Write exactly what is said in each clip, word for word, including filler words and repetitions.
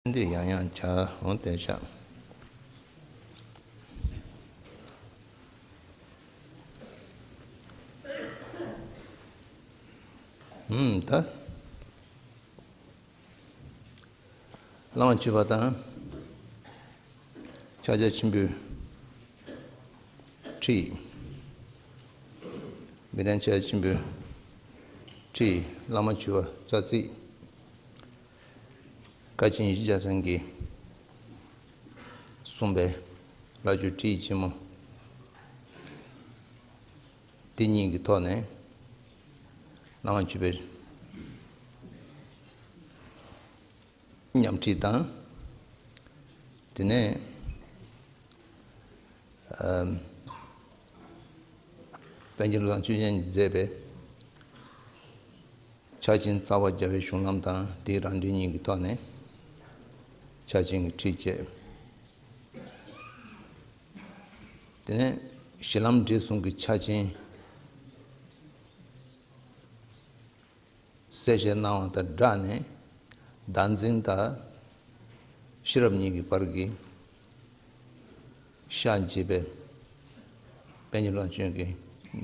འདི་ཡང་ཡང་བྱ་འོང་བསྟན་ཤག་ཧུམ། ད་བླ་མ་བཅུ་པ་དང་ཕྱག་རྒྱ་ཆེན་པོའི་ཁྲིད། དགེ་ལྡན་ཕྱག་རྒྱ་ཆེན་པོའི་ཁྲིད། བླ་མ་བཅུ་པ་རྩ་ཚིག་ཀ་ཆེན་ཡེ་ཤེས་རྒྱལ་མཚན་གྱིས་གསུངས་པའི་བླ་མཆོད་ཁྲིད་ཆེན་མོ་དེ་གཉིས་ཀྱི་ཐོག་ནས་བླ་མ་བཅུ་པའི་ཉམས་ཁྲིད་དང་། དེ་ནས་ཨམ། པཎ་ཆེན་བློ་བཟང་ཆོས་རྒྱན་གྱིས་མཛད་པའི་ཕྱག་ཆེན་རྩ་བ་རྒྱལ་བའི་གཞུང་ལམ་དང་དེའི་རང་འགྲེལ་གཉིས་ཀྱི་ཐོག་ནས་ཕྱག་ཆེན་གྱི་ཁྲིད་བཅས། དེ་ནས་གཞི་ལམ་འབྲས་གསུམ་གྱི་ཕྱག་ཆེན་གསལ་བཤད་གནང་བ་དང་སྦྲགས་ནས་བདག་འཛིན་དང་ཤེས་རབ་གཉིས་ཀྱི་བར་གྱི་ཤར་འབྱེད་པའི་པཎ་ཆེན་བློ་བཟང་ཆོས་རྒྱན་གྱིས་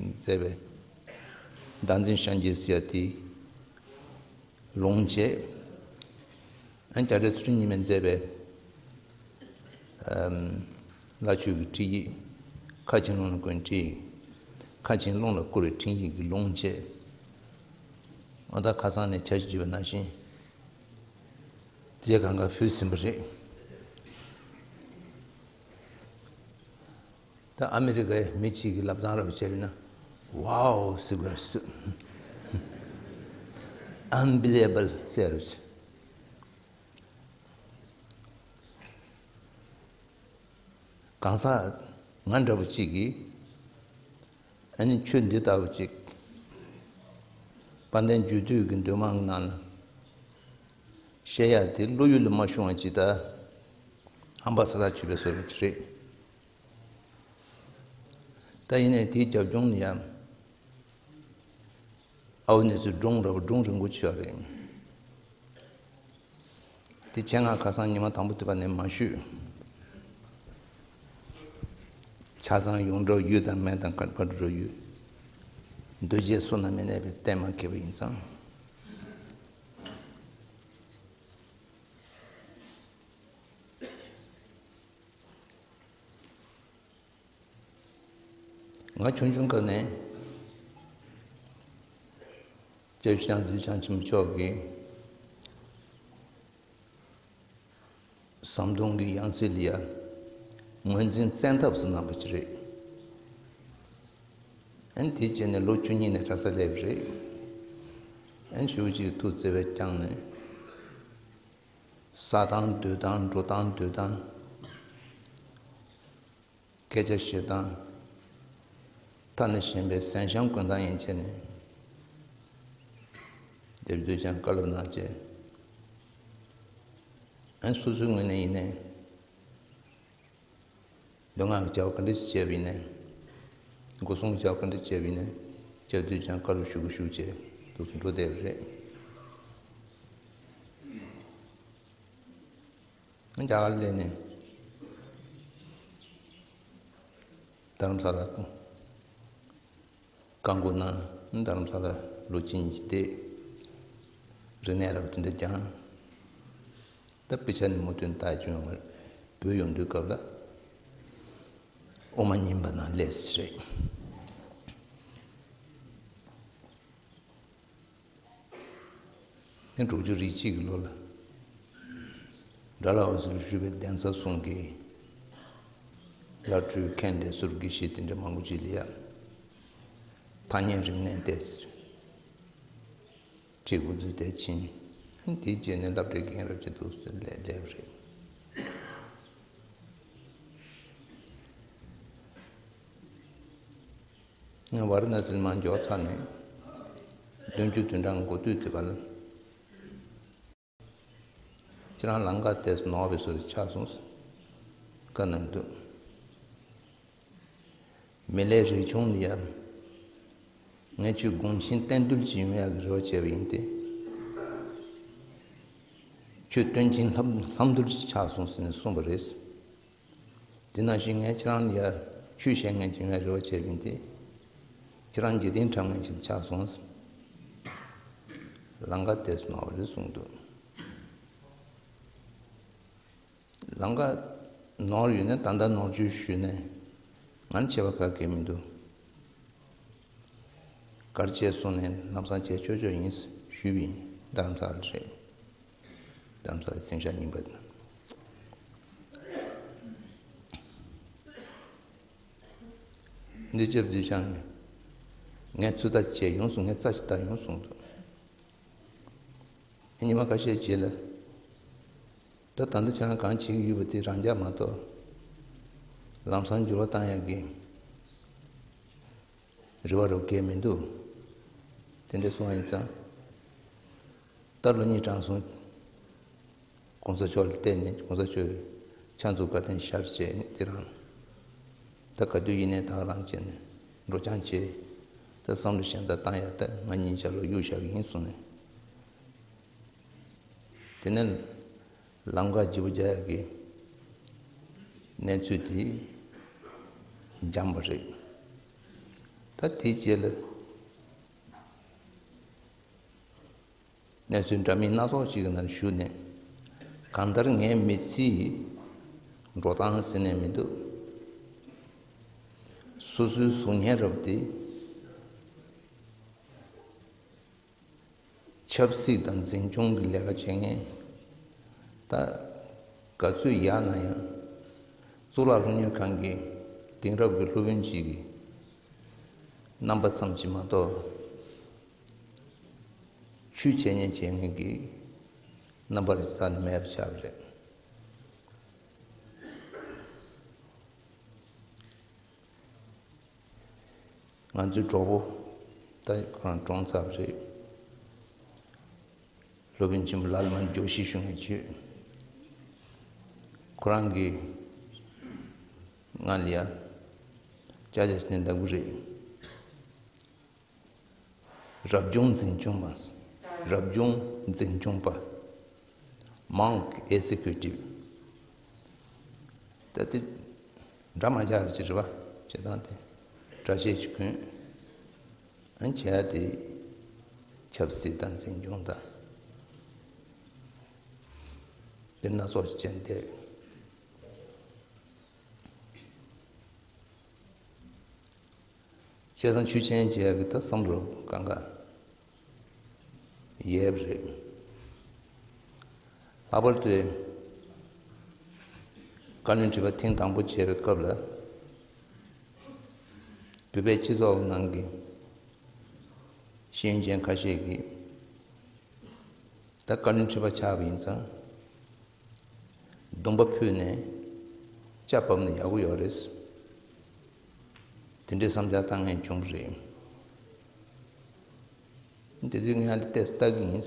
མཛད་པའི་བདག་འཛིན་ཤར་འབྱེད་ཟེར་ཡ་དེ་ལུང་བྱས། ཨན། རྒྱ་འབྲས་ཚུལ་ཁྲིམས་ཉི་མས་མཛད་པའི་ཨམ། བླ་མཆོད་ཀྱི་ཁྲིད་ཡིག་ཁ་ཆེམས་ཀློང་ལ་བསྐུར་བའི་ཁྲིད་ཡིག་ཁ་ཆེམས་ཀློང་ལ་བསྐུར་བའི་ཁྲིད་ཡིག་གི་ལུང་བྱས། ཨོ་ད་ཁ་སང་ནས་ཆ་ཞིག་བརྗོད་པ་ནང་བཞིན་དེ་གང་ག་ཕུལ་ཟིན་པ་རེད། ད་ཨ་མི་རི་ཀའི་མི་གཅིག་གིས་ལབ་སྟངས་རབ་བྱས་པ་ཡིན་ན། Wow ཟེར་དགོས་རེད། Unbelievable ཟེར་རེད། གང་ཟག་ང་འདྲ་པོ་གཅིག་གིས་ཨ་ནི་ཆོས་འདི་ལྟ་བུ་གཅིག་དཔལ་ལྡན་རྒྱུད་སྟོད་ཀྱི་འདུས་མང་གི་ནང་ན་བཤད་ཡག་དེ་བློ་ཡུལ་ལ་མ་ཤོང་བ་ཅིག་ད་ཧམ་པ་ས་ཐག་ཆོད་པའི་བཟོ་འདྲ་ཅིག་རེད། ད་ཡིན་ནའི་དེའི་རྒྱབ་ལྗོངས་ནས་ཡང་ཨའུ་གནས་ཚུལ་སྒྲུང་འདྲ་པོ་སྒྲུང་རིང་པོ་ཅིག་ཡོད་རེད། དེ་ཆེད་མངགས་ཁ་སང་ཉི་མ་དང་པོ་དེ་པ་ནས་མ་ཞུས། ཆ་ཚང་ཡོངས་གྲགས་ཡུལ་དང་སྨན་དང་ཁ་པར་འགྲོ་ཡུལ། འདུ་བྱེད་བསོད་ནམས་མི་གནས་པའི་གཏན་མ་འཁེལ་བ་ཡིན་ཙང་། ང་ཆུང་ཆུང་སྐབས་ནས་སྐྱབས་རྗེ་འདུས་བྱས་ཆེན་པོ་མཆོག་གི་ཟམ་གདོང་གི་ཡང་སྲིད་ལ་ཡ་ངོས་འཛིན་བཙན་ཐབས་སུ་གནང་བ་ཅིག་རེད། ཨན། དེ་བྱས་ནས་ལོ་བཅུ་གཉིས་ནས་གྲྭ་ས་སླེབས་རེད། ཨན། ཞུ་ཅིག་ཐུགས་བརྩེ་བས་བསྐྱངས་ནས། ས་དང་སྡོད་དང་འགྲོ་དང་སྡོད་དང་། སྐད་ཆ་བཤད་སྟངས། ཐ་ན་གཞན་པའི་གཟན་ཤམ་གོན་སྟངས་ཡན་ཆད་ནས་སྡེབ་སྡུད་ཀྱང་བཀའ་སློབ་གནང་བྱས། ཨན། སོ་སོའི་ངོས་ནས་ཡིན་ནའི་ལུས་ངག་གི་བྱ་བ་ག་འདྲ་ཞིག་བྱས་པ་ཡིན་ནའི། སྒོ་སྲུང་གི་བྱ་བ་ག་འདྲ་བྱས་པ་ཡིན་ནའི་སྐྱབས་འདུས་ཀྱང་བཀའ་སློབ་ཞུ་གི་ཞུ་བྱས་འདུག་སེ་འགྲོ་བསྡད་པ་རེད། རྒྱ་གར་སླེབས་ནས་རྡ་རམ་ས་ལ་བཀའ་བསྒོ་གནང་། རྡ་རམ་ས་ལ་ལོ་གཅིག་གཉིས་བསྡད། རིག་གནས་རབ་དེ་འདྲ་སྦྱངས། ད་དཔེ་ཆ་ནི་མུ་མཐུད་ལྟ་བྱུང་ཡོང་བར་བོད་ཡོང་དུས་སྐབས་ལ་དབུ་མ་རྙིང་པ་ནང་སླེབས་ཟེར་རེད། ནི་དྲུག་ཅུ་རེ་གཅིག་གི་ལོ་ལ་དགྲ་ལྷ་འོད་ཟེར་བཞུགས་པའི་གདན་ས་གསུམ་གྱི་བླ་སྤྲུལ་མཁན་བླ་ཟུར་དགེ་བཤེས་དེ་འདྲ་མང་པོ་ཅིག་ལ་ཡ་ཐ་སྙད་རིག་གནས་ཏེ་ཁྲིད་འགོ་འཛུགས་ཏེ་ཕྱིན། དེའི་རྗེས་ནས་སློབ་གྲྭའི་རྒན་རབས་ཅིག་ཏུ་སླེབས་སླེབས་རེད། ང་ཝཱ་ར་ཎ་སིར་མར་འབྱོར་ཚར་ནས་བདུན་ཅུ་དོན་གྲངས་འགོ་སྟོད་དེ་བར་ལ། ཁྱེད་རང་ལམ་ཁ་དེ་ནོར་བའི་བཟོ་ཆགས་སོང་། བཀའ་གནང་འདུག་མི་ལའི་རིག་གཞུང་ལ་ཡ་ངས་ཁྱོད་དགོངས་ཆེན་བསྟན་འདུལ་ཅིག་ཡོང་ཡག་གི་རེ་བ་བྱས་པ་ཡིན་ཏེ། ཆོས་སྟོན་ཅིང་ལྷམ་ལྷམ་གདུལ་ཅིག་ཆགས་སོང་ཟེར་ནས་གསུངས་པ་རེད། དེ་ནང་བཞིན་ངས་ཁྱེད་རང་ལ་ཡ་ཆོས་བཤད་མཁན་ཅིག་ཡོང་བའི་རེ་བ་བྱས་པ་ཡིན་ཏེ། ཁྱེད་རང་འཇིག་རྟེན་འཁྲབ་མཁན་ཅིག་ཆགས་སོང་། ལམ་ཁ་དེ་ནོར་བ་རེད་གསུངས་འདུག་ལམ་ཁ་ནོར་ཡོད་ན་ད་ལྟ་ནོར་བཅོས་ཞུས་ནས་ང་ལ་བྱས་པ་ག་གེ་མི་འདུག་ག་རེ་བྱས་སོང་ནས་ལམ་སང་བྱས་ཆོག་ཆོག་ཡིན་ཞུས་པ་ཡིན། རྡ་རམ་ས་ལ་རེད། རྡ་རམ་ས་ལ་མཚན་ཞག་ཉིན་པ་དང་། འདི་ལྕགས་བདུད་ཆང་། ངས་ཚོད་ལྟ་བྱས་ཡོང་སོང་། ངས་རྩ་ཞིག་ལྟ་ཡོང་གསུངས་འདུག་ཉི་མ་ཁ་ཤས་རྗེས་ལ། ད་ད་ལྟ་ཁྱེད་རང་གང་བྱེད་ཀྱི་ཡོད་པ་དེ་རང་འཇགས་མ་གཏོགས། ལམ་སང་འགྱུར་བ་བཏང་ཡག་གི་རེ་བ་རོགས་སྐྱེལ་མི་འདུག་དེ་འདྲ་སོང་བ་ཡིན་ཙང་། ད་ལོ་གཉིས་གྲངས་སོང་། གོང་ས་མཆོག་ལ་བལྟས་ནས་གོང་ས་མཆོག་ཕྱག་མཛུབ་བཀའ་དྲིན་ཤར་བྱས་ནས་དེ་རང་། ད་ག་དུས་ཡིན་ནའི་ད་ག་རང་བྱས་ནས་འགྲོ་སྦྱང་བྱས། ད་བསམ་བློ་གཞན་དག་བཏང་ཡ་ད་ང་གཉིས་ཆ་ལ་གཡུག་བཞག་གི་ཡིན་གསུངས་ནས། དེ་ནས་ལམ་ཁ་བརྗེ་པོ་རྒྱག་ཡག་གི་གནས་ཚུལ་དེ་འཇམ་པ་རེད། ད་དེའི་རྗེས་ལ། གནས་ཚུལ་འདྲ་མིན་སྣ་ཚོགས་ཤིག་གི་ནང་ཞུགས་ནས། གང་ལྟར་ངའི་མི་ཚེའི་འགྲོ་སྟངས་ཟེར་ནས་མི་འདུག་སོ་སོའི་གཟུགས་བརྙན་རབ་སྟེ། ཆབ་སྲིད་དང་འཛིན་སྐྱོང་གི་ལས་ཀ་བྱེད་མཁན། ད་ག་ཚོད་ཡག་ན་ཡང་། གཙུག་ལག་སློབ་གཉེར་ཁང་གི་དེང་རབས་ཀྱི་སློབ་དཔོན་གཅིག་གི་རྣམ་པ་ཙམ་གྱིས་མ་གཏོགས། ཆོས་འཆད་ཉན་བྱེད་མཁན་གྱི་རྣམ་པ་རེ་རྩ་ནས་མེད་པ་ཆགས་པ་རེད། ང་ཚོའི་གྲོགས་པོ་ད་ཁོ་རང་གྲོངས་ཚར་བ་རེད། སློབ་དཔོན་ཆེན་པོ་ལ་ལ་མ་ཇོ་ཤི་ཞུ་མཁན་བྱོས། ཁོ་རང་གིས་ང་ལ་ཡ་ཅ་ཅ་ཞིག་ནས་ལབ་གི་རེད། རབ་བྱུང་འཛིན་སྐྱོང་པ། རབ་བྱུང་འཛིན་སྐྱོང་པ། མོང་ཨེག་ཟི་ཀིའུ་ཊིབ། ད་དེ་འདྲ་མ་ཆགས་རེད་ཅེས་རེད་པ། བྱེད་སྟངས་དེ་འདྲ་བཤད་ཅིག་གོན། ཨ་ནི་བྱས་ཏེ་ཆབ་སྲིད་དང་འཛིན་སྐྱོང་དང་དེ་སྣ་ཚོགས་ཤིག་བྱས་ཏེ། བྱས་ཙང་ཆོས་འཆད་ཉན་བྱེད་ཡག་གི་ད་བསམ་བློ་གང་ག་ཡོད་པ་རེད། ལྷག་པར་དུ་བཀའ་བློན་ཁྲི་པ་ཐེངས་དང་པོ་བྱས་པའི་སྐབས་ལ། བོད་པའི་སྤྱི་ཚོགས་ནང་གི་ཤེས་ཡོན་ཅན་ཁ་ཤས་ཀྱིས། ད་བཀའ་བློན་ཁྲི་པ་ཆགས་པ་ཡིན་ཙང་། སྡོམ་པ་ཕུལ་ནས་ལྕགས་ཕབ་ན་ཡག་པོ་ཡོད་རེད། དེ་འདྲའི་བསམ་འཆར་བཏང་མཁན་བྱུང་བ་རེད། དེ་དུས་ངས་ཨ་ལ་ཏོག་ཙམ་ལྟ་གི་ཡིན།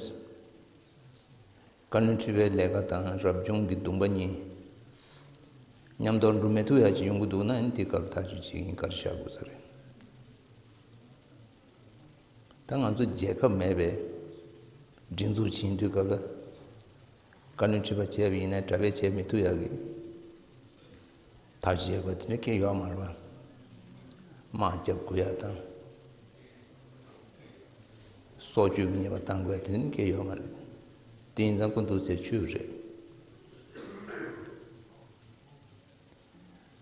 བཀའ་བློན་ཁྲི་པའི་ལས་ཀ་དང་རབ་བྱུང་གི་སྡོམ་པ་གཉིས་མཉམ་དུ་འགྲོ་མི་ཐུབ་ཡག་ཅིག་ཡོང་གི་འདུག་ན། ཨ་ནི་དེ་སྐབས་ཐག་གཅོད་བྱེད་ཀྱི་ཡིན། ག་རེ་བྱ་དགོས་ས་རེད། ད་ང་ཚོ་རྒྱལ་ཁབ་མེད་པའི་སྒྲིག་འཛུགས་ཕྱིན་དུས་སྐབས་ལ། བཀའ་བློན་ཁྲི་པ་བྱས་པ་ཡིན་ན་གྲྭ་པས་བྱས་མི་ཐུབ་ཡག་གི་ཐབས་བྱེད་དགོས་དེ་འདྲ་སྐད་ཡོད་མ་རེད་པ། དམག་རྒྱབ་དགོས་ཡག་དང་། སྲོག་གཅོད་ཀྱི་ཉེས་པ་བཏང་དགོས་ཡག་དེ་འདྲ་སྐད་ཡོད་མ་རེད། དེ་ཡིན་ཙང་སྐུ་མདུན་ཚེ་ཆུད་རེད།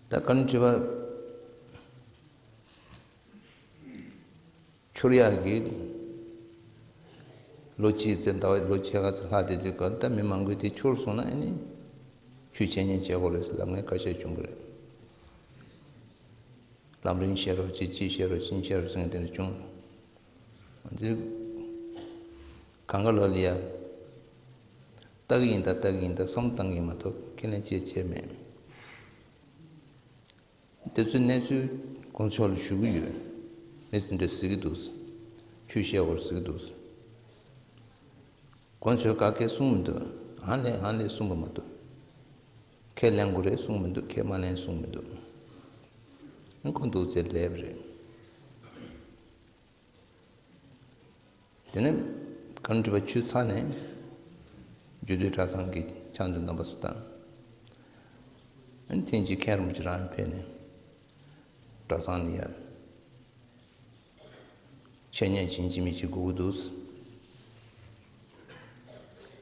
ད་བཀའ་བློན་ཁྲི་པ། འཁྱོར་ཡག་གི་ལོ་གཅིག་ཙམ། ཟླ་བ་ལོ་ཕྱེད་ཀ་ཙམ་ལྷག་བསྡད་དུས་སྐབས་ད་མི་མང་པོས་དེ་འཁྱོར་སོང་ན་ཨ་ནི་ཆོས་འཆད་ཉན་བྱེད་དགོས་རེད་ཟེར་ལབ་མཁན་ཁ་ཤས་བྱུང་གི་རེད། ལམ་རིམ་བཤད་རོགས་གྱིས། ཅི་བཤད་རོགས་གྱིས། ཅི་བཤད་རོགས་གྱིས་ཟེར་མཁན་དེ་འདྲ་བྱུང་། འདི་གང་ག་ལོ་ལ་ཡ་ལྟ་གི་ཡིན་ད་ལྟ་གི་ཡིན་ད་བསམ་བློ་བཏང་གི་ཡིན་མ་གཏོགས་ཁས་ལེན་བྱས་བྱས་མེད། དེ་ཚོའི་གནས་ཚུལ་གོང་ས་མཆོག་ལ་ཞུ་གི་ཡོད། མི་དེ་འདྲ་ཟེར་གི་འདུག་ཆོས་བཤད་དགོས་རེད་ཟེར་གི་འདུག་གོང་ས་མཆོག་ག་གེ་གསུངས་མི་འདུག་ཨ་ལས་ཨ་ལས་གསུངས་པ་མ་གཏོགས། ཁས་ལེན་དགོས་རེད་གསུངས་མི་འདུག་ཁས་མ་ལེན་གསུངས་མི་འདུག་ཨ་ཁོ་འདུག་ཚེ་ལས་པ་རེད། དེ་ནས་བཀའ་བློན་ཁྲི་པ་ཆུད་ཚར་ནས། རྒྱུད་སྟོད་གྲྭ་ཚང་གི་ཕྱག་མཛོད་རྣམ་པ་ཚོ་དང་། ཨ་ནི་ཐེངས་གཅིག་མཁན་རིན་པོ་ཆེ་རང་ཕེབས་ནས་གྲྭ་ཚང་ནས་ཡར་འཆད་ཉན་བྱིན་གཅིག་མིན་གཅིག་དགོས་ཀྱི་འདུག།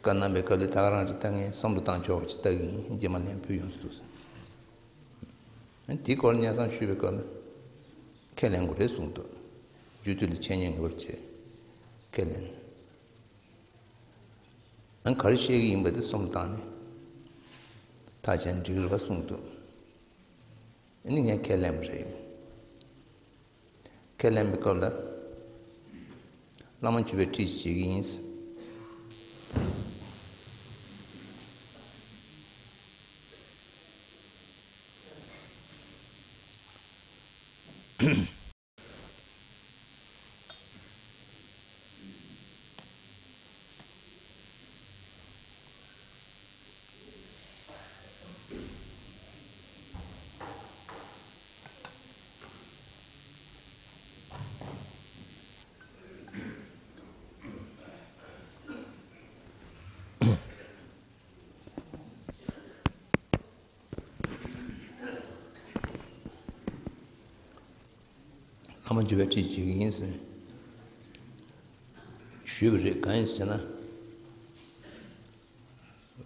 བཀའ་གནང་བའི་སྐབས་ལ་ད་ག་རང་རེད། ད་ངས་བསམ་བློ་བཏང་ཆོག་པ་ཅིག་ལྟ་གི་ཡིན། རྗེས་མ་ལན་ཕུལ་ཡོང་ཟེར་འདུག། ཨ་ནི་དེའི་སྐོར་སྙན་སེང་ཞུས་པའི་སྐབས་ལ་ཁས་ལེན་དགོས་རེད་གསུངས་འདུག། རྒྱུད་སྟོད་ལ་འཆད་ཉན་ངེས་པར་བྱས། ཁས་ལེན། ཨ་ནི་ག་རེ་བཤད་ཀྱི་ཡིན་པ་དེ་བསམ་བློ་བཏང་ནས་ཐག་བཅད་ན་འགྲིག་གི་རེད་པ་གསུངས་འདུག། ཨ་ནི་ངས་ཁས་ལེན་པ་རེད། ཁས་ལེན་པའི་སྐབས་ལ་བླ་མ་མཆོད་པའི་ཁྲིད་བྱེད་ཀྱི་ཡིན། བླ་མ་མཆོད་པའི་ཁྲིད་བྱེད་ཀྱི་ཡིན་ཟེར་ཞུས་པ་རེད། གང་ཡིན་ཟེར་ན།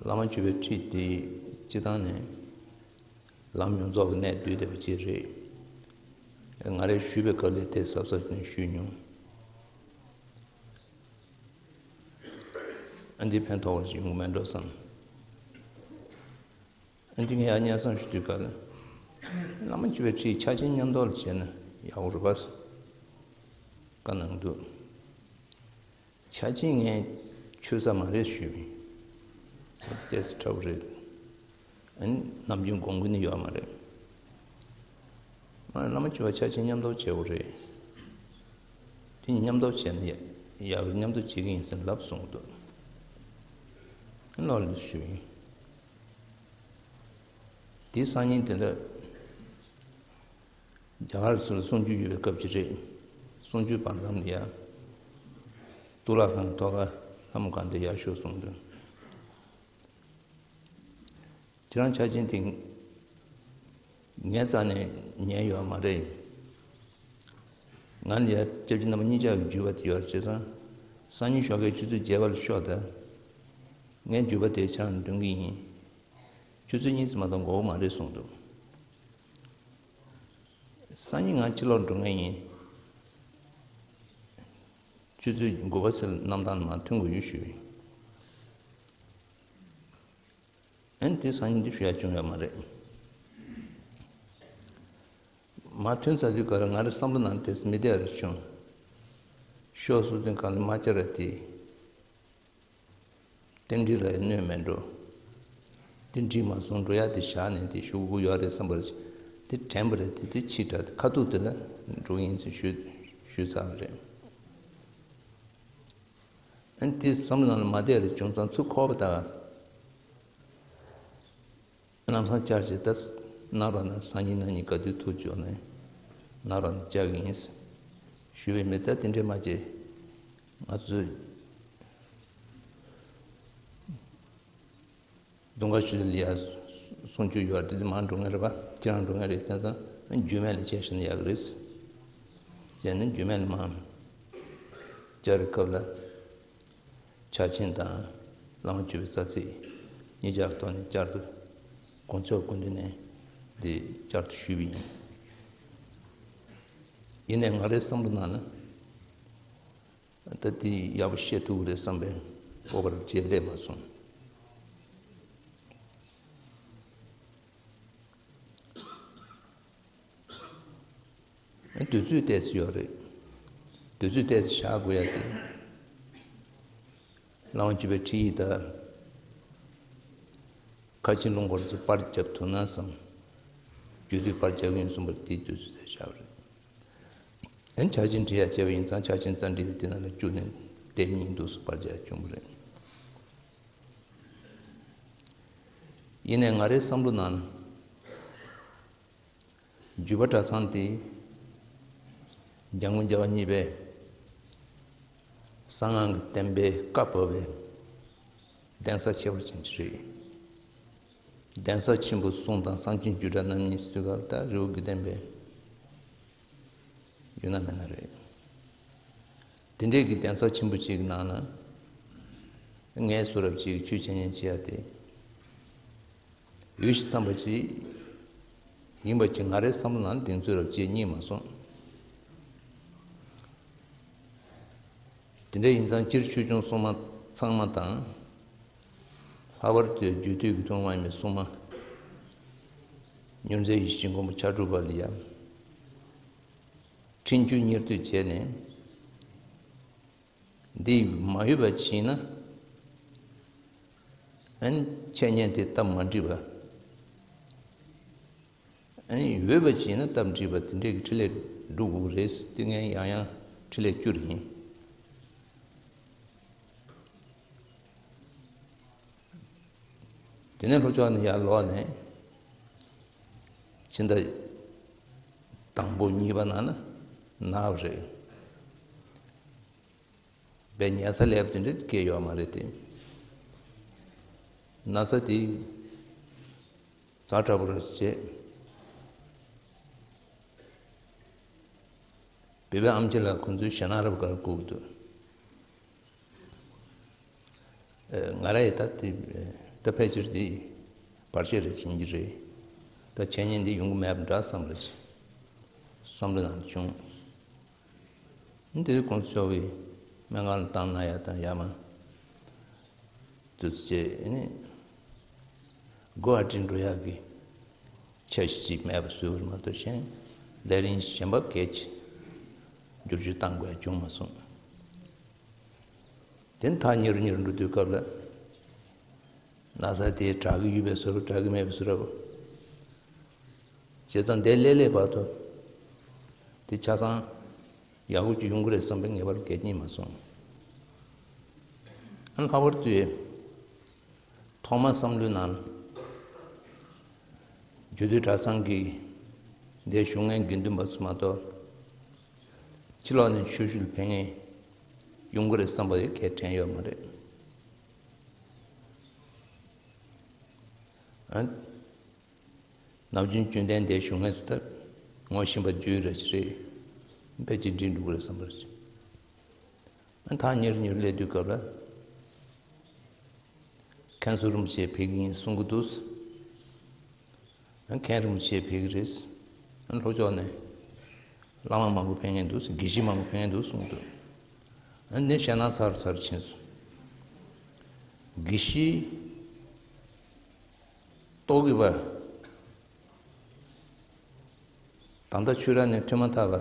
བླ་མ་མཆོད་པའི་ཁྲིད་དེ་སྤྱིར་བཏང་ནས་ལམ་ཡོངས་རྫོགས་ཀྱི་གནད་བསྡུས་བསྡད་པ་ཅིག་རེད། ང་རས་ཞུས་པའི་སྐབས་ལ་དེ་གཟབ་གཟབ་ནས་ཞུས་མྱོང་། ཨ་འདི་ཕན་ཐོགས་པ་ཞིག་ཡོང་གི་མེད་འགྲོ་བསམ། ཨ་འདི་ངས་ཡང་སྙན་སེང་ཞུ་དུས་སྐབས་ལ་བླ་མ་མཆོད་པའི་ཁྲིད་ཕྱག་ཆེན་མཉམ་དུ་ལ་བྱས་ན་ཡག་པོ་རེད་པ་བཀའ་གནང་འདུག། ཕྱག་ཆེན་ངས་མཆོད་ས་མ་རེད་ཞུས་པ་ཡིན། ཏོག་ཙམ་ཁྲ་བོ་རེད། ཨ་ནི་ནམ་རྒྱུན་དགོངས་ཀྱི་ནི་ཡོད་མ་རེད། མ་བླ་མ་མཆོད་པ་ཕྱག་ཆེན་མཉམ་དུ་བྱེད་དགོས་རེད། དེ་མཉམ་དུ་བྱས་ན་ཡག་ཡག་གི། མཉམ་དུ་བྱེད་ཀྱི་ཡིན་ཟེར་ལབ་གསུངས་འདུག། ཨ་ནོར་ལུགས་ཞུས་པ་ཡིན། དེ་སང་ཉིན་དེ་ལ་རྒྱ་གར་ཚུར་གསུང་ཆོས་ཡོད་པའི་སྐབས་ཅིག་རེད། གསུང་ཆོས་བར་མཚམས་ལ་ཡ་གཙུག་ལག་ཁང་ཐོག་ཁ་ལྷ་མོ་སྒང་དེ་ཡར་ཤོག་གསུངས་དོན། ཁྱེད་རང་ཕྱག་ཆེན་དེ་ངའི་རྩ་ནས་ཉན་ཡོད་མ་རེད། ང་ལ་ཡ་སྐྱབས་རྗེ་རྣམ་པ་གཉིས་ཆར་གྱི་བརྒྱུད་པ་དེ་ཡོད་རེད། བྱས་ཙང་སང་ཉིན་ཞོགས་ཀས་ཆུ་ཚོད་བརྒྱད་པ་ལ་ཤོག་དང་། ངས་བརྒྱུད་པ་དེ་ཆ་འདོན་གྱི་ཡིན། ཆུ་ཚོད་གཉིས་ཙམ་མ་གཏོགས་འགོར་གྱི་མ་རེད་གསུངས་འདུག། སང་ཉིན་ང་ཕྱི་ལོགས་འགྲོ་མཁན་ཡིན། ཆུ་ཚོད་དགུ་པ་ཚེ་གནམ་ཐང་ལ་མར་ཐོན་དགོས་ཡོད་ཞུས་པ་ཡིན། ཨ་ནི་དེ་སང་ཉིན་དེ་ཞུ་ཡ་བྱུང་ཡོད་མ་རེད། མར་ཐོན་ཚར་དུས་ག་རེ་ང་རའི་བསམ་བློ་ནང་དེ་མི་བདེ་བ་རེ་བྱུང་། ཤོག་གསུང་དོན་གང་ལ་མ་བཅར་བ་དེ། རྟེན་འབྲེལ་ལ་གནོད་མེད་འགྲོ། རྟེན་འབྲེལ་མ་བཟུང་འགྲོ་ཡ་དེ་བཞག་ནས་དེ་ཞུ་དགོས་ཡོད་རེད་བསམ་པར། དེ་དྲན་པ་རེད། དེ་དུས་ཕྱི་དྲགས་ཁ་ཐུག་དེ་ལ་འགྲོ་ཡིན་ཟེར་ཞུས་ཞུས་ཚར་བ་རེད། ཨ་ནི་དེ་བསམ་བློ་ནང་ལ་མ་བསྡད་རེད། བྱུང་ཙང་ཚུར་འཁོར་བ་དང་། ལམ་སང་བཅར་བྱས་ད་གནང་རོགས་གནང་། སང་ཉིན་གནངས་ཉིན་ག་དུས་ཐུག་བྱུང་ནས་གནང་རོགས་གནང་། བཅར་གྱི་ཡིན་ཞུས་པའི་མི་ད་དེ་འདྲས་མ་བྱས། ང་ཚོས་དུང་དཀར་ཆུ་ཚོད་ལ་ཡར་གསུང་ཆོས་ཡོད་རེད། དེ་མར་འགྲོ་མཁན་རེད་པ། ཁྱེད་རང་འགྲོ་མཁན་རེད། བྱས་ཙང་རྒྱུད་སྨད་ལ་བཅར་ཤེས་ན་ཡག་གི་རེད། བྱས་ན་རྒྱུད་སྨད་ལ་མར་བཅར་བའི་སྐབས་ལ། ཕྱག་ཆེན་དང་བླ་མ་མཆོད་པའི་རྩ་ཚིག་གཉིས་ཆར་ཐོག་ནས་བསྐྱར་དུ་དགོངས་རྫོགས་སྐུ་མདུན་ནས་འདི་བསྐྱར་དུ་ཞུས་པ་ཡིན། ཡིན་ནའི་ང་རའི་བསམ་བློ་ནང་ན་ད་འདི་ཡག་པོ་བཤད་ཐུབ་ཀྱི་རེད་བསམ་པའི་སྤོབས་པ་རེ་བྱས་སླེབས་མ་སོང་། དུས་ཚོད་ཏོག་ཙམ་ཡོད་རེད། དུས་ཚོད་ཏོག་ཙམ་བཞག་དགོས་ཡ་དེ། བླ་མ་མཆོད་པའི་ཁྲིད་ཡིག་དང་ཁ་ཆེ་ལུང་སྐོར་ཚོ་པར་རྒྱབ་ཐུབ་ན་བསམ། རྒྱུད་སྟོད་པར་རྒྱབ་ཡིན་གསུངས་པར་དེའི་དུས་ཚོད་ཏོག་ཙམ་བཞག་པ་རེད། ཨན་ཕྱག་ཆེན་འབྲི་ཡ་བྱས་པ་ཡིན་ཙང་ཕྱག་ཆེན་རྩ་འགྲེལ་དེ་དེ་ནང་ལ་བཅུག་ནས་དེབ་གཉིས་འདུག་སེ་པར་རྒྱག་བྱུང་བ་རེད། ཡིན་ནའི་ང་རའི་བསམ་བློ་ནང་ན། བརྒྱུད་པ་གྲྭ་ཚང་དེ་འཇམ་མགོན་རྒྱལ་བ་གཉིས་པས་གསང་སྔགས་ཀྱི་བསྟན་པའི་བཀའ་བབས་པའི་ གདན་ས་ཆེ་བ་ཅན་ཅིག་རེད། གདན་ས་ཆེན་པོ་གསུམ་དང་གསང་ཆེན་རྒྱུད་གྲྭ་རྣམ་གཉིས་ཟེར་དུས་སྐབས་ལ་ད་རི་བོ་དགེ་ལྡན་པའི་ཡོད་ན་མེད་ན་རེད། དེ་འདྲའི་གི་གདན་ས་ཆེན་པོ་ཅིག་གི་ནང་ན་ངའི་བཟོ་འདྲ་ཅིག་ཆོས་འཆད་ཉན་བྱེད་ཡ་དེ་འོས་ཤིང་འཚམས་པ་ཅིག་ཡིན་པ་ཅིག་ང་རའི་བསམ་བློ་ནང་གདེང་ཚོད་འདྲ་ཅིག་རྙེད་མ་སོང་། དེ་འདྲ་ཡིན་ཙང་སྤྱིར་ཆོས་སྐྱོང་སྲུང་མ་ཚང་མ་དང་། ལྷག་པར་དུ་རྒྱུད་སྟོད་ཀྱི་ཐུན་མོང་མ་ཡིན་པའི་སྲུང་མ་མྱུར་མཛད་ཡེ་ཤེས་མགོན་པོ་ཕྱག་དྲུག་པ་ལ་ཡང་འཕྲིན་བཅོལ་གཉེར་གཏོད་བྱས་ནས། འདི་མ་འོས་པ་ཅིག་ཡིན་ན། ཨན་འཆད་ཉན་དེ་སྟབས་མ་འགྲིག་པ། ཨན་འོས་པ་ཅིག་ཡིན་ན་སྟབས་འགྲིག་པ་དེ་འདྲའི་གི་འཕྲིན་ལས་སྒྲུབ་དགོས་ཀྱི་རེད། དེ་ངས་ཡང་ཡང་འཕྲིན་ལས་བསྐྱུར་ཡིན། དེ་ནས་ལྷོ་ཕྱོགས་ནས་ཡར་ལོག་ནས་ཕྱི་ཟླ་དང་པོ་གཉིས་པ་ནང་ན་ན་བ་རེད། བའི་ཉལ་ས་ལེབ་དེ་འདྲ་སྐྱེས་ཡོད་མ་རེད་དེ། ན་ཚ་དེ་ཛ་དྲག་པོ་རེད་བྱས། བོད་པའི་ཨམ་ཆི་ལགས་ཁོང་ཚོའི་ཞེད་སྣང་རབ་དགའ་བསྐུལ་འདུག། ང་ར་ཡི་ད་དེ་ད་ཕལ་ཆེར་དེ་བར་ཆད་རེ་བྱིན་གྱི་རེད། ད་འཆད་ཉན་འདི་ཡོང་གི་མེད་པ་འདྲ་བསམ་རེ་བསམ་བློ་ནང་བྱུང་། དེ་དུས་ཁོང་ཚོ་ཕྱོགས་ཀྱི་སྨན་ཁང་ལ་བཏང་ན་ཡག་དང་ཡག་མ་དུས་ཚེ་ནི་སྒོ་ཨ་ཏི་འགྲོ་ཡག་གི་འཆར་གཞི་ཅིག་མེད་པ་བཟོས་པར་མ་གཏོགས་གཞན་ལས་རིམ་གཞན་པ་གལ་ཆེ་བསྒྱུར་བཅོས་བཏང་དགོས་ཡ་བྱུང་མ་སོང་། དེ་ཐག་ཉེ་རུ་ཉེ་རུ་འགྲོ་དུས་སྐབས་ལ། ན་ཚ་དེ་དྲག་གི་ཡོད་པའི་བཟོ་འདྲ་དྲག་གི་མེད་པའི་བཟོ་འདྲ་བྱས་ཙང་འདས་ལས་ལས་བར་དུ་དེ་ཆ་ཚང་ཡག་པོ་ཅིག་ཡོང་གི་རེད་བསམ་པའི་ངེས་པ་གལ་རྙེད་མ་སོང་། ཨ་ལྷག་པར་དུ་ཐོག་མ་བསམ་བློའི་ནང་རྒྱུད་སྟོད་གྲྭ་ཚང་གི་འདིར་བཞུགས་མཁན་དགེ་འདུན་པ་ཚོ་མ་གཏོགས་ཕྱི་ལོགས་ནས་ཆོས་ཞུ་ལ་ཕེབས་མཁན་ཡོང་གི་རེད་བསམ་པ་ཡང་གང་ཡང་དྲན་ཡོད་མ་རེད། ཨ། ནམ་རྒྱུན་རྒྱུན་ལྡན་འདིར་བཞུགས་མཁན་ཚོ་ད་ངོ་ཤེས་པ་རྒྱུས་ར་ཅིག་རེད། ཕལ་ཆེར་འགྲིག་འགྲོ་གི་རེད་བསམ་པ་རེད། ཨ་ཐག་ཉེ་རུ་ཉེ་རུ་སླེབས་དུས་སྐབས་ལ། མཁན་ཟུར་རིན་པོ་ཆེ་ཕེབས་ཀྱི་ཡིན་གསུང་གི་འདུག། མཁན་རིན་པོ་ཆེ་ཕེབས་ཀྱི་རེད། ལྷོ་ཕྱོགས་ནས་བླ་མ་མང་པོ་ཕེབས་མཁན་འདུག། དགེ་བཤེས་མང་པོ་ཕེབས་མཁན་འདུག་གསུངས་འདུག། ནས་ཞེད་སྣང་ཚ་རུ་ཚ་རུ་ཕྱིན་སོང་། དགེ་བཤེས་ཏོག་གི་བར། ད་ལྟ་ཆོས་ར་ནས་ཐོན་མ་ཐག་པ་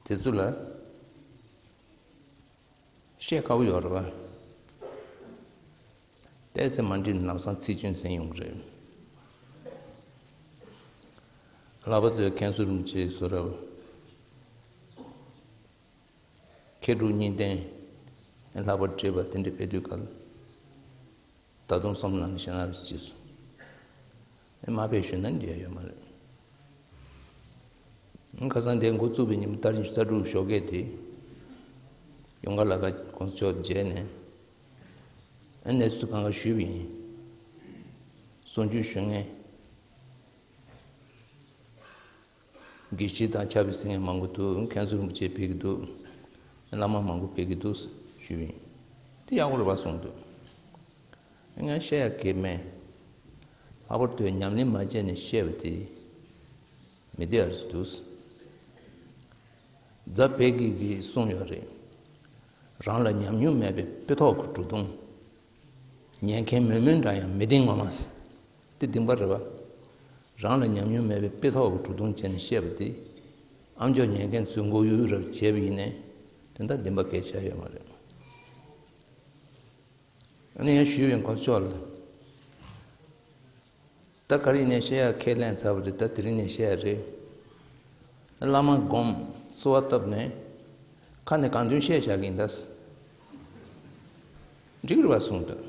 དེ་ཚོ་ལ། བཤད་དཀའ་བོ་ཡོད་རེད་བ། བལྟས་ཚེ་མ་འགྲིག་ན་ལམ་སང་ཚིག་སྐྱོན་ཟིན་ཡོང་གི་རེད། ལྷག་པར་དུ་མཁན་ཟུར་རིན་པོ་ཆེའི་བཟོ་འདྲ་བ། མཁས་གྲུབ་གཉིས་ལྡན་ལྷག་པར་བགྲེས་པ་དེ་འདྲ་ཕེབས་དུས་སྐབས་ད་དུང་བསམ་བློ་ནང་ཞེད་སྣང་རེ་སྐྱེས་སོང་། མ་ཕེབས་ཞུས་ན་འགྲིག་ཡ་ཡོད་མ་རེད། ཁ་སང་དེ་འགོ་བཙུགས་པའི་ཉིན་མོ་ཏ་རིག་ཉི་ཤུ་རྩ་དྲུག་ཞོགས་ཀས་དེ། ཡོངས་དགའ་ལྷ་ཁང་གོང་ས་མཆོག་མཇལ་ནས། ཨ་གནས་ཚུལ་གང་ག་ཞུས་པ་ཡིན། གསུང་ཆོས་ཞུ་མཁན་དགེ་བཤེས་དང་ཕྱག་དཔེ་གཟིགས་མཁན་མང་པོ་འདུག། མཁན་ཟུར་རིན་པོ་ཆེ་ཕེབས་ཀྱི་འདུག། བླ་མ་མང་པོ་ཕེབས་ཀྱི་འདུག་ཞུས་པ་ཡིན། དེ་ཡག་པོ་རེད་པ་གསུངས་འདུག། ང་བཤད་ཡག་གི་མེད། ལྷག་པར་དུ་ཉམས་ལེན་མ་བྱས་ནས་བཤད་པ་དེ་མི་བདེ་བ་རེད་འདུག། རྫ་དཔལ་སྐྱེས་ཀྱིས་གསུངས་ཡོད་རེད། རང་ལ་ཉམས་མྱོང་མེད་པའི་དཔེ་ཐོག་གི་གྲུ་གདུང་། ཉན་མཁན་མོན་མོན་འདྲ་ཡང་མི་བདེན་ངོ་མ། དེ་བདེན་པ་རེད་པ། རང་ལ་ཉམས་མྱོང་མེད་པའི་དཔེ་ཐོག་གི་གྲུ་གདུང་བྱས་ནས་བཤད་པ་དེ། ཨ་མཆོག་ཉན་མཁན་ཚོས་མགོ་གཡུག་རབས་བྱས་པ་ཡིན་ནའི་དེ་འདྲ་བདེན་པ་སྐད་ཆ་ཡོད་མ་རེད། ཨ་ནི་ཡང་ཞུས་པའི་གོང་ས་མཆོག་ལ། ད་ག་རེ་ཡིན་ནའི་བཤད་ཡག་ཁས་ལེན་ཚར་བ་རེད། ད་དེ་རིང་ནས་བཤད་ཡག་རེད། བླ་མ་སྒོམ་གསོལ་བ་བཏབ་ནས་ཁ་ནས་གང་འདོད་བཤད་བཞག་གི་ཡིན་ད། འགྲིག་རེད་པ་གསུངས་འདུག།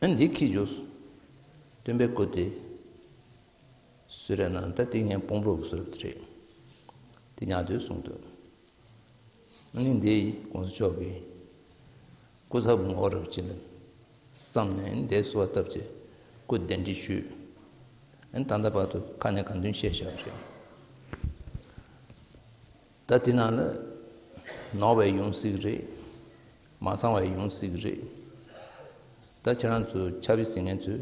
ཨ་འདི་ཁྱི་འཇོག་སོང་། སྟོན་པའི་སྐུ་དེ་སུ་རེད་ན་ད་དེ་ངའི་དཔོན་པོ་གི་སུ་རེད་དེ་རེད། དེ་ཉག་དུས་གསུངས་འདུག། ནི་འདི་གོང་ས་མཆོག་གི་སྐུ་ཚབ་ངོ་རབ་ཅིག་ལ་བསམ་ནས་འདས་གསོལ་བ་བཏབ་བྱས་སྐུ་གདན་འདྲེན་ཞུས། ཨ་ནི་ད་ལྟ་བར་དུ་ཁ་ནས་གང་འདོད་བཤད་བཞག་པ་རེད། ད་དེ་ནང་ལ་ནོར་བའི་ཡོང་སྲིད་རེད། མ་ཚང་བའི་ཡོང་སྲིད་རེད། ད་ཁྱེད་རང་ཚོ་ཕྱག་དཔེ་གཟིགས་མཁན་ཚོས་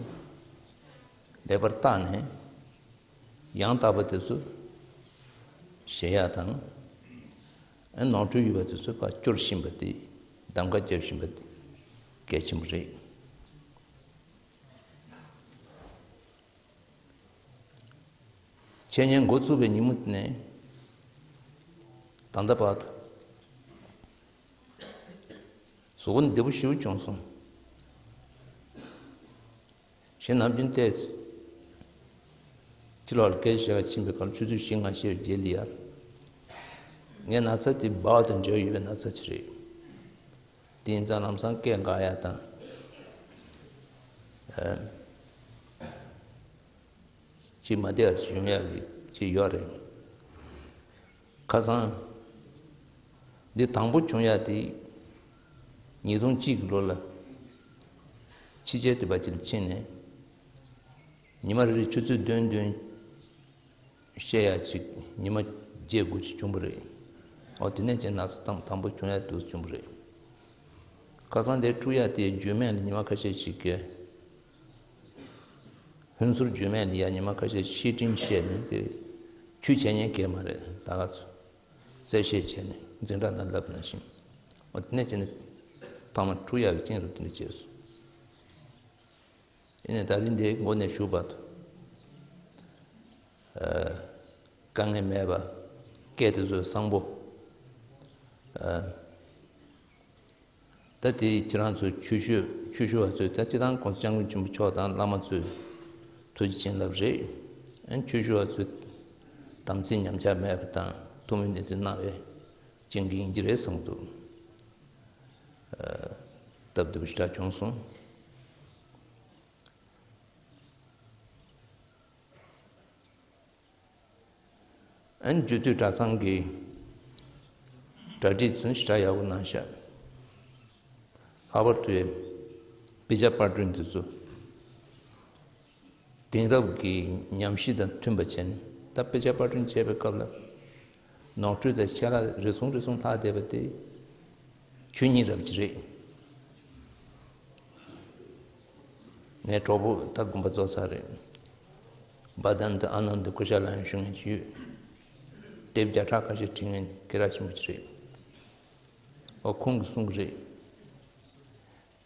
ལེགས་པར་བརྟག་ནས། ཡང་དག་པ་དེ་ཚོ་བཞེས་ཡག་དང་། ཨ་ནོར་འཁྲུལ་ཡོད་པ་དེ་ཚོ་ཕར་སྐྱོར་བཞིན་པ་དེ། གདམ་ག་རྒྱབ་བཞིན་པ་དེ་གལ་ཆེན་པོ་རེད། འཆད་ཉན་འགོ་ཚུགས་པའི་ཉིན་མོ་དེ་ནས་ད་ལྟ་བར་དུ་གཟུགས་པོ་བདེ་པོ་ཞེ་པོ་བྱུང་སོང་། གཞན་ནམ་རྒྱུན་ཏོག་ཙམ་ཕྱི་ལོགས་ལ་སྐད་ཆ་བཤད་ག་ཕྱིན་པའི་སྐབས་ཆུ་ཚོད་བཞི་ལྔ་ཤར་བའི་རྗེས་ལ་ཡ། ངའི་ན་ཚ་དེ་བག་དང་འབྲེལ་བ་ཡོད་པའི་ན་ཚ་ཅིག་རེད། དེ་ཡིན་ཙང་ལམ་སང་སྐད་འགག་ཡ་དང་། ཨ། ཅིག་མ་བདེ་བ་བྱུང་ཡ་གི་ཅིག་ཡོད་རེད། ཁ་སང་། འདི་དང་པོ་བྱུང་ཡ་དེ། ཉིས་སྟོང་གཅིག་གི་ལོ་ལ། ཕྱི་རྒྱལ་དུ་བ་ཅིག་ལ་ཕྱིན་ནས། ཉི་མ་རེ་རེ་ཆུ་ཚོད་བདུན་བདུན་བཤད་ཡ་ཅིག་ཉི་མ་བརྒྱད་དགུ་ཅིག་བྱུང་བ་རེད། འོ་དེ་ནས་ཅིག་ན་ཚ་དང་དང་པོ་བྱུང་ཡ་དུས་བྱུང་བ་རེད། ཁ་སང་དེ་དཀྲུག་ཡ་དེ་རྒྱུད་སྨད་ལ་ཉི་མ་ཁ་ཤས་ཤིག་གི། ཧུན་སུར་རྒྱུད་སྨད་ལ་ཡ་ཉི་མ་ཁ་ཤས་བཤད་འཕྲིན་བཤད་ནས་དེ། ཆོས་འཆད་ཉན་གས་མ་རེད། ད་ག་ཚོད། རྩད་བཤད་བྱས་ནས་འཛིན་གྲྭ་ནང་བསླབ་ནང་བཞིན། འོ་དེ་ནས་བྱས་ནས་ཐོག་མ་དཀྲུག་ཡག་གི་རྐྱེན་རུ་དེ་འདྲ་བྱས་སོང་། ཡིན་ནའི་ད་རིང་འདི་མགོ་ནས་མཇུག་བར་དུ། ཨ། དཀའ་ངལ་མེད་པ། སྐད་དེ་ཚོ་བཟང་པོ། ཨ། ད་དེ་ཁྱེད་རང་ཚོ་ཆོས་ཞུ་ཆོས་ཞུ་བ་ཚོས་ད་སྤྱིར་བཏང་༸གོང་ས་༸སྐྱབས་མགོན་ཆེན་པོ་མཆོག་དང་བླ་མ་ཚོས་ཐུགས་རྗེ་བྱིན་རླབས་རེད། ཨ་ནི་ཆོས་ཞུ་བ་ཚོས་དམ་ཚིག་ཉམས་ཆག་མེད་པ་དང་ཐུགས་སྨོན་བདེན་ཚིག་གནང་བའི་རྐྱེན་གྱིས་ཡིན་གྱི་རེད་བསམ་གྱི་འདུག། ཨ། སྟབས་བདེ་པོ་ཞེ་དྲག་བྱུང་སོང་། ཨ་ནི་རྒྱུད་སྟོད་གྲྭ་ཚང་གི་གྲ་སྒྲིག་ཚུན་ཞེ་དྲག་ཡག་པོ་གནང་ཤག། ལྷག་པར་དུ་དཔེ་ཆ་པར་སྐྲུན་དེ་ཚོ་དེང་རབས་ཀྱི་ཉམས་ཞིབ་དང་མཐུན་པ་བྱས་ནས། ད་དཔེ་ཆ་པར་སྐྲུན་བྱེད་པའི་སྐབས་ལ་ནོར་འཁྲུལ་དང་ཆད་ལྷག་རེ་ཟུང་རེ་ཟུང་ལྷག་བསྡད་པ་དེ་ཆོས་ཉིད་རབ་ཅིག་རེད། ངའི་གྲོགས་པོ་ད་དགོན་པ་རྫོགས་ཚར་རེད། བྷ་དན་དུ་ཨ་ནན་དུ་སྐུ་ཞབས་ལགས་ཞུ་མཁན་ཅིག་ཡོད། དེབ་བརྒྱ་ཕྲག་ཁ་ཤས་བྲིས་མཁན་སྐད་གྲགས་ཆེན་པོ་ཅིག་རེད། འོ་ཁོང་གིས་གསུང་གི་རེད།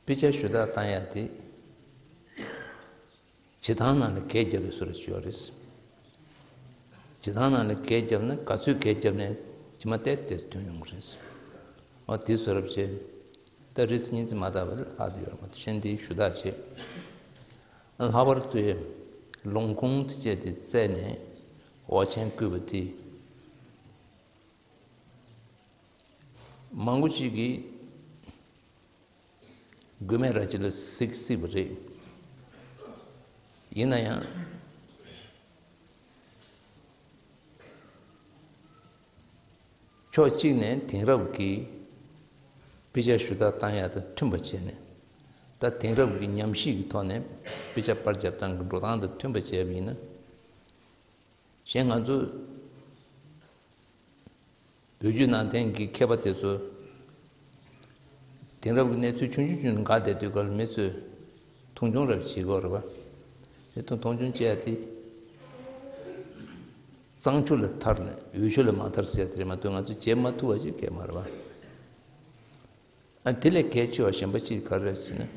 དཔེ་ཆ་ཞུ་དག་བཏང་ཡ་དེ། བྱེད་སྟངས་ནང་ལ་གས་བརྒྱབ་པའི་བཟོ་འདྲ་ཅིག་ཡོད་རེད། བྱེད་སྟངས་ནང་ལ་གས་བརྒྱབ་ན། ག་ཚོད་གས་བརྒྱབ་ནའི་ཕྱི་མ་ཏོག་ཙམ་ཏོག་ཙམ་ཐོན་ཡོང་གི་རེད། འོ་དེ་བཟོ་འདྲ་བྱས། ད་རེས་གཉིས་ཙམ་མ་བཏང་བ་ལྷག་ཏུ་ཡོད་རེད་མ་གཏོགས། གཞན་དེ་ཞུ་དག་བྱས། ལྷག་པར་དུ་ལུང་ཁུངས་དེ་བཅས་དེ་བཙལ་ནས་འོག་མཆན་བཀོད་པ་དེ། མང་པོ་ཅིག་གིས་དགོས་མེད་ར་ཅིག་ལ་གཟིགས་སྲིད་པ་རེད། ཡིན་ན་ཡང་ཕྱོགས་གཅིག་ནས་དེང་རབས་ཀྱི་དཔེ་ཆ་ཞུ་དག་བཏང་ཡག་དང་མཐུན་པ་བྱས་ནས། ད་དེང་རབས་ཀྱི་ཉམས་ཞིབ་ཀྱི་ཐོག་ནས་དཔེ་ཆ་པར་རྒྱབ་སྟངས་ཀྱི་འགྲོ་སྟངས་དང་མཐུན་པ་བྱས་པ་ཡིན་ན། གཞན་ང་ཚོ་བོད་བརྒྱུད་ནང་བསྟན་གྱི་མཁས་པ་དེ་ཚོ་དེང་རབས་ཀྱི་གནས་ཚུལ་ཆུང་ཆུང་ཆུང་འགག་བསྡད་དུས་སྐབས་ལ་མི་ཚོས་མཐོང་ཆུང་རབ་བྱེད་ཀྱི་ཡོད་རེད་པ། དེ་དང་མཐོང་ཆུང་བྱེད་ཡ་དེ་གཙང་ཆུ་ལ་ཐར་ནས་འོལ་ཆུ་ལ་མ་ཐར་ཟེར་ཡ་དེ་རེད་མ་གཏོགས། ང་ཚོས་བྱེད་མ་ཐུབ་པ་ཞིག་གང་ཡང་མ་རེད་པ། ཨ། དེ་ལས་གལ་ཆེ་བ་གཞན་པ་ཅིག་ག་རེ་རེད་ཟེར་ན།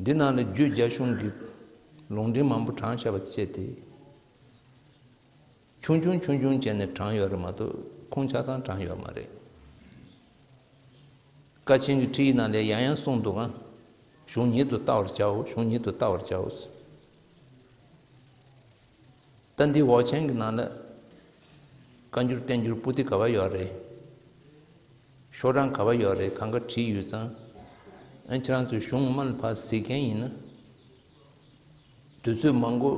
འདི་ནང་ལ་རྒྱུད་རྒྱ་གཞུང་གི་ལུང་འདྲེན་མང་པོ་དྲངས་བཞག་པ་བྱས་ཏེ། ཆུང་ཆུང་ཆུང་ཆུང་བྱས་ནས་དྲངས་ཡོད་རེད་མ་གཏོགས་ཁུངས་ཆ་ཚང་དྲངས་ཡོད་མ་རེད། ཀ་ཆེན་གྱི་ཁྲིད་ཡིག་ནང་ལ་ཡང་ཡང་གསུངས་འདུག་ག། གཞུང་ཉིད་དུ་ལྟ་བར་བྱའོ། གཞུང་ཉིད་དུ་ལྟ་བར་བྱའོ། ད་འདི་འོག་མཆན་གྱི་ནང་ལ་བཀའ་འགྱུར་བསྟན་འགྱུར་པོ་ཏི་ག་པར་ཡོད་རེད། ཤོག་གྲངས་ག་པར་ཡོད་རེད། གང་ག་བྲིས་ཡོད་ཙང་། ཨ། ཁྱེད་རང་ཚོས་གཞུང་ངོ་མ་ལ་ཕར་གཟིགས་མཁན་ཡིན་ན། དུས་ཚོད་མང་པོ་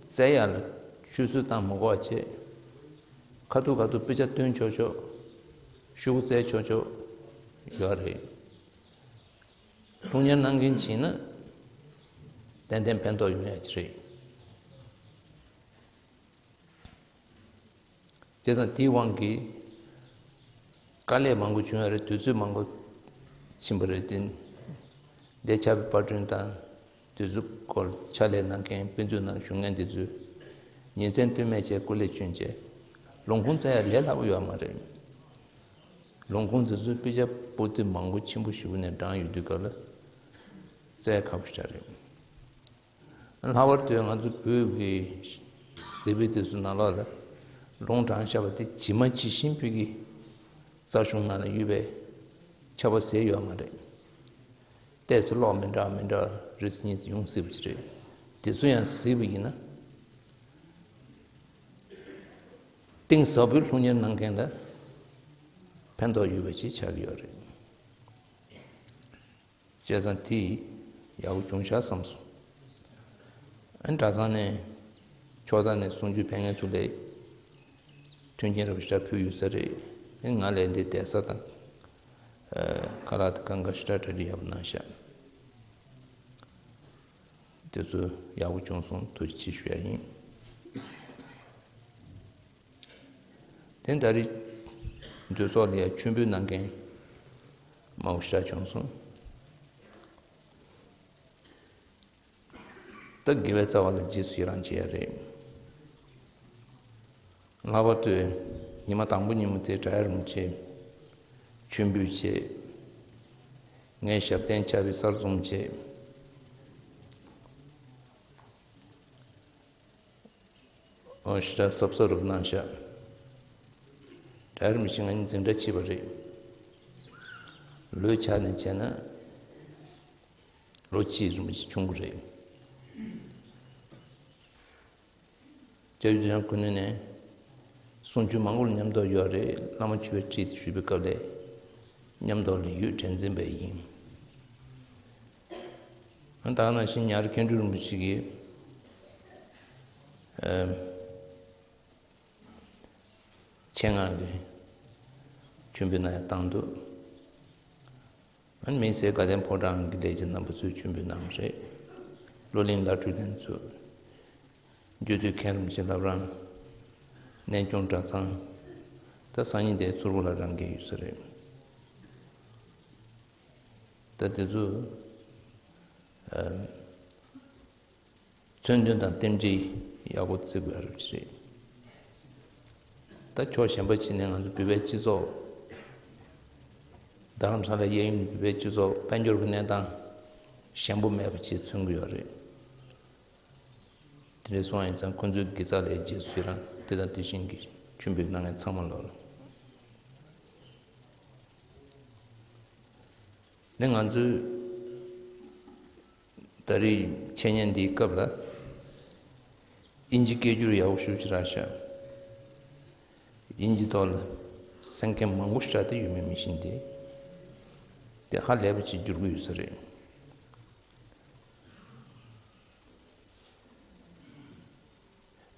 བཙལ་ཡག་ལ་ཆུད་ཟོས་བཏང་མི་དགོས་པ་བྱས། ཁ་ཐུག་ཁ་ཐུག་དཔེ་ཆ་སྟོན་ཆོག་ཆོག། ཤོག་བུ་བཙལ་ཆོག་ཆོག་ཡོད་རེད། སློབ་གཉེར་གནང་མཁན་བྱས་ན་ཏན་ཏན་ཕན་ཐོགས་ཡོང་ཡ་ཅིག་རེད། བྱས་ཙང་དེའི་དབང་གིས་དཀའ་ལས་མང་པོ་བྱུང་ཡ་རེད། དུས་ཚོད་མང་པོ་ཕྱིན་པ་རེད། དེ་འདས་ཆགས་པའི་པར་སྐྲུན་དང་དུས་ཚོད་སྐོར་ཕྱག་ལས་གནང་མཁན་དཔེ་མཛོད་ནང་བཞུགས་མཁན་དེ་ཚོས་ཉིན་མཚན་ལྟོས་མེད་བྱས་སྐུ་ལས་བསྐྱོན་བྱས་ལུང་ཁུངས་བཙལ་ཡ་ལས་སླ་པོ་ཡོད་མ་རེད། ལུང་ཁུངས་དེ་ཚོ་དཔེ་ཆ་པོ་ཏི་མང་པོ་ཆེན་པོ་ཞེ་པོ་ནས་བགྲངས་ཡོད་དུས་སྐབས་ལ་བཙལ་ཁག་པོ་ཞིག་རེད། ལྷག་པར་དུ་ང་ཚོ་བོད་ཀྱི་གཟིགས་དཔེ་དེ་ཚོ་ནང་ལོགས་ལ་ལུང་དྲངས་བཞག་པ་དེ་ཇི་མ་ཇི་བཞིན་བོད་ཀྱི་རྩ་གཞུང་ནང་ལ་ཡོད་པའི་ཁྱབ་པ་ཟེར་ཡོད་མ་རེད། ཏོག་ཙམ་ཀློག་མི་འདྲ་མི་འདྲ་རེ་གཉིས་ཡོང་སྲིད་པ་ཅིག་རེད། དེ་ཚོ་ཡང་གཟིགས་པ་ཡིན་ན་གཏིང་ཟབ་པོའི་སློབ་གཉེར་གནང་མཁན་ལ་ཕན་ཐོགས་ཡོད་པ་ཅིག་ཆགས་ཀྱི་ཡོད་རེད། བྱས་ཙང་དེ་ཡག་པོ་བྱུང་ཤག་བསམ་སོང་། ཨ་ནི་གྲྭ་ཚང་ནས་ཕྱོགས་མཐའ་ནས་གསུང་ཆོས་ཕན་མཁན་ཚོ་ལ་མཐུན་རྐྱེན་རོབ་ཞིག་ཕུལ་ཡོད་ས་རེད། ཨ་ནི་ང་ལ་འདི་བསྡད་ས་དང་ཁ་ལག་དང་གང་ག་ཞིག་གྲ་སྒྲིག་ཡག་པོ་གནང་ཤག། དེ་ཚོ་ཡག་པོ་བྱུང་སོང་། ཐུགས་རྗེ་ཆེ་ཞུ་ཡ་ཡིན། དེ་ད་རེས་འདུས་ཚོགས་ལ་ཡ་མཆོད་འབུལ་གནང་མཁན་མང་པོ་ཞེ་དྲག་བྱུང་སོང་། ད་དགེ་བའི་རྩ་བ་ལ་རྗེས་སུ་ཡི་རང་བྱེད་ཡ་རེད། ལྷག་པར་དུ་ཉི་མ་དང་པོ་ཉིན་མོ་དེ་གྲྭ་ཡ་རིན་པོ་ཆེ་མཆོད་འབུལ་བྱས། ངའི་ཞབས་བརྟན་ཆགས་པའི་གསར་རྩོམ་བྱས། ཨོ་ཞེ་དྲག་གཟབ་གཟབ་རུབ་གནང་ཤག། གྲྭ་རིན་པོ་ཆེ་ང་གཉིས་འཛིང་གྲྭ་ཕྱེས་པ་རེད། ལོའི་ཆ་ནས་བྱས་ན་ལོ་གཅིག་རིན་པོ་ཆེ་ཆུང་གི་རེད། སྐྱབས་རྗེ་ཡང་ཁུ་ནུ་ནས་གསུང་ཆོས་མང་པོ་ལ་མཉམ་དུ་ཡོད་རེད། བླ་མ་མཆོད་པའི་ཁྲིད་དེ་ཞུས་པའི་སྐབས་ལས་མཉམ་དུ་ལ་ཡོད་དྲན་འཛིན་པ་ཡིན། ད་ག་ནང་བཞིན་ཉར་མཁན་སྤྲུལ་རིན་པོ་ཆེ་གིས་ཨ་ཆེད་མངགས་ཀྱིས་མཆོད་འབུལ་གནང་ཡ་བཏང་འདུག། ཨ་ནི་དམིགས་བསལ་དགའ་ལྡན་ཕོ་བྲང་གི་ལས་བྱེད་རྣམ་པ་ཚོས་མཆོད་འབུལ་གནང་བ་རེད། བློ་གླིང་བླ་སྤྲུལ་ལྷན་ཚོགས་རྒྱུད་སྟོད་མཁན་རིན་པོ་ཆེ་བླ་བྲང་། གནས་ཆུང་གྲྭ་ཚང་། ད་སང་ཉིན་དེ་ཚུར་བོ་ལ་རང་འགན་ཡོད་ས་རེད། ད་དེ་ཚོ་ཨ་མཚོན་དོན་དང་རྟེན་འབྲེལ་ཡག་པོ་བརྩི་དགོས་རབས་ཅིག་རེད། ད་ཕྱོགས་གཞན་པ་ཕྱིན་ནས་ང་ཚོ་བོད་པའི་སྤྱི་ཚོགས་རྡ་རམ་ས་ལ་གཡས་གཡོན་བོད་པའི་སྤྱི་ཚོགས་དཔལ་འབྱོར་གྱི་གནས་སྟངས་ཞན་པོ་མེད་པ་ཅིག་མཚོན་གྱི་ཡོད་རེད། དེ་འདྲ་སོང་ཡིན་ཙང་ཁོང་ཚོའི་དགེ་རྩ་ལ་རྗེས་སུ་ཡི་རང་། དེ་དང་དེ་བཞིན་གྱི་མཆོད་འབུལ་གནང་མཁན་ཚང་མ་ལོག་ལ། ནི་ང་ཚོས་ད་རེས་འཆད་ཉན་འདིའི་སྐབས་ལ་དབྱིན་ཇི་སྐད་སྒྱུར་ཡག་པོ་ཞེ་པོ་ཅིག་རག་ཤག། དབྱིན་ཇི་ཐོག་ལ་གསན་མཁན་མང་པོ་ཞིག་རག་བསྡད་ཡོད་མེད་མི་ཤེས་ཏེ། དེ་ཧ་ལས་པ་ཅིག་བསྒྱུར་གྱི་ཡོད་ས་རེད།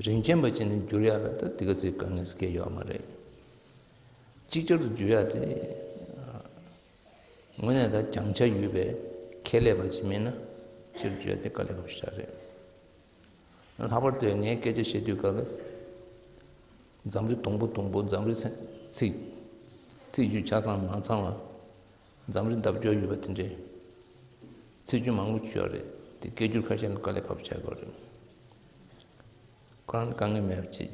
རིན་ཆེན་པ་ཅིག་ནི་བསྒྱུར་ཡག་ལ་ད་དེ་ག་ཚོད་དཀའ་ངལ་སྐྱེ་ཡོད་མ་རེད། ཅིག་ཅར་དུ་བསྒྱུར་ཡག་དེ་དངོས་གནས་ད་སྦྱང་ཆ་ཡོད་པའི་ཁྱད་ལས་པ་ཅིག་མེད་ན་ཅིག་ཅར་བསྒྱུར་ཡག་དེ་དཀའ་ལས་ཁག་པོ་ཞིག་རེད། ལྷག་པར་དུ་ངས་སྐད་ཆ་བཤད་དུས་སྐབས་ལ་འཛམ་རི་དུམ་བུ་དུམ་བུ། འཛམ་རི་ཚིག་ཚིག་བརྗོད་ཆ་ཚང་མ་ཚང་བ། འཛམ་རི་འདབས་ལྕོག་ཡོད་པ་དེ་འདྲའི་ཚིག་བརྗོད་མང་པོ་ཅིག་ཡོད་རེད། དེ་སྐད་སྒྱུར་ཁ་ཤས་ལ་དཀའ་ལས་ཁག་པོ་ཆགས་ཀྱི་ཡོད་རེད། ཁོ་རང་དཀའ་ངལ་མེད་པ་ཅིག་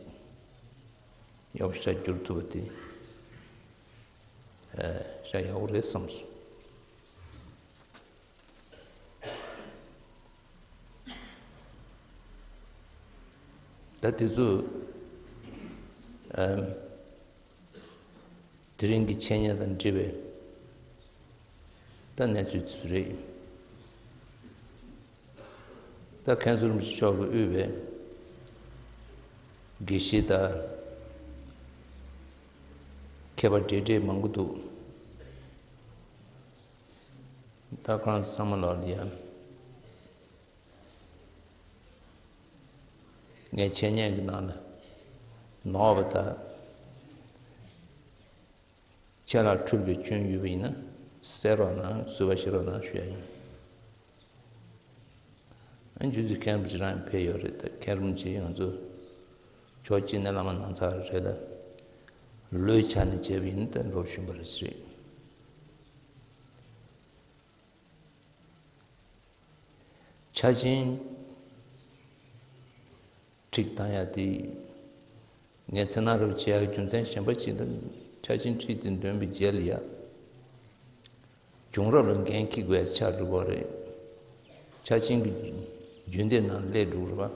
ཡག་པོ་ཞིག་བསྒྱུར་ཐུབ་པ་དེ་ཨ་ཞེ་དྲག་ཡག་པོ་རེད་བསམ་སོང་། ད་དེ་ཚོ་ཨ་དེ་རིང་གི་འཆད་ཉན་དང་འབྲེལ་བའི་ད་གནས་ཚུལ་དེ་ཚོ་རེད། ད་མཁན་ཟུར་རིན་པོ་ཆེ་མཆོག་གིས་དབུས་པའི་དགེ་བཤེས་དང་མཁས་པ་འདྲེས་འདྲེས་མང་པོ་འདུག། ད་ཁོང་ཚང་མ་ལོག་ལ་ཡ། ངས་འཆད་ཉན་གྱི་ནང་ལ་ནོར་བ་དང་། ཁྱེད་ལ་འཁྲུལ་པའི་སྐྱོན་ཡོད་པ་ཡིན་ན་གསལ་རོགས་གནང་། བཟོད་པ་བཞེས་རོགས་གནང་ཞུ་ཡ་ཡིན། ཨ་ནི་རྗེ་བཙུན་མཁན་རིན་པོ་ཆེ་རང་ཡང་ཕེབས་ཡོད་རེད། ད་མཁན་རིན་པོ་ཆེ་ང་ཚོ་ཕྱོགས་གཅིག་ནས་བླ་མ་ནང་ཚགས་རེད་ལ། ལོའི་ཆ་ནས་བྱས་པ་ཡིན་ན་ད་སློབ་ཞུས་པ་རེད་ཟེར། ཆ་ཆེན་ཁྲིད་བཏང་ཡ་དེ། ངས་མཚན་ནག་རབ་བྱེད་ཡ་རྒྱུ་མཚན་གཞན་པ་ཅིག་ད་ཆ་ཆེན་ཁྲིད་དེ་འདོན་པའི་རྗེས་ལ་ཡ། བྱུང་རབས་ལ་འགན་འཁྱེར་དགོས་ཡ་ཆགས་འགྲོ་གི་རེད། ཆ་ཆེན་གྱི་རྒྱུན་ལྡན་ནང་སླེབས་འགྲོ་གི་རེད་པ།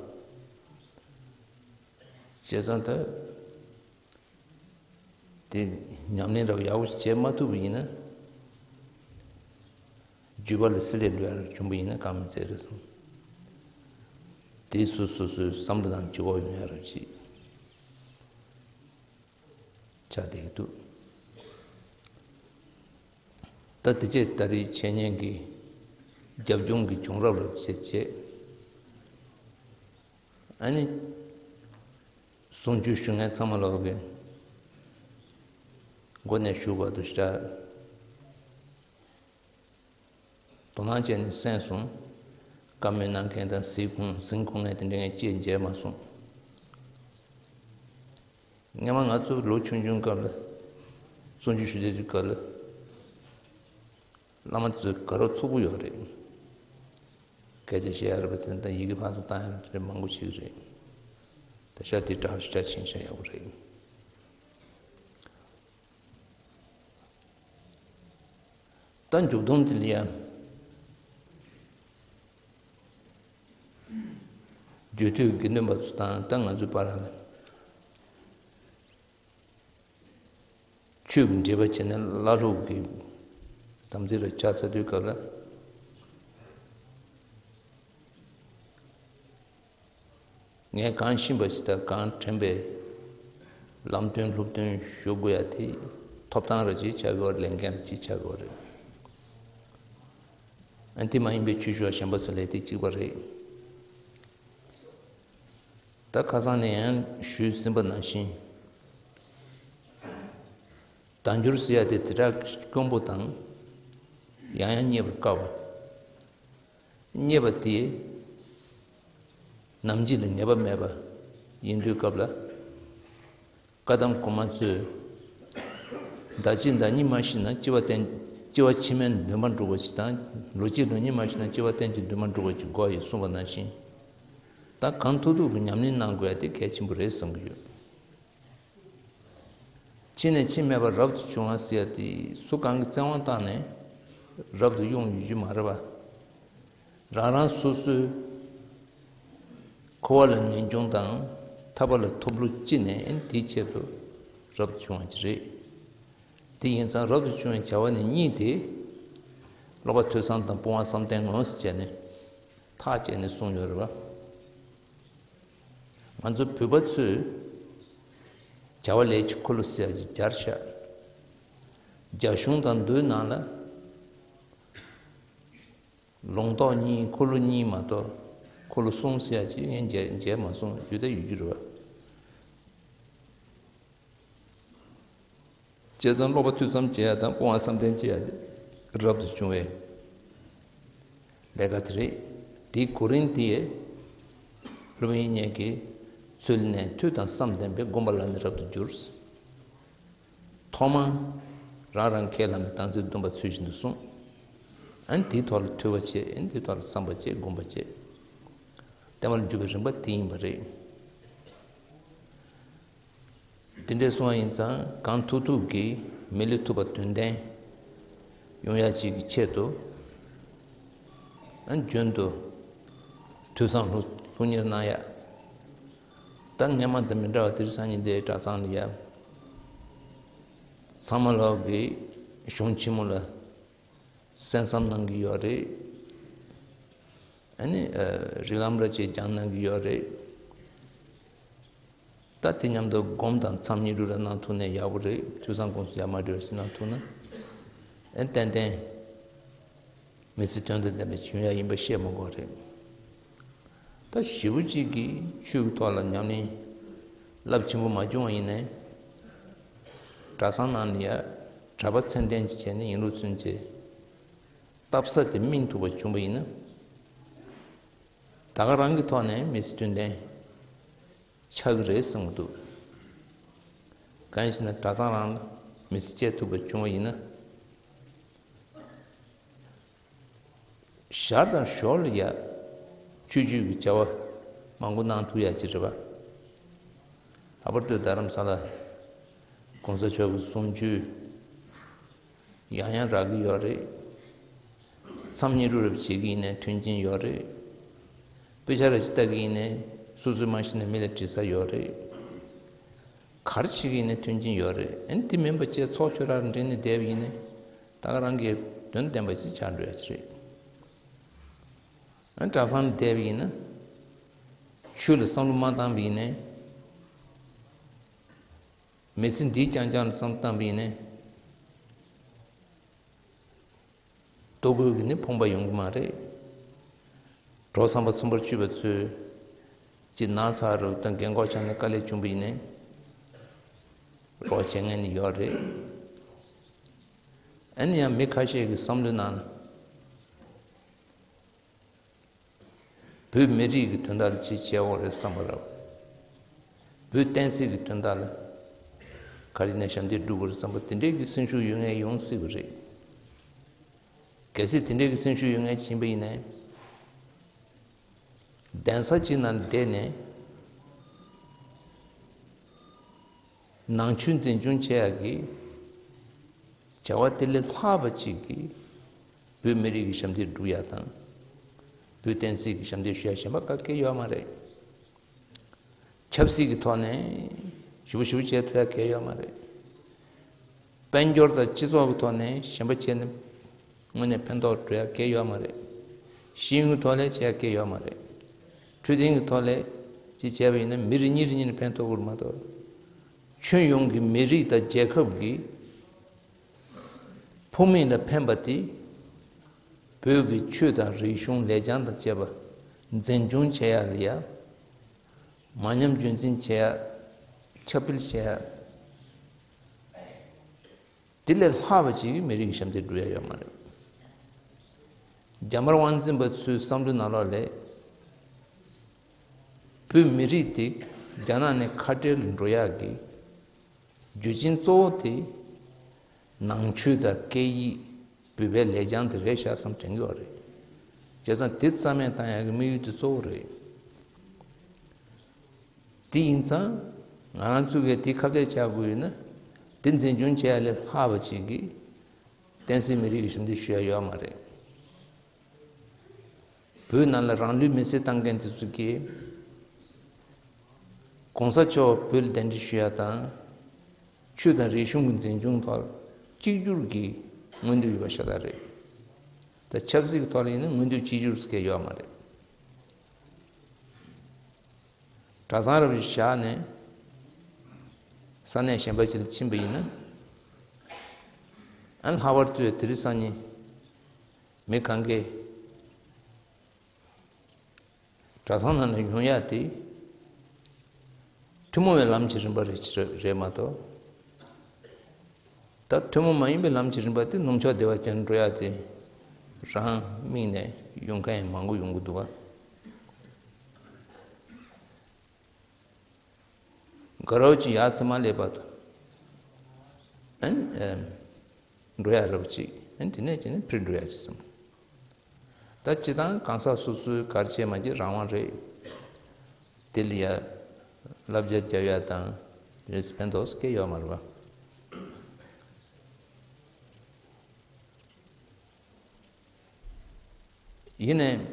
བྱས་ཙང་ད། དེ་ཉམས་ལེན་རབ་ཡག་པོ་བྱེད་མ་ཐུབ་པ་ཡིན་ན། རྒྱུད་པ་ལ་བསྲེ་ལྷད་འགྲོ་ཡ་རབ་བྱུང་པ་ཡིན་ན་གང་མི་ཚད་རེད་བསམ། དེ་སོ་སོ་སོའི་བསམ་བློ་དང་ལྗིད་ཁོག་ཡོང་ཡ་རབ་ཅིག་ཆགས་བསྡད་ཀྱི་འདུག་ད་དེ་རྗེས་ད་རེས་འཆད་ཉན་གྱི་རྒྱབ་ལྗོངས་ཀྱི་བྱུང་རབས་རབ་བྱེད་བྱས། ཨ་ནི། གསུང་ཆོས་ཞུ་མཁན་ཚང་མ་ལོག་གི་མགོ་ནས་མཇུག་བར་དུ་ཞེ་དྲག་དོ་སྣང་བྱས་ནས་གསན་སོང་། བཀའ་མོལ་གནང་མཁན་དང་གཟིགས་ཁུངས་གཟིགས་ཁུངས་ངས་དེ་འདྲ་ངས་ཅིག་མཇལ་མ་སོང་། སྔན་མ་ང་ཚོ་ལོ་ཆུང་ཆུང་སྐབས་ལ་གསུང་ཆོས་ཞུ་བསྡད་དུས་སྐབས་ལ། བླ་མ་ཚོས་དགའ་རབ་ཚུགས་པོ་ཡོད་རེད། སྐད་ཆ་བཤད་ཡ་རེད་པ། དེ་ད་ཡི་གེ་ཕར་ཚུར་བཏང་ཡ་རེད་མང་པོ་ཞིག་རེད། ད་ཤ་དེ་དྲག་ཤ་ཆེན་ཤ་ཡག་པོ་རེད། ད་མཇུག་སྡོམ་དེ་ལ་ཡ། རྒྱུད་སྟོད་དགེ་འདུན་པ་ཚོ་དང་ད་ང་ཚོའི་བར་ལ། ཆོས་ཀྱི་འབྲེལ་བ་བྱས་ནས་བླ་སློབ་ཀྱི་དམ་ཚིག་ལ་ཕྱག་འཚལ་དུས་སྐབས་ལ། ངས་གང་ཤེས་པ་ཞིག་དང་གང་དྲན་པའི་ལམ་སྟོན་སློབ་སྟོན་ཞུ་དགོས་ཡ་དེ་ཐོབ་ཐང་ར་ཅིག་ཆགས་ཀྱི་ཡོད་རེད། ལས་འགན་ར་ཅིག་ཆགས་ཀྱི་ཡོད་རེད། ཨ་དེ་མ་ཡིན་པའི་ཆོས་ཞུ་བ་གཞན་པ་ཚོ་ལས་དེ་གཅིག་པ་རེད། ད་ཁ་སང་ནས་ཡང་ཞུས་ཟིན་པ་ནང་བཞིན། བདག་འགྱུར་ཟེར་ཡ་དེ་དེ་དྲག་དཀོན་པོ་དང་། ཡང་ཡང་རྙེད་པར་དཀའ་བ། རྙེད་པ་དེ་ནམ་འཆི་ལ་ངེས་པ་མེད་པ་ཡིན་དུས་སྐབས་ལ། བཀའ་གདམས་གོང་མ་ཚོས། ཟླ་གཅིག་ཟླ་གཉིས་མ་ཤི་ན་སྐྱེ་བ་གཏན། སྐྱེ་བ་ཕྱི་མའི་འདུན་པ་འགྲུབ་པ་ཞིག་དང་། ལོ་གཅིག་ལོ་གཉིས་མ་ཤི་ན་སྐྱེ་བ་གཏན་གྱི་འདུན་པ་འགྲུབ་པ་ཞིག་དགོས་ཡོད་གསུངས་པ་ནང་བཞིན། ད་གང་ཐུབ་ཐུབ་ཀྱི་ཉམས་ལེན་གནང་དགོས་ཡ་དེ་གལ་ཆེན་པོ་རེད་བསམ་གྱི་ཡོད། འཆི་ནས་འཆི་མེད་པར་རབ་ཏུ་བྱུང་བ་ཟེར་ཡ་དེ་སུ་གང་གིས་བཙན་དབང་བཏང་ནས་རབ་ཏུ་དབྱུང་ཡོད་རྒྱུ་མ་རེད་པ། རང་རང་སོ་སོའི་འཁོར་བ་ལ་ངེས་འབྱུང་དང་ཐར་པ་ལ་ཐོབ་བློ་ཅི་ནས་དེའི་ཆེད་དུ་རབ་ཏུ་བྱུང་བ་ཅིག་རེད། དེ་ཡིན་ཙང་རབ་ཏུ་བྱུང་བའི་བྱ་བ་ནི་གཉིས་ཏེ། ཀློག་པ་ཐོས་བསམ་དང་སྤོང་བ་བསམ་གཏན་ངོས་སུ་བྱས་ནས་ཐག་བཅད་ནས་གསུངས་ཡོད་རེད་པ། ང་ཚོ་བོད་པ་ཚོས་བྱ་བ་ལས་ཀྱི་འཁོར་ལོ་ཟེར་ཡ་ཅིག་སྦྱར་ཤག་རྒྱ་གཞུང་དང་མདོའི་ནང་ལ་ལུང་རྟོགས་གཉིས་འཁོར་ལོ་གཉིས་མ་གཏོགས་འཁོར་ལོ་གསུམ་ཟེར་ཡ་ཅིག་ངས་མཇལ་མཇལ་མ་སོང་། ཡོད་ད་ཡོད་རྒྱུ་རེད་པ། བྱས་ཙང་ཀློག་པ་ཐོས་བསམ་བྱེད་ཡ་དང་སྤོང་བ་བསམ་གཏན་བྱེད་ཡ་དེ་རབ་ཏུ་བྱུང་བའི་ལས་ཀ་དེ་རེད། དེའི་གོ་རིམ་དེ་ཡས་སློབ་དཔོན་དབྱིག་གཉེན་གྱིས་ཚུལ་གནས་ཐོས་དང་བསམ་ལྡན་པས་སྒོམ་པ་ལ་ནི་རབ་ཏུ་འགྱུར། ཐོག་མར་རང་རང་ཁས་བླངས་པའི་དམ་ཚིག་སྡོམ་པ་ཚུལ་བཞིན་དུ་བསྲུང་། ཨ་ནི་དེའི་ཐོག་ལ་ཐོས་པ་བྱེད། ཨ་ནི་དེའི་ཐོག་ལ་བསམ་པ་བྱེད། སྒོམ་པ་བྱེད། བརྟན་པར་འགྱུར་བའི་རིམ་པ་དེ་ཡིན་པ་རེད། དེ་འདྲའི་སོང་བ་ཡིན་ཙང་གང་ཐུབ་ཐུབ་ཀྱིས་མི་ལུས་ཐུབ་པ་དོན་ལྡན་ཡོང་ཡ་ཅིག་གི་ཆེད་དུ། ཨ་རྒྱུན་དུ་ཐོས་བསམ་སློབ་སློབ་གཉེར་གནང་ཡ། ད་སྔན་མ་དང་མི་འདྲ་བ་དེ་རིང་སང་ཉིན་འདིའི་གྲྭ་ཚང་ལ་ཡ། ཚང་མ་ལོག་གིས་གཞུང་ཆེན་མོ་ལ་གསན་བསམ་གནང་གི་ཡོད་རེད། ཨ་ནི་ཨ་རིགས་ལམ་ར་ཅིག་སྦྱང་གནང་གི་ཡོད་རེད། ད་དེ་མཉམ་དུ་སྒོམ་དང་མཚམས་བསྙེན་སྒྲུབ་ར་གནང་ཐུབ་ན་ཡག་པོ་རེད། ཐོས་བསམ་སྒོམ་གསུམ་ཡར་མར་སྒྲིལ་བ་ཞིག་གནང་ཐུབ་ན། ཨེ་ཏན་ཏན་མི་ཚེ་དོན་དང་ལྡན་པ་ཞིག་ཡོང་ཡ་ཡིན་པ་བཤད་མ་དགོས་རེད། ད་ཞེ་པོ་ཅིག་གིས་ཆོས་ཀྱི་ཐོག་ལ་ཉམས་ལེན་རླབས་ཆེན་པོ་མ་བྱུང་བ་ཡིན་ནའི། གྲྭ་ཚང་ནང་ལ་ཡ་ གྲྭ་པ་ཚད་ལྡན་ཅིག་བྱས་ནས་ཡིན་ལུགས་ཚུན་ཆད་བཏབ་ས་དེ་སྨིན་ཐུབ་པ་བྱུང་བ་ཡིན་ན། ད་ག་རང་གི་ཐོག་ནས་མི་ཚེ་དོན་ལྡན་ཆགས་ཀྱི་རེད་བསམ་གྱི་འདུག་གང་ཡིན་ཟེར་ན་གྲྭ་ཚང་རང་ལ་མི་ཚེ་སྐྱེལ་ཐུབ་པ་བྱུང་བ་ཡིན་ན། ཞར་དང་ཞོར་ལ་ཡ་ཆོས་བརྒྱུད་ཀྱི་བྱ་བ་མང་པོ་གནང་ཐུབ་ཡ་ཅིག་རེད་པ། ལྷག་པར་དུ་རྡ་རམ་ས་ལ་གོང་ས་མཆོག་གི་གསུང་ཆོས་ཡང་ཡང་རག་གི་ཡོད་རེད། མཚམས་བསྙེན་སྒྲུབ་རེ་བྱེད་ཀྱི་ཡིན་ནའི་མཐུན་རྐྱེན་ཡོད་རེད། དཔེ་ཆ་རེ་ཅིག་ལྟ་གི་ཡིན་ནའི་སོ་སོས་མ་ཤེས་ན་མི་ལ་དྲི་ས་ཡོད་རེད། ག་རེ་བྱེད་ཀྱི་ཡིན་ནའི་མཐུན་རྐྱེན་ཡོད་རེད། ཨ་ནི་དེ་མིན་པ་བྱས་ཚོགས་ཆོས་ར་འདྲེན་ནས་བསྡད་པ་ཡིན་ནའི་ད་ག་རང་གི་དོན་ལྡན་པ་ཞིག་ཆགས་འགྲོ་ཡ་ཅིག་རེད། ཨ་ནི་གྲྭ་ཚང་ལ་བསྡད་པ་ཡིན་ན་ཆོས་ལ་བསམ་བློ་མ་བཏང་བ་ཡིན་ནའི། མི་ཚེ་འདི་རྐྱང་རྐྱང་ལ་བསམ་བློ་བཏང་བ་ཡིན་ནའི། ལྟོ་གོས་ཀྱི་ནི་ཕོངས་པ་ཡོང་གི་མ་རེད། གྲོགས་བསམ་པ་མཚུངས་པར་སྤྱོད་པ་ཚོས་ཅིག་ན་ཚ་རུ་དང་རྒན་གོག་ཆགས་ནས་དཀའ་ལས་བྱུང་བ་ཡིན་ནའི་རོགས་བྱེད་མཁན་ནི་ཡོད་རེད། ཨ་ནི་ཡང་མི་ཁ་ཤས་ཀྱི་བསམ་བློའི་ནང་ལ། བོད་མི་རིགས་ཀྱི་དོན་དག་ལ་ཅིག་བྱེད་དགོས་རེད་བསམ་པ་རེད། བོད་བསྟན་སྲིད་ཀྱི་དོན་དག་ལ་ག་རེ་ནས་ཞབས་འདེགས་སྒྲུབ་དགོས་རེད་བསམ་པ་དེ་འདྲའི་གི་སེམས་ཤུགས་ཡོད་མཁན་ཡོང་སྲིད་པ་རེད། གལ་སྲིད་དེ་འདྲའི་གི་སེམས་ཤུགས་ཡོད་མཁན་ཅིག་ཡིན་པ་ཡིན་ན། གདན་ས་གཅིག་ནང་བསྡད་ནས་ནང་ཆོས་འཛིན་སྐྱོང་བྱེད་ཡག་གི་བྱ་བ་དེ་ལས་ལྷག་པ་ཅིག་གིས་བོད་མི་རིགས་ཀྱི་ཞབས་འདེགས་སྒྲུབ་ཡག་དང་། བོད་བསྟན་སྲིད་ཀྱི་ཞབས་འདེགས་ཞུ་ཡག་གཞན་པ་ག་གེ་ཡོད་མ་རེད། ཆབ་སྲིད་ཀྱི་ཐོག་ནས་ཞེ་པོ་ཞེ་པོ་བྱེད་ཐུབ་ཡག་གེ་ཡོད་མ་རེད། དཔལ་འབྱོར་དང་སྤྱི་ཚོགས་ཀྱི་ཐོག་ནས་གཞན་པ་བྱས་ནས་དངོས་གནས་ཕན་ཐོགས་འགྲོ་ཡག་གེ་ཡོད་མ་རེད། ཤེས་ཡོན་གྱི་ཐོག་ལས་བྱེད་ཡག་གེ་ཡོད་མ་རེད། འཕྲོད་བསྟེན་གྱི་ཐོག་ལས་ཅིག་བྱས་པ་ཡིན་ན་མི་རེ་གཉིས་རེ་གཉིས་ནས་ཕན་ཐོགས་ཀྱི་རེད་མ་གཏོགས། ཁྱོན་ཡོངས་ཀྱི་མི་རིགས་དང་རྒྱལ་ཁབ་ཀྱི་ཕུགས་དམིགས་ལ་ཕན་པ་དེ་བོད་ཀྱི་ཆོས་དང་རིག་གཞུང་ལེགས་བྱང་དང་བཅས་པ་འཛིན་སྐྱོང་བྱེད་ཡག་ལ་ཡ། མ་ཉམས་རྒྱུན་འཛིན་བྱེད་ཡག་ཁྱབ་སྤེལ་བྱེད་ཡག་དེ་ལས་ལྷག་པ་ཅིག་གིས་མི་རིགས་ཀྱི་ཞབས་འདེགས་སྒྲུབ་ཡག་ཡོད་མ་རེད། རྒྱ་དམར་དབང་འཛིན་པ་ཚོའི་བསམ་བློའི་ནང་ལོགས་ལས། བོད་མི་རིགས་དེ་རྒྱ་ནག་ནས་ཁ་བྲལ་ལ་འགྲོ་ཡག་གི་རྒྱུ་རྐྱེན་གཙོ་བོ་དེ། ནང་ཆོས་དང་སྐད་ཡིག་བོད་པའི་ལེགས་བྱང་དེ་རེད་ཤག་བསམ་དྲན་གྱི་ཡོད་རེད། བྱས་ཙང་དེ་རྩ་མེད་བཏང་ཡག་གི་དམིགས་ཡུལ་དེ་གཙོ་བོ་རེད། དེ་ཡིན་ཙང་། ང་རང་ཚོ་གིས་དེ་ཁ་གཏད་བཅག་དགོས་ཡོད་ན། དེ་འཛིན་སྐྱོང་བྱེད་ཡ་ལས་ལྷག་པ་ཅིག་གིས། བསྟན་སྲིད་མི་རིགས་ཀྱི་ཞབས་འདེགས་ཞུ་ཡ་ཡོད་མ་རེད། བོད་ནང་ལ་རང་ལུས་མེར་སྲེག་བཏང་མཁན་དེ་ཚོ་གིས། གོང་ས་མཆོག་བོད་ལ་གདན་འདྲེན་ཞུ་ཡ་དང་། ཆོས་དང་རིག་གཞུང་གི་འཛིན་སྐྱོང་ཐོག་གཅིག་གྱུར་གྱི་མངོན་འདོད་ཡོད་པ་ཤ་སྟག་རེད། ད་ཆབ་སྲིད་ཀྱི་ཐོག་ལ་ཡིན་ན་མངོན་འདོད་གཅིག་གྱུར་ཟེར་མཁན་ཡོད་མ་རེད། གྲྭ་ཚང་རབ་བཞག་ནས་ས་གནས་གཞན་པ་ཅིག་ལ་ཕྱིན་པ་ཡིན་ན། ཨ་ལྷག་པར་དུ་དེ་རིང་སང་ཉིན་མི་གང་གས་གྲྭ་ཚང་ནང་ལ་ཡོང་ཡ་དེ་ཐུན་མོང་བའི་ལམ་གྱི་རིམ་པ་རེད་རེད་མ་གཏོགས། ད་ཐུན་མོང་མ་ཡིན་པའི་ལམ་གྱི་རིམ་པ་དེ་ནུབ་ཕྱོགས་བདེ་བ་ཅན་འགྲོ་ཡ་དེ་རང་དམིགས་ནས་ཡོང་མཁན་ཡང་མང་པོ་ཡོང་གི་འདུག་བ། དགའ་རབ་ཀྱི་ཡ་ཚེ་མ་སླེབས་བར་དུ། ཨན། འགྲོ་ཡ་རབ་ཅིག་ཨན་དེ་ནས་ཅི་ནས་འཕིར་འགྲོ་ཡ་ཅིག་སོང་། ད་སྤྱི་བཏང་གང་ཟག་སོ་སོའི་གར་བྱེད་མ་བྱེད་རང་དབང་རེད། དེ་ལ་ཡ། བསླབ་བྱ་རྒྱབ་ཡ་དང་། དེ་ཕན་ཐོགས་སྐྱེ་ཡོད་མ་རེད་བ། ཡིན་ནའི།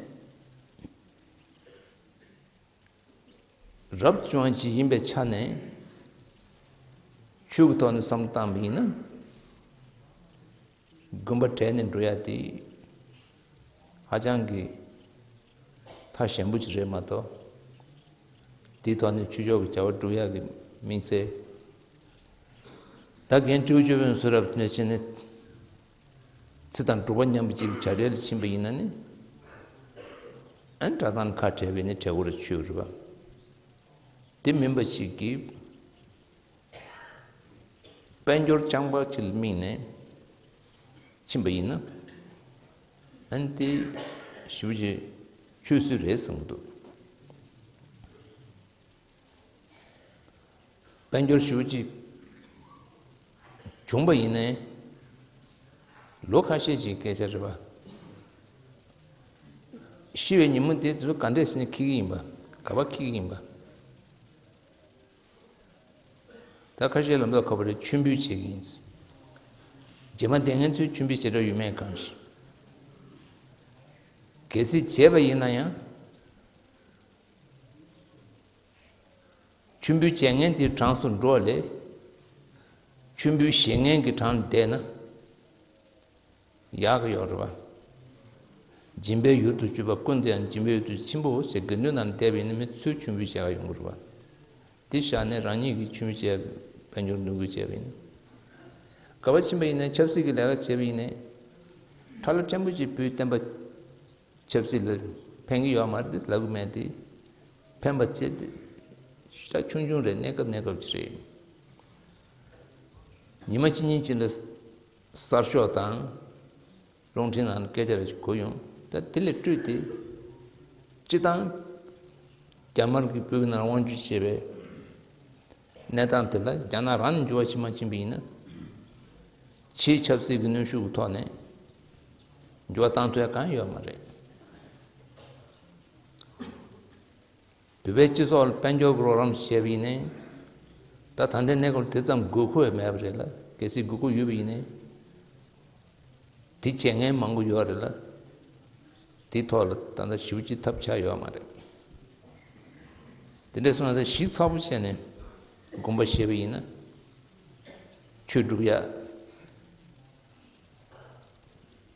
རབ་བྱུང་བ་ཞིག་ཡིན་པའི་ཆ་ནས་ཆོས་ཀྱི་ཐོག་ནས་བསམ་བློ་བཏང་བ་ཡིན་ན། དགོན་པ་གྲལ་ནས་འགྲོ་ཡ་དེ་ཧ་ཅང་གི་ཐག་ཞན་པོ་ཅིག་རེད་མ་གཏོགས། དེའི་ཐོག་ནས་ཆོས་ཕྱོགས་ཀྱི་བྱ་བ་སྒྲུབ་ཡ་གི་དམིགས་བསལ། ད་རྒན་སྤྲེའུ་ཅོ་བོན་བསོད་རབ་ནས་བྱས་ནས། ཚེ་དང་སྒྲུབ་པ་མཉམ་པོ་གཅིག་གི་བྱ་བྲལ་ལ་ཕྱིན་པ་ཡིན་ན་ནི། ཨན་གྲྭ་ཚང་ཁ་བྲལ་བས་ནི་བྲལ་བོར་ཆོས་རུ་བ། དེ་མིན་པ་ཞིག་གིས། དཔལ་འབྱོར་རྐྱང་པ་ཅིག་ལ་དམིགས་ནས། ཕྱིན་པ་ཡིན་ན། ཨ་ནི་དེ་ཞེ་པོ་ཅིག་ཆོས་སྲིད་རེད་བསམ་གྱི་འདུག་དཔལ་འབྱོར་ཞེ་པོ་ཅིག་བྱུང་པ་ཡིན་ནའི། ལོ་ཁ་ཤས་ཤིག་སྐད་ཆ་རེད་པ། ཤི་བའི་ཉིན་མོ་དེ་དུས་ག་འདྲས་ཟེར་ནས་འཁེལ་གྱི་ཡིན་པ། ག་པར་འཁེལ་གྱི་ཡིན་པ། ད་ཁ་ཤས་ལབ་མདོག་ཁ་པོ་རེད། མཆོད་འབུལ་བྱེད་ཀྱི་ཡིན། རྗེས་མ་འདས་མཁན་ཚོས་མཆོད་འབུལ་བྱེད་འདོད་ཡོད་མེད་གང་ཞིག་གལ་སྲིད་བྱས་པ་ཡིན་ན་ཡང་། མཆོད་འབུལ་བྱེད་མཁན་དེའི་གྲངས་སུ་འགྲོ་བ་ལས། མཆོད་འབུལ་བཞེས་མཁན་གྱི་གྲངས་བསྡད་ན། ཡག་གི་ཡོད་རེད་པ། སྦྱིན་པའི་ཡུལ་དུ་གྱུར་པ་ཀུན་ཏུ་ཡང་སྦྱིན་པའི་ཡུལ་དུ་ཆེན་པོ་ཞེས་དགེ་འདུན་ནང་བསྡད་པ་ཡིན་ན། མི་ཚོས་མཆོད་འབུལ་བྱེད་ག་ཡོང་གི་རེད་པ། དེ་བཞག་ནས་རང་ཉིད་ཀྱིས་མཆོད་འབུལ་བྱས། དཔལ་འབྱོར་འདོན་དགོས་བྱས་པ་ཡིན་ན། ག་པར་ཕྱིན་པ་ཡིན་ནའི་ཆབ་སྲིད་ཀྱི་ལས་ཀ་བྱས་པ་ཡིན་ནའི། ཁྲ་ལ་ཕྲན་བུ་ཅིག་བོད་བསྟན་པ་ཆབ་སྲིད་ལ་ཕན་གྱི་ཡོད་མ་རེད་ལབ་ཀྱི་མེད་དེ། ཕན་པ་ཚད་དེ་ཤ་ཆུང་ཆུང་རེད། གནས་སྐབས་གནས་སྐབས་ཅིག་རེད། ཉི་མ་གཅིག་གཉིས་ཅིག་ལ་གསར་ཤོག་དང་རླུང་འཕྲིན་ནང་སྐད་ཆ་རེ་ཞིག་གོ་ཡོང་། ད་དེ་ལས་སྤྲོས་ཏེ། སྤྱིར་བཏང་རྒྱ་དམར་གྱིས་བོད་ཀྱི་ནང་དབང་སྒྱུར་བྱས་པའི་གནས་སྟངས་དེ་ལ་རྒྱ་ནག་རང་ནས་འགྱུར་བ་ཕྱིན་མ་ཕྱིན་པ་ཡིན་ན། ཕྱིའི་ཆབ་སྲིད་ཀྱི་གནོན་ཤུགས་ཀྱི་ཐོག་ནས་འགྱུར་བ་བཏང་ཐུབ་ཡ་གང་ཡོད་མ་རེད། བོད་པའི་སྤྱི་ཚོགས་ལ་དཔལ་འབྱོར་གྱི་རོགས་རམ་བྱས་པ་ཡིན་ནའི། ད་ད་ལྟའི་གནས་སྐབས་དེ་ཙམ་དགོས་མཁོ་ཡང་མེད་པ་རེད་ལ། གལ་སྲིད་དགོས་མཁོ་ཡོད་པ་ཡིན་ནའི། དེ་བྱེད་མཁན་མང་པོ་ཡོད་རེད་ལ། དེའི་ཐོག་ལ་ད་ལྟ་ཞེ་པོ་ཅིག་ཐབས་ཆག་ཡོད་མ་རེད། དེ་འདྲ་སོང་ན་ད་གཞི་ཚ་པོ་བྱས་ནས་དགོངས་པ་བཞེས་པ་ཡིན་ན། ཆོས་སྒྲུབ་ཡ།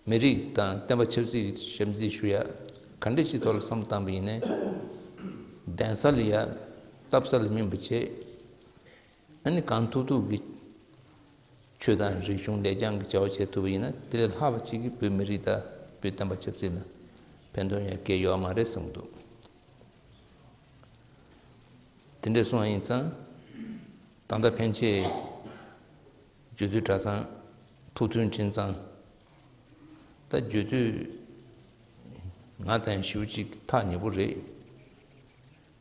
མི་རིགས་དང་བསྟན་པ་ཆབ་སྲིད་ཞབས་འདེགས་ཞུ་ཡ། ག་འདྲ་ཞིག་ཐོག་ལ་བསམ་བློ་བཏང་པ་ཡིན་ནའི། གདན་ས་ལ་ཡ། བཏབ་ས་ལ་སྨིན་པ་བྱེད། ཨ་ནི་གང་ཐུབ་ཐུབ་ཀྱིས་ཆོས་དང་རིག་གཞུང་ལེགས་བྱང་གི་བྱ་བ་བྱེད་ཐུབ་པ་ཡིན་ན། དེ་ལས་ལྷག་པ་ཅིག་གིས་བོད་མི་རིགས་དང་བོད་བསྟན་པ་ཆབ་སྲིད་ལ་ཕན་ཐོགས་ཡང་གང་ཡོད་མ་རེད་བསམ་འདུག་དེ་འདྲ་སོང་བ་ཡིན་ཙང་། ད་ལྟ་ཕན་ཆད་རྒྱུད་སྟོད་གྲྭ་ཚང་ཐུགས་མཐུན་འཕྲིན་ཚང་། ད་རྒྱུད་སྟོད་ང་དང་ཞེ་པོ་ཅིག་ཐག་ཉེ་པོ་རེད།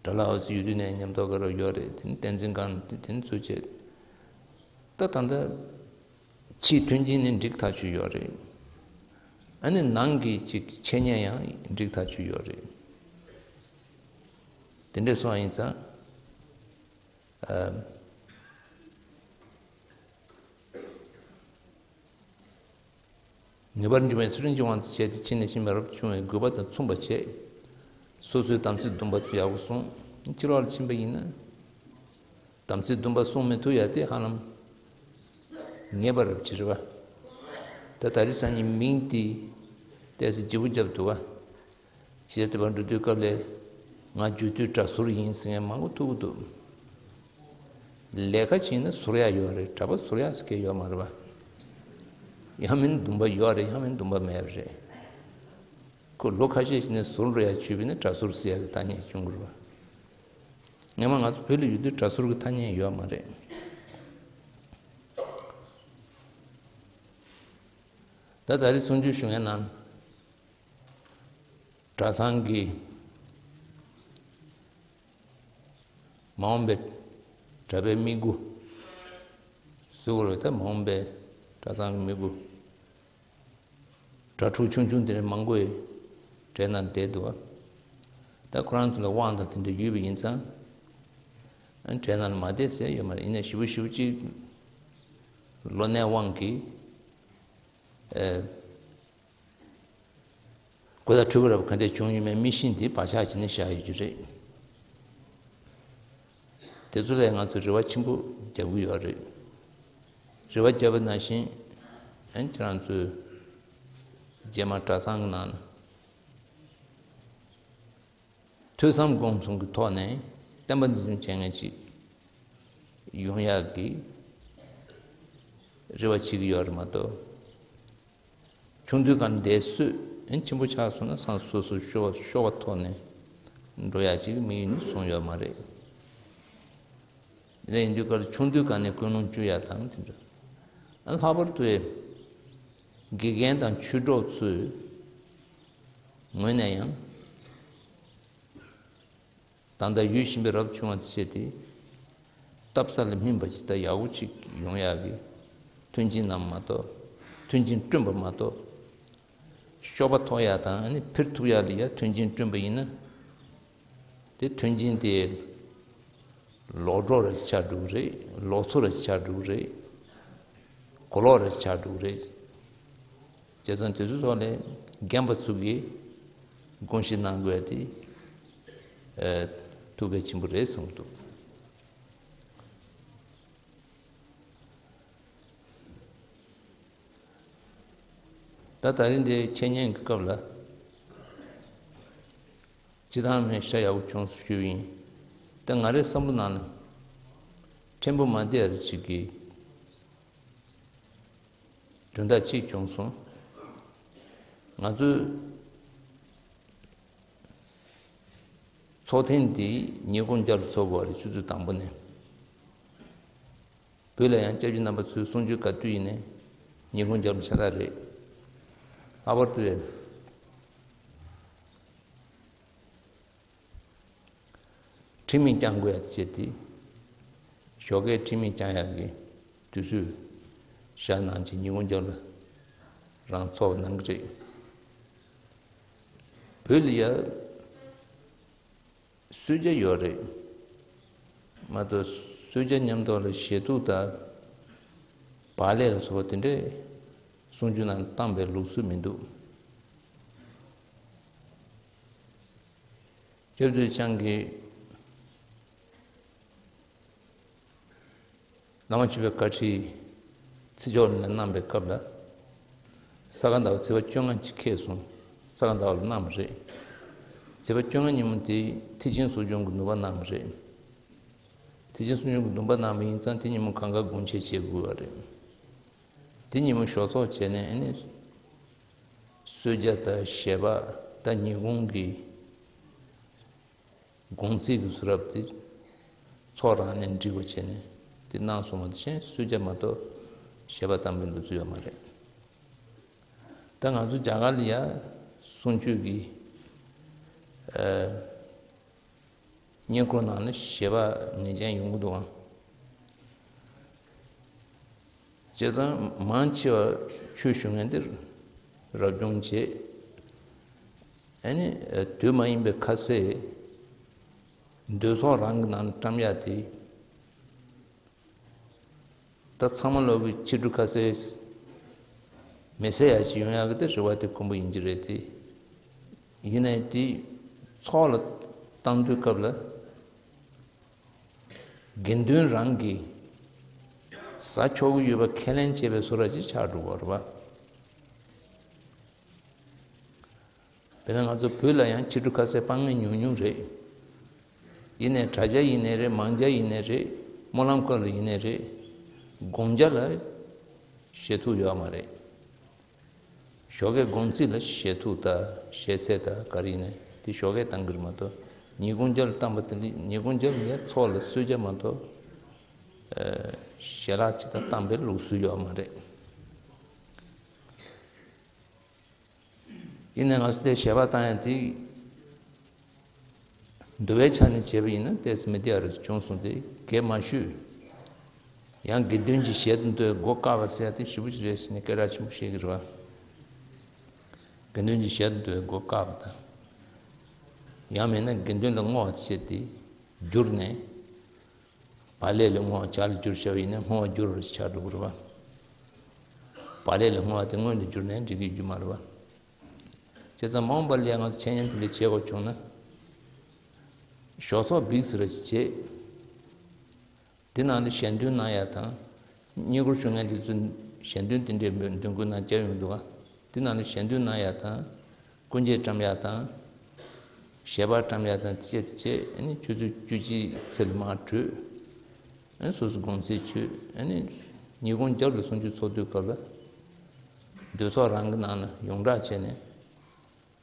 དགྲ་ལྷ་འོད་ཟེར་ཡུལ་དུས་ནས་མཉམ་དུ་ག་རུ་ཡོད་རེད། དེ་ནི་བསྟན་འཛིན་སྒང་དེ་དེ་ནི་ཚུལ་བྱེད། ད་ད་ལྟ་ཕྱིའི་མཐུན་རྐྱེན་ནི་འགྲིག་ཐག་ཆོད་ཡོད་རེད། ཨ་ནི་ནང་གི་ཅིག་འཆད་ཉན་ཡང་འགྲིག་ཐག་ཆོད་ཡོད་རེད། དེ་འདྲ་སོང་བ་ཡིན་ཙང་། ཨ། ངེས་པར་འབྱུང་བའི་ཚུལ་ཁྲིམས་ཀྱི་དབང་དུ་བྱས་ཏེ། ཕྱི་ནས་ཤེས་པ་རབ་ཏུ་བྱུང་བའི་དགོས་པ་དང་མཚུངས་པར་བྱས། སོ་སོའི་དམ་ཚིག་སྡོམ་པ་ཚུ་ཡག་པོ་སྲུང་། ཕྱི་ལོགས་ལ་ཕྱིན་པ་ཡིན་ན། དམ་ཚིག་སྡོམ་པ་སྲུང་མི་ཐུབ་ཡ་དེ་ཧ་ལམ་ངེས་པ་རབ་ཅིག་རེད་པ། ད་ད་རེས་སང་ཉིན་མིང་དེ་ཏོག་ཙམ་བརྗེ་པོ་བརྒྱབ་འདུག་ག་ཕྱི་རྒྱལ་དུ་བར་འགྲོ་དུས་སྐབས་ལ། ང་རྒྱུད་སྟོད་གྲྭ་ཟུར་ཡིན་ཟེར་མཁན་མང་པོ་ཐུག་གི་འདུག་ལས་ཀ་བྱས་ན་ཟུར་ཡ་ཡོད་རེད། གྲྭ་པ་ཟུར་ཡ་ཟེར་མཁན་ཡོད་མ་རེད་པ། ཡང་མིན་སྡོམ་པ་ཡོད་རེད། ཡང་མིན་སྡོམ་པ་མེད་པ་རེད། ཁོ་ལོ་ཁ་ཤས་ཤིག་ནས་ཟུར་འགྲོ་ཡ་བྱས་པ་ཡིན་ན་གྲྭ་ཟུར་ཟེར་ཡ་གི་ཐ་སྙད་བྱུང་གི་རེད་པ། སྔོན་མ་ང་ཚོ་བོད་ལ་ཡོད་དུས་གྲྭ་ཟུར་གི་ཐ་སྙད་ཡོད་མ་རེད། ད་ད་རེས་གསུང་ཆོས་ཞུ་མཁན་ནང་། གྲྭ་ཚང་གི་མ་འོངས་པའི་གྲྭ་པའི་མི་དགུ། ཟེར་དགོས་རེད། ད་མ་འོངས་པའི་གྲྭ་ཚང་གི་མི་དགུ། གྲྭ་ཕྲུག་ཆུང་ཆུང་དེ་འདྲ་མང་པོ་ཡི་གྲལ་ནང་བསྡད་འདུག་ག་ད་ཁོ་རང་ཚོ་ལ་དབང་དང་དེ་འདྲ་ཡོད་པ་ཡིན་ཙང་། ཨ། གྲལ་ནང་ལ་མ་བསྡད་ཟེར་ཡོད་མ་རེད། ཡིན་ན་ཞེ་པོ་ཞེ་པོ་ཅིག་ལོ་ནའི་དབང་གིས། ཨ། གོ་ད་འཁྲུལ་པ་རབ་ག་འདྲས་བྱུང་ཡོད་མེད་མི་ཤེས་འདི་བག་ཆགས་བྱས་ནས་བཞག་ཡོད་རྒྱུ་རེད། དེ་ཚོ་ལ་ང་ཚོས་རེ་བ་ཆེན་པོ་རྒྱབ་ཀྱི་ཡོད་རེད། རེ་བ་བརྒྱབ་པ་ནང་བཞིན། ཨན། ཁྱེད་རང་ཚོས་རྗེས་མ་གྲྭ་ཚང་གི་ནང་ན་ཐོས་བསམ་སྒོམ་གསུམ་གྱི་ཐོག་ནས་བསྟན་པ་འཛིན་སྐྱོང་བྱེད་མཁན་ཅིག་ཡོང་ཡག་གི་རེ་བ་བྱེད་ཀྱི་ཡོད་རེད་མ་གཏོགས། ཆུང་དུས་སྒང་འདས་གསོས་ཨན་ཆེན་པོ་ཆགས་སོང་ན། སང་སོ་སོ་ཤོར་བ་ཤོར་བ་ཐོག་ནས་འགྲོ་ཡག་ཅིག་དམིགས་ཡུལ་ནི་བཟུང་ཡོད་མ་རེད། དེ་འདྲ་ཡིན་དུས་ཀར་ཆུང་དུས་སྒང་ནས་ཀུན་སློང་བཅོས་ཡག་དང་དེ་འདྲ། ཨ། ལྷག་པར་དུ་ དགེ་རྒན་དང་ཆོས་གྲོགས་ཚོའི་ངོས་ནས་ཡང་། ད་ལྟ་ཡོད་བཞིན་པའི་རབ་བྱུང་བ་བྱས་ཏེ། བཏབ་ས་ལ་སྨིན་པ་ཅིག་དང་ཡག་པོ་ཅིག་ཡོང་ཡག་གི་མཐུན་རྐྱེན་རྣམས་མ་གཏོགས། མཐུན་རྐྱེན་བསྐྲུན་པ་མ་གཏོགས། གཤོག་པ་ཐོགས་ཡག་དང་ཨ་ནི་འཕེལ་ཐུབ་ཡག་ལ་ཡ་མཐུན་རྐྱེན་བསྐྲུན་པ་ཡིན་ན། དེ་མཐུན་རྐྱེན་དེ་ལོག་འགྲོ་ར་ཆགས་འགྲོ་གི་རེད། ལོག་འཚོ་ར་ཆགས་འགྲོ་གི་རེད། གོ་ལོག་ར་ཆགས་འགྲོ་གི་རེད། བྱས་ཙང་དེ་ཚོའི་ཐོག་ལ་རྒན་པ་ཚོ་གིས་དགོངས་བཞེས་གནང་དགོས་ཡ་དེ་ཨ་ཐུགས་གལ་ཆེན་པོ་རེད་བསམ་གྱི་འདུག་ད་ད་རིང་འདི་འཆད་ཉན་གྱི་སྐབས་ལ། སྤྱིར་བཏང་མེད་ཤ་ཡག་པོ་བྱུང་སོང་ཞུས་ཡིན། ད་ང་རའི་བསམ་བློ་ནང་ལ། ཕྲན་བུ་མ་བདེ་བ་ཅིག་གི་དོན་དག་ཅིག་བྱུང་སོང་། ང་ཚོའི་ཚོགས་ཐེངས་འདི་ཉིན་གུང་རྒྱབ་ལ་ཚོགས་དགོས་པ་རེད། ཆུ་ཚོད་དང་པོ་ནས། བོད་ལ་ཡང་སྐྱབས་རྗེ་རྣམ་པ་ཚོའི་གསུང་ཆོས་ག་དུས་ཡིན་ནའི་ཉིན་གུང་རྒྱབ་ལ་ཆ་ཚང་རེད། ལྷག་པར་དུ་ཡང་ཁྲིམས་ཡིག་བསྐྱང་དགོས་ཡ་དེ་བྱས་ཏེ། ཞོགས་ཀས་ཁྲིམས་ཡིག་བསྐྱང་ཡག་གི་དུས་ཚོད་བཞག་གནང་བྱས་ཉིན་གུང་རྒྱབ་ལ་རང་ཚོགས་གནང་གི་རེད། བོད་ལ་ཡ། གསོལ་ཇ་ཡོད་རེད། མ་གཏོགས་གསོལ་ཇ་མཉམ་དུ་ལ་ཞལ་ཐུག་དང་བག་ལེབ་ལ་སོགས་པ་དེ་འདྲའི་གསུང་ཆོས་ནང་བཏང་པའི་ལུགས་སྲོལ་མི་འདུག་སྐྱབས་མཛོད་ཆང་གིས། བླ་མ་མཆོད་པའི་བཀའ་ཁྲིད་ཚིག་སྦྱོར་ནས་གནང་པའི་སྐབས་ལ། ས་ག་ཟླ་བ་ཚེས་པ་བཅོ་ལྔ་ཅིག་འཁེལ་སོང་། ས་ག་ཟླ་བ་ལ་གནང་བ་རེད། ཚེས་པ་བཅོ་ལྔ་ཉིན་མོ་དེ་མཐིལ་ཕྱིན་གསོ་སྦྱོང་གི་ནུས་པ་གནང་བ་རེད། མཐིལ་ཕྱིན་གསོ་སྦྱོང་གི་ནུས་པ་གནང་བ་ཡིན་ཙང་དེ་ཉིན་མོ་གང་ག་དགོངས་འཆད་བྱེད་དགོས་པ་རེད། དེ་ཉིན་མོ་ཞོགས་ཚོགས་བྱས་ནས་ཨ་ནི། གསོལ་ཇ་དང་ཞལ་པར་དང་ཉིན་གུང་གི་དགོང་ཚིགས་ཀྱི་གསུང་རབ་དེ་ཚོགས་རང་ནས་འབྲི་དགོས་བྱས་ནས་དེ་གནང་སོང་བ་དེ་བཞིན་གསོལ་ཇ་མ་གཏོགས་ཞལ་པར་བཏང་པའི་ལུགས་སྲོལ་ཡོད་མ་རེད། ད་ང་ཚོ་རྒྱ་གར་ལ་ཡ་གསུང་ཆོས་ཀྱི་ཨ་བསྙེན་བཀུར་ནང་ནས་ཞལ་པར་ངེས་ཅན་ཡོང་གི་འདུག་ཨང་། བྱས་ཙང་མང་ཆེ་བ་ཆོས་ཞུ་མཁན་དེ་རབ་བྱུང་བྱས། ཨ་ནི་དུས་མ་ཡིན་པའི་ཁ་ཟས་འདོད་ཚོགས་རང་གི་ནང་ནས་བཀྲམ་ཡག་དེ། ད་ཚང་མ་ལོག་གི་ཕྱི་དྲོ་ཁ་ཟས་མི་ཟ་ཡག་ཅིག་ཡོང་ཡག་གི་དེ་རེ་བ་དེ་དཀོན་པོ་ཡིན་གྱི་རེད་དེ། ཡིན་ནའི་དེ་ཚོགས་ལ་བཏང་དུས་སྐབས་ལ། དགེ་འདུན་རང་གིས་ཟ་ཆོག་གི་ཡོད་པ་ཁས་ལེན་བྱས་པའི་བཟོ་འདྲ་ཅིག་ཆགས་འགྲོ་གི་རེད་པ། དཔེར་ན་ང་ཚོ་བོད་ལ་ཡང་ཕྱི་དྲོ་ཁ་ཟས་སྤང་མཁན་ཉུང་ཉུང་རེད། ཡིན་ནའི་དྲ་ཇ་ཡིན་ནའི་རེད། མང་ཇ་ཡིན་ནའི་རེད། སྨོན་ལམ་སྐབས་ལ་ཡིན་ནའི་རེད། དགོང་ཇ་ལ་ཞལ་ཐུག་ཡོད་མ་རེད། ཞོགས་ཀའི་དགོང་ཚིགས་ལ་ཞལ་ཐུག་དང་ཞལ་ཟས་དང་ག་རེ་ཡིན་ནའི་དེ་ཞོགས་ཀས་བཏང་གི་རེད་མ་གཏོགས། ཉིན་གུང་ཇ་ལ་བཏང་པ་དེ་ལ་ཉིན་གུང་ཇ་ལ་ཡང་ཚོགས་ལ་གསོལ་ཇ་མ་གཏོགས་ཨ་ཞལ་ལག་ཅིག་དང་བཏང་པའི་ལུགས་སྲོལ་ཡོད་མ་རེད། ཡིན་ནའི་ང་ཚོ་དེ་ཞལ་པར་བཏང་ཡ་དེ་འདུལ་བའི་ཆ་ནས་བྱས་པ་ཡིན་ན་ཏོག་ཙམ་མི་བདེ་བ་རེ་བྱུང་སོང་། དེ་གས་མ་ཞུས། ཡང་དགེ་འདུན་གྱི་ཞལ་དུ་འདོན་སྒོ་བཀག་པ་ཟེར་ཡ་དེ་ཞེ་པོ་ཅིག་རེད་ཟེར་ནས་སྐད་གྲགས་ཆེན་པོ་བཤད་ཀྱི་རེད་པ། དགེ་འདུན་གྱི་ཞལ་དུ་འདོན་སྒོ་བཀག་པ་དང་། ཡང་མིན་ན་དགེ་འདུན་ལ་བསྔོ་བ་བྱས་ཏེ་བསྒྱུར་ནས། བག་ལེབ་ལ་བསྔོ་བ་ཇ་ལ་བསྒྱུར་བྱས་པ་ཡིན་ན་བསྔོ་བ་བསྒྱུར་བ་ཆགས་འགྲོ་གི་རེད་པ། བག་ལེབ་ལ་བསྔོ་བ་དེ་སྔོན་དུ་བསྒྱུར་ནས་འགྲིག་གི་རྒྱུ་མ་རེད་པ། བྱས་ཙང་མ་འོངས་པ་ལ་ཡང་ང་ཚོ་འཆད་ཉན་དེ་འདྲ་བྱེད་དགོས་བྱུང་ན། ཞོགས་ཚོགས་བིག་ཟེར་བ་ཞིག་བྱེད། དེ་ནང་ལ་ཞལ་འདོན་གནང་ཡ་དང་། བསྙེན་བཀུར་ཞུ་མཁན་དེ་ཚོ་ཞལ་འདོན་དེ་འདྲའི་འདོན་སྐུལ་གནང་བསྐྱར་ཡོང་འདུག་ག། དེ་ནང་ལ་ཞལ་འདོན་གནང་ཡ་དང་། སྐུ་འགྱེད་བཀྲམ་ཡ་དང་། ཞལ་པར་བཀྲམ་ཡ་དང་བཅས་ཏེ་བྱས། ཨ་ནི་ཆུ་ཚོད་བཅུ་གཅིག་ཚེ་ལ་མར་བྲོས། ཨ་ནི་སོ་སོ་དགོང་ཚིགས་མཆོད། ཨ་ནི་ཉིན་གུང་རྒྱབ་ལ་གསུང་ཆོས་ཚོགས་དུས་སྐབས་ལ། འདོད་ཚོགས་རང་གི་ནང་ན་ཡོངས་གྲགས་བྱས་ནས།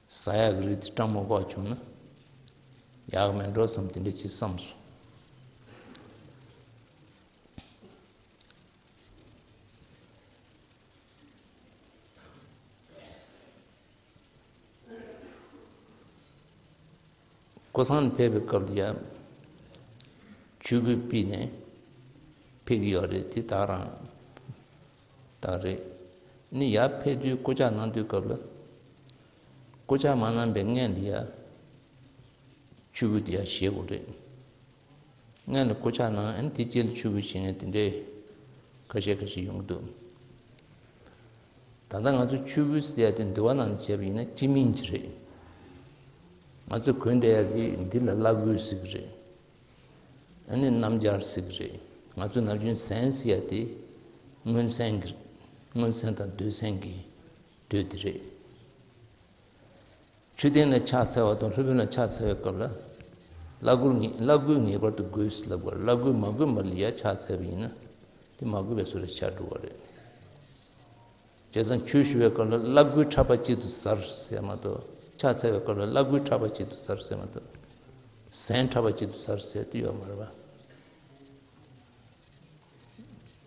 ཟ་ཡག་གི་རིགས་དེ་བཀྲམ་མ་དགོས་བྱུང་ན། ཡག་མེད་འགྲོ་བསམ་དེ་འདྲ་ཅིག་བསམ་སོང་། ཀོ་སང་ལ་ཕེབས་པའི་སྐབས་ལ་ཡ། ཆོས་གོས་ཕུད་ནས་ཕེབས་ཀྱི་ཡོད་རེད། དེ་ད་རང་ད་རེད། ནི་ཡར་ཕེབས་དུས་སྐུ་ཕྱག་གནང་དུས་སྐབས་ལ། སྐུ་ཕྱག་མ་གནང་པའི་སྔོན་ལ་ཡ། ཆོས་གོས་དེ་ཡ་བཞེས་དགོས་རེད། སྔོན་ལ་སྐུ་ཕྱག་གནང་། ཨ་ནི་དེ་རྗེས་ལ་ཆོས་གོས་བཞེས་མཁན་དེ་འདྲའི་ཁ་ཤས་ཁ་ཤས་ཡོང་གི་འདུག་ད་ལྟ་ང་ཚོ་ཆོས་གོས་ཟེར་ཡ་དེ་འདུལ་བ་ནང་ལ་བྱས་པ་ཡིན་ན་སྤྱི་མིང་ཅིག་རེད། ང་ཚོ་གོན་བསྡད་ཡ་གི་འདི་ལ་བླ་གོས་ཟེར་གི་རེད། ཨ་ནི་སྣམ་སྦྱར་ཟེར་གི་རེད། ང་ཚོ་ནམ་རྒྱུན་ཟན་ཟེར་ཡ་དེ་མངོན་ཟན་གི་མངོན་ཟན་དང་འདོད་ཟན་གྱི་འདོད་དེ་རེད། མཆོད་རྟེན་ལ་ཕྱག་འཚལ་བ་དང་སློབ་དཔོན་ལ་ཕྱག་འཚལ་བའི་སྐབས་ལ། བླ་གོས་ངེས་བླ་གོས་ངེས་པར་དུ་དགོས་ལབ་དགོས། བླ་གོས་མ་གོན་པ་ལ་ཡ་ཕྱག་འཚལ་བ་ཡིན་ན། དེ་མ་གོས་པའི་བཟོ་འདྲ་ཆགས་འགྲོ་བ་རེད། བྱས་ཙང་ཆོས་ཞུ་བའི་སྐབས་ལ་བླ་གོས་ཕྲག་པ་གཅིག་ཏུ་གཟར་ཟེར་མ་གཏོགས། ཕྱག་འཚལ་བའི་སྐབས་ལ་བླ་གོས་ཕྲག་པ་གཅིག་ཏུ་གཟར་ཟེར་མ་གཏོགས། ཟན་ཕྲག་པ་གཅིག་ཏུ་གཟར་ཟེར་དེ་ཡོད་མ་རེད་པ།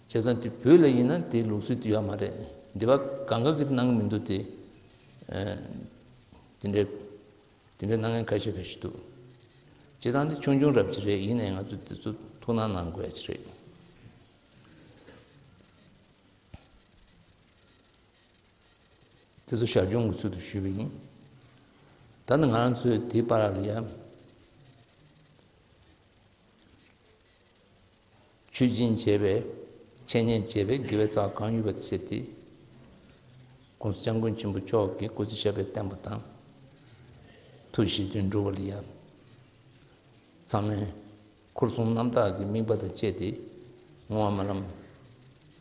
བྱས་ཙང་དེ་བོད་ལ་ཡིན་ན་དེའི་ལུགས་སྲོལ་དེ་ཡོད་མ་རེད། འདི་པ་གང་ག་གིས་གནང་གི་མི་འདུག་སྟེ། ཨ། དེ་འདྲའི་དེ་འདྲའི་གནང་མཁན་ཁ་ཤས་ཁ་ཤས་འདུག་སྤྱིར་བཏང་དེ་ཆུང་ཆུང་རབ་ཅིག་རེད། ཡིན་ནའི་ང་ཚོ་དེ་ཚོ་ཐུགས་སྣང་གནང་དགོས་ཡ་ཅིག་རེད། དེ་ཚོ་ཞར་བྱུང་གི་ཚུལ་དུ་ཞུས་པ་ཡིན། ད་ནི་ང་རང་ཚོས་དེའི་བར་ལ་ཡང་ཆོས་སྦྱིན་བྱས་པའི་འཆད་ཉན་བྱས་པའི་དགེ་བའི་རྩ་གང་ཡོད་པ་བྱས་ཏེ། ༸གོང་ས་༸སྐྱབས་མགོན་ཆེན་པོ་མཆོག་གིས་སྐུ་ཚེ་ཞབས་པད་བརྟན་པ་དང་། ཐུགས་བཞེད་དོན་འགྲུབ་པ་ལ་ཡང་། ཚང་མས་འཁོར་གསུམ་རྣམ་དག་གི་དམིགས་པ་དང་བཅས་ཏེ་བསྔོ་བ་སྨོན་ལམ་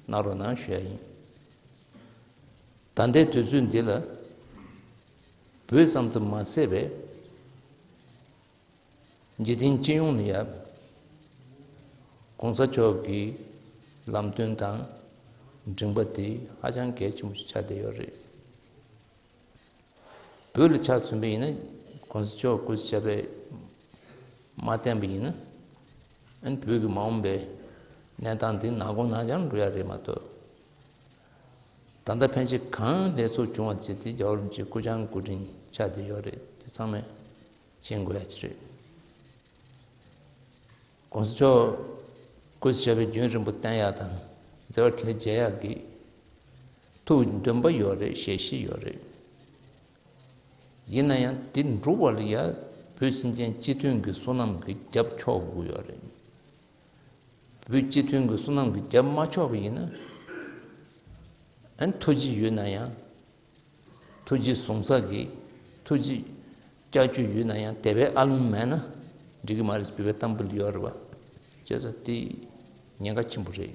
གནང་རོགས་གནང་ཞུ་ཡ་ཡིན། ད་ལྟའི་དུས་ཚོད་འདི་ལ་བོད་ཙམ་དུ་མ་ཟད་པའི་འཇིག་རྟེན་སྤྱི་ཡོངས་ལ་ཡང་༸གོང་ས་མཆོག་གི་ལམ་སྟོན་དང་འབྲིང་པ་དེ་ཧ་ཅང་གལ་ཆེན་པོ་ཞིག་ཆགས་བསྡད་ཡོད་རེད། བོད་ལ་ཆ་མཚོན་པ་ཡིན་ན། ༸གོང་ས་མཆོག་སྐུ་ཚེ་ཞབས་པད་མ་བརྟན་པ་ཡིན་ན། ཨ་ནི་བོད་ཀྱི་མ་འོངས་པའི་གནས་སྟངས་འདི་ནག་ཁུང་ནག་ཅང་འགྲོ་ཡ་རེད་མ་གཏོགས། ད་ལྟ་ཕན་ཆད་གང་ལེགས་ཚོགས་བྱུང་བ་བྱས་ཏེ་རྒྱལ་བ་རིན་པོ་ཆེ་སྐུ་བཅར་སྐུ་དྲིན་ཆགས་བསྡད་ཡོད་རེད། དེ་ཚང་མས་མཁྱེན་དགོས་ཡ་ཅིག་རེད། ༸གོང་ས་མཆོག་སྐུ་ཚེ་ཞབས་པད་རྒྱུན་རིང་པོ་བརྟན་ཡག་དང་མཛད་པ་འཕྲིན་ལས་རྒྱས་ཡག་གི་ཐུགས་འདུན་པ་ཡོད་རེད། ཞལ་བཞེས་ཡོད་རེད། ཡིན་ན་ཡང་དེ་འགྲུབ་པ་ལ་ཡ་བོད་སེམས་ཅན་སྤྱི་མཐུན་གྱི་བསོད་ནམས་ཀྱི་རྒྱབ་ཕྱོགས་དགོས་ཡོད་རེད། བོད་སྤྱི་མཐུན་གྱི་བསོད་ནམས་ཀྱི་རྒྱབ་མ་ཕྱོགས་པ་ཡིན་ན། ཨ་ནི་ཐུགས་རྗེ་ཡོད་ན་ཡང་། ཐུགས་རྗེ་གཟུང་ས་གི་ཐུགས་རྗེ་ལྕགས་ཀྱུ་ཡོད་ན་ཡང་དད་པའི་ཨ་ལོང་མེད་ན་འགྲིག་གི་མ་རེད། བོད་པའི་གཏམ་དཔེ་ལ་ཡོད་རེད་པ། བྱས་ཙང་དེ་ཉེན་ཁ་ཆེན་པོ་རེད།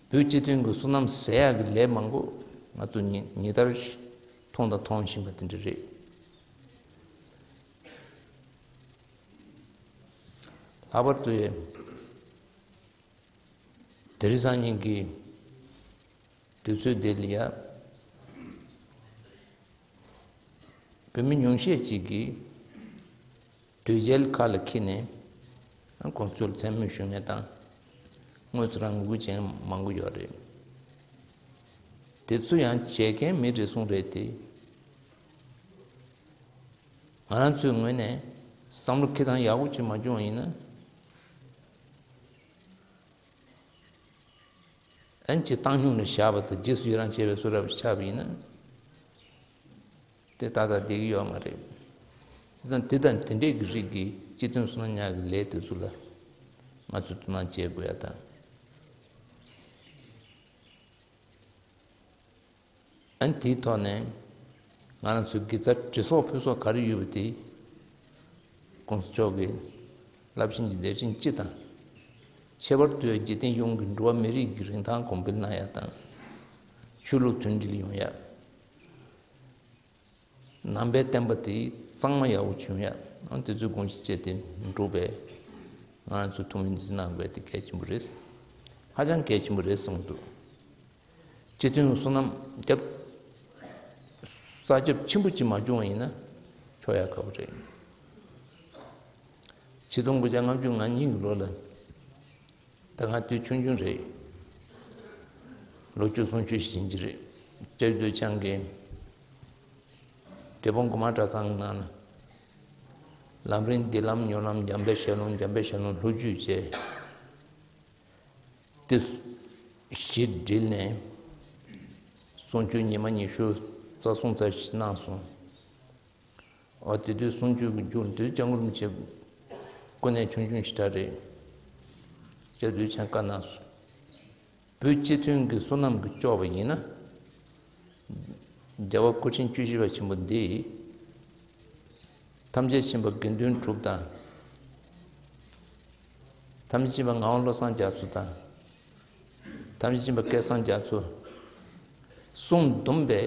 བོད་སྤྱི་མཐུན་གྱི་བསོད་ནམས་ཟད་ཡག་གི་ལས་མང་པོ་ང་ཚོ་ཉིན་ཉིན་ལྟར་མཐོང་དང་མཐོང་བཞིན་པ་དེ་འདྲ་རེད། ལྷག་པར་དུ་དེ་རིང་སང་ཉིན་གྱི་དུས་ཚོད་འདི་ལ་ཡ། བོད་མི་ཉུང་ཤས་ཅིག་གིས་དོལ་རྒྱལ་ཁ་ལ་འཁྱེར་ནས་༸གོང་ས་མཆོག་ལ་མཚན་སྨོད་ཞུ་མཁན་དང་། དངོས་སུ་རང་ངོ་རྒོལ་བྱེད་མཁན་མང་པོ་ཡོད་རེད། དེ་ཚོ་ཡང་བྱེད་མཁན་མི་རེ་ཟུང་རེད་དེ། ང་རང་ཚོའི་ངོས་ནས་བསམ་བློ་འཁྱེར་སྟངས་ཡག་པོ་ཅིག་མ་བྱུང་བ་ཡིན་ན། ཨན་ཅི་བཏང་སྙོམས་ལ་བཞག་པ་དང་རྗེས་སུ་ཡི་རང་བྱས་པའི་བཟོ་འདྲ་ཆགས་པ་ཡིན་ན། དེ་ཏག་ཏག་བསྡད་ཀྱི་ཡོད་མ་རེད། དེ་དང་དེ་དང་དེ་འདྲས་ཀྱི་རིགས་ཀྱི་སྤྱི་མཐུན་བསོད་ནམས་ཉག་གི་ལས་དེ་ཚོ་ལ་ང་ཚོས་དོ་སྣང་བྱེད་དགོས་ཡ་དང་། ཨན་དེའི་ཐོག་ནས་ང་རང་ཚོའི་དགེ་རྩ་དྲི་སོགས་ཕུལ་སོགས་ག་རེ་ཡོད་པ་དེ། ༸གོང་ས་མཆོག་གི་རླབས་ཆེན་གྱི་མཛད་འཕྲིན་སྤྱི་དང་། ཁྱད་པར་དུ་འཇིག་རྟེན་ཡོངས་ཀྱི་འགྲོ་བ་མི་རིགས་ཀྱི་རིན་ཐང་གོང་འཕེལ་གནང་ཡ་དང་། ཆོས་ལུགས་མཐུན་སྒྲིལ་ཡོང་ཡ། ནང་པའི་བསྟན་པ་དེ་གཙང་མ་ཡག་པོ་བྱུང་ཡ། ཨང་དེ་ཚོའི་དགོངས་གཞི་བཅས་དེ་འགྲུབ་པའི་ང་རང་ཚོ་ཐུགས་སྨོན་འདི་གནང་དགོས་དེ་གལ་ཆེན་པོ་རེད། ཧ་ཅང་གལ་ཆེན་པོ་རེད་གསུངས་འདུག་སྤྱི་མཐུན་བསོད་ནམས་རྒྱབ་ས་རྒྱབ་ཆེན་པོ་ཅིག་མ་བྱུང་བ་ཡིན་ན་ཆོག་ཡ་ཁག་པོ་རེད། ཆིག་སྟོང་དགུ་བརྒྱ་ལྔ་བཅུ་ང་གཉིས་ཀྱི་ལོ་ལ། ད་ང་དུས་ཆུང་ཆུང་རེད། ལོ་བཅུ་གསུམ་བཅུ་བཞི་ཡིན་གྱི་རེད། ལྕགས་རི་སྟོད་ཆང་གི་འབྲས་སྤུངས་དགོན་པ་གྲྭ་ཚང་ནང་ལ་ ལམ་རིམ་བདེ་ལམ་མྱུར་ལམ་འཇམ་དཔལ་ཞལ་ལུང་འཇམ་དཔལ་ཞལ་ལུང་ལྷུག་བརྗོད་བཅས་ཏེ་བཞི་བསྒྲིལ་ནས་གསུང་ཆོས་ཉི་མ་ཉི་ཤུ་རྩ་གསུམ་ཙམ་ཞིག་གནང་སོང་། འོ་དེ་དུས་གསུང་ཆོས་ཀྱི་མཇུག་དུས་སྐྱབས་མགོན་རིན་པོ་ཆེ་སྐུ་ནས་ཆུང་ཆུང་ཞིག་འདྲ་རེད། སྐྱབས་དུས་ཆེན་བཀའ་གནང་སོང་། བོད་སྤྱི་མཐུན་གྱི་བསོད་ནམས་ཀྱིས་ལྕོགས་པ་ཡིན་ན། རྒྱལ་བ་སྐུ་ཕྲེང་བཅུ་བཞི་པ་ཆེན་པོ་འདི། ཐམས་ཅད་མཁྱེན་པ་དགེ་འདུན་གྲུབ་དང་། ཐམས་ཅད་མཁྱེན་པ་ངག་དབང་བློ་བཟང་རྒྱ་མཚོ་དང་། ཐམས་ཅད་མཁྱེན་པ་སྐལ་བཟང་རྒྱ་མཚོ། གསུམ་བསྡོམས་པས་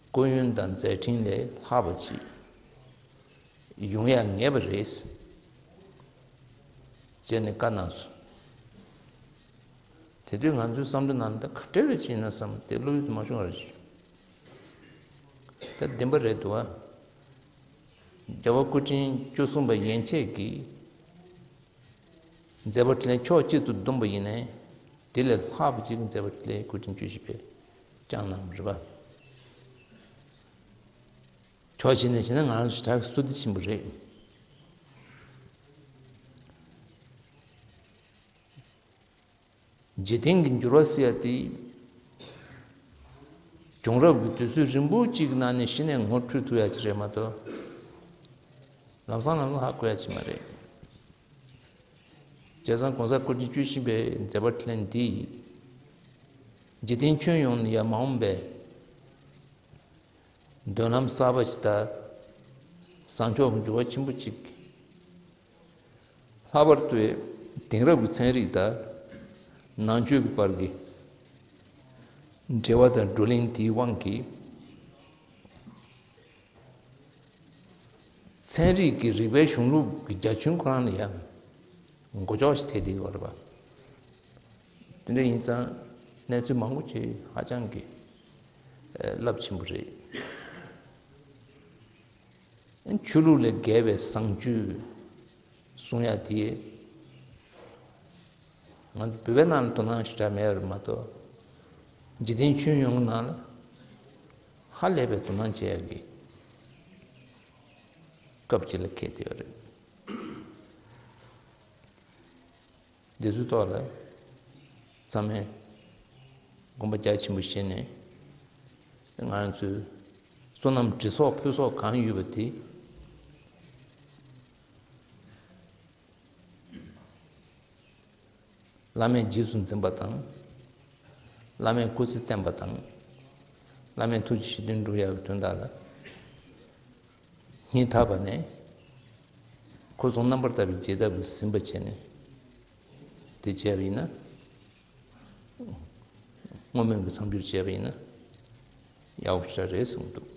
སྐུ་ཡོན་དང་མཛད་འཕྲིན་ལས་ལྷག་པ་ཅིག་ཡོང་ཡ་ངེས་པ་རེད། ཅེས་ནས་བཀའ་གནང་སོང་། དེ་དུས་ང་ཚོའི་བསམ་བློ་ནང་ད་ག་འདྲ་རེ་བྱས་ན་བསམ་དེ་བློ་ཡུལ་དུ་མ་བྱུང་བ་རེད། ད་བདེན་པ་རེད་འདུག་ཨ། རྒྱལ་བ་སྐུ་ཕྲེང་བཅུ་གསུམ་པ་ཡན་ཆད་ཀྱིས་མཛད་པ་འཕྲིན་ལས་ཕྱོགས་གཅིག་ཏུ་བསྡོམས་པ་ཡིན་ནའི་དེ་ལས་ལྷག་པ་ཅིག་གི་མཛད་པ་འཕྲིན་ལས་སྐུ་ཕྲེང་བཅུ་བཞི་པས་བསྐྱངས་གནང་བ་རེད་པ། ཕྱོགས་གཅིག་ནས་བྱས་ན་ང་རང་ཚོ་ཞེ་དྲག་བསོད་བདེ་ཆེན་པོ་རེད། འཇིག་རྟེན་གྱི་འགྱུར་བ་ཟེར་ཡ་དེ། བྱུང་རབས་ཀྱི་དུས་ཚོད་རིང་པོ་གཅིག་གི་ནང་ནས་གཞི་ནས་ངོ་འཕྲོད་ཐུབ་ཡ་ཅིག་རེད་མ་གཏོགས། ལམ་སང་ལམ་སང་ཧ་གོ་ཡ་ཅིག་མ་རེད། བྱས་ཙང་གོང་ས་སྐུ་ཕྲེང་བཅུ་བཞི་པའི་མཛད་པ་འཕྲིན་ལས་འདིས། འཇིག་རྟེན་ཁྱོན་ཡོངས་ནས་ཡ་མ་འོངས་པའི་མདུན་ལམ་གསར་པ་ཞིག་དང་། བཟང་ཕྱོགས་ཀྱི་འགྱུར་བ་ཆེན་པོ་གཅིག་ལྷག་པར་དུ་དེང་རབས་ཀྱི་ཚན་རིག་དང་ནང་ཆོས་ཀྱི་བར་གྱི་འབྲེལ་བ་དང་བགྲོ་གླེང་དེའི་དབང་གིས། ཚན་རིག་གི་རིག་པའི་གཞུང་ལུགས་ཀྱི་རྒྱ་ཁྱོན་ཁོ་རང་ལ་ཡང་མགོ་ལྕོག་ཞིག་ཐེབས་བསྡད་ཡོད་རེད་པ། དེ་འདྲ་ཡིན་ཙང་གནས་ཚུལ་མང་པོ་ཅིག་ཧ་ཅང་གི་རླབས་ཆེན་པོ་རེད། ཆོས་ལུགས་ལས་བརྒལ་བའི་བཟང་སྤྱོད་གསུང་ཡ་དེ། ང་ཚོ་བོད་པའི་ནང་ལ་དོ་སྣང་ཞེ་དྲག་མེད་པ་རེད་མ་གཏོགས། འཇིག་རྟེན་ཁྱོན་ཡོངས་ནང་ལ་ཧ་ལས་པའི་དོ་སྣང་བྱེད་ཡ་གི་སྐབས་ཅིག་ལ་འཁེལ་བསྡད་ཡོད་རེད། འདི་ཚོའི་ཐོག་ལ་ཚང་མས་དགོངས་པ་རྒྱ་ཆེན་པོ་བཞེས་ནས། ང་ཚོའི་བསོད་ནམས་དྲི་སོགས་ཕུན་ཚོགས་གང་ཡོད་པ་དེ། བླ་མས་རྗེས་སུ་འཛིན་པ་དང་། བླ་མས་སྐུ་ཚེ་བརྟན་པ་དང་། བླ་མའི་ཐུགས་ཀྱི་བཞེད་དོན་འགྲུབ་ཡག་གི་དོན་དག་ལ། སྙིང་ཐག་པ་ནས་སྐུ་གསུང་རྣམ་པར་དག་པའི་རྒྱས་བཏབ་ཀྱིས་ཟིན་པ་བྱས་ནས་དེ་བྱས་པ་ཡིན་ན། བསྔོ་སྨོན་གྱི་མཚམས་སྦྱོར་བྱས་པ་ཡིན་ན་ཡག་པོ་ཞེ་དྲག་རེད་བསམ་གྱི་འདུག་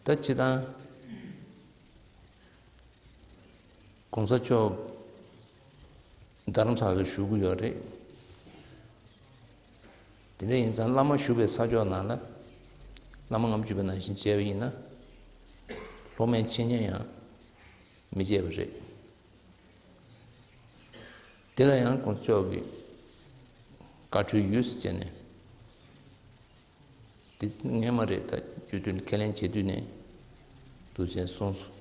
ད་སྤྱིར་བཏང་། གོང་ས་མཆོག་རྡ་རམ་ས་ལར་བཞུགས་ཀྱི་ཡོད་རེད། དེ་འདྲ་ཡིན་ཙང་བླ་མ་བཞུགས་པའི་ས་ཕྱོགས་ནང་ལ་བླ་མ་ལྔ་བཅུ་པ་ནང་བཞིན་བྱས་པ་ཡིན་ན། སློབ་མའི་འཆད་ཉན་ཡང་མི་བརྗེད་པ་རེད། དེ་ལ་ཡང་གོང་ས་མཆོག་གིས་བཀའ་འཁྲོལ་ཡོད་ཟེར་བྱས་ནས། དེ་ངས་མ་རེད། ད་རྒྱུ་མཐུན་ཁས་ལེན་བྱེད་དུས་ནས་འདུག་ཅེས་གསུངས་སོང་།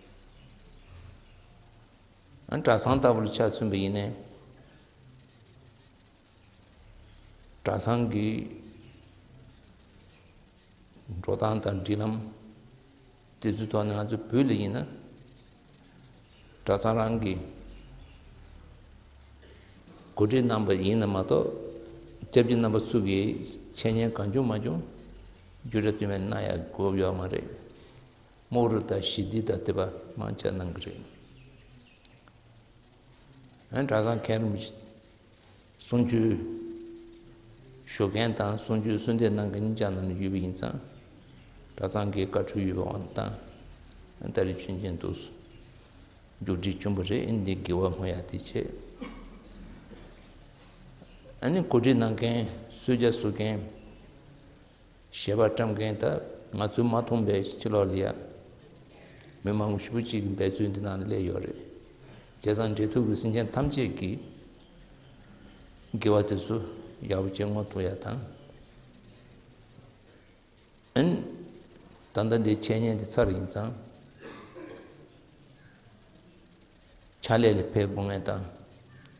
ཨ་གྲྭ་ཚང་ལྟ་བུ་ལ་ཆ་མཚོན་པ་ཡིན་ནའི། གྲྭ་ཚང་གི་འགྲོ་སྟངས་དང་སྒྲིག་ལམ་དེ་ཚོའི་ཐོག་ནས་ང་ཚོ་བོད་ལ་ཡིན་ན། གྲྭ་ཚང་རང་གིས་གོ་སྒྲིག་གནང་པ་ཡིན་ན་མ་གཏོགས། སྐྱབས་རྗེ་རྣམ་པ་ཚོ་གིས་འཆད་ཉན་གང་བྱུང་མ་བྱུང་བརྒྱུད་གྲྭ་བསྟུད་མར་གནང་ཡག་དགོས་ཡོད་མ་རེད། རྨོག་རུ་དང་ཞི་བདེ་དང་དེ་པ་མང་ཆེ་གནང་གི་རེད། ཨ་གྲྭ་ཚང་མཁན་རིན་པོ་ཆེ་གསུང་ཆོས་ཞུ་མཁན་དང་གསུང་ཆོས་གསོལ་འདེབས་གནང་མཁན་གཉིས་ཆ་ནང་ནས་ཡོད་པ་ཡིན་ཙང་། གྲྭ་ཚང་གི་བཀའ་འཁྲོལ་ཡོད་པའི་དབང་དུ་བཏང་། ད་རེས་ཆོས་མཇལ་འདུག་མཇུག་སྒྲིལ་བྱུང་བ་རེད། འདི་དགེ་བ་སྨོན་ཡག་དེ་བྱས། ཨ་ནི་གོ་སྒྲིག་གནང་མཁན་གསོལ་ཇ་བསུ་མཁན། ཞལ་པར་བཀྲམ་མཁན་དང་ང་ཚོས་མ་མཐོང་པའི་ཕྱི་ལོགས་ལ་ཡ། མི་མང་པོ་ཞེ་པོ་ཅིག་གིས་འབད་བརྩོན་འདི་ནང་ལ་སླེབས་ཡོད་རེད། བྱས་ཙང་འབྲེལ་ཐོག་གི་སེམས་ཅན་ཐམས་ཅད་ཀྱིས་དགེ་བ་དེ་ཚོ་ཡག་པོ་ཅིག་བསྔོ་ཐུབ་ཡ་དང་། ཨན། ད་ལྟ་འདི་འཆད་ཉན་འདི་ཚར་ཡིན་ཙང་། ཕྱག་ལས་ལ་ཕེབས་དགོས་ངེས་དང་།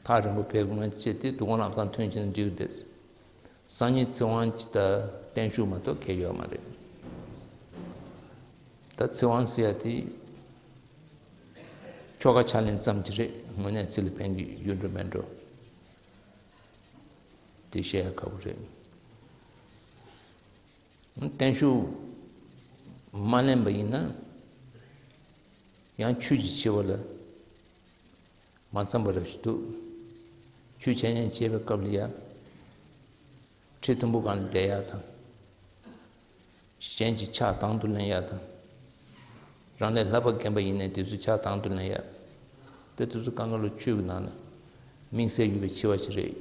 ཐག་རིང་པོ་ཕེབས་དགོས་ངེས་བྱས་ཏེ་དུས་འཁོར་ལམ་སང་ཐོན་ཕྱིན་འགྲིག་སྟེ། སང་ཉིན་ཚེ་དབང་ཅིག་དང་བརྟན་བཞུགས་མ་གཏོགས་གལ་ཡོད་མ་རེད། ད་ཚེ་དབང་ཟེར་ཡ་དེ་ཁྱོ་ག་ཕྱག་ལེན་ཙམ་གྱི་རེད། དངོས་གནས་ཚེ་ལ་ཕན་གྱི་ཡོད་འགྲོ་མེད་འགྲོ་དེ་བཤད་ཡ་ཁག་པོ་རེད། བརྟན་བཞུགས་མ་ལེན་པ་ཡིན་ན་ཡང་ཆོས་ཀྱི་ཆེ་བ་ལ་མ་འཚམས་པ་རབ་ཞིག་འདུག་ཆོས་འཆད་ཉན་བྱེད་པའི་སྐབས་ལ་ཡང་ཁྲི་མཐོན་པོ་སྒང་ལ་བསྡད་ཡག་དང་། གཞན་གྱི་ཕྱག་དང་དུ་ལེན་ཡག་དང་། རང་ལས་ལྷག་པ་རྒན་པ་ཡིན་ནའི་དེ་ཚོའི་ཕྱག་དང་དུ་ལེན་ཡག་དེ་དེ་ཚོ་གང་ག་ལོ་ཆོས་ཀྱི་ནང་ན་དམིགས་བསལ་ཡོད་པའི་ཆེ་བ་ཞིག་རེད།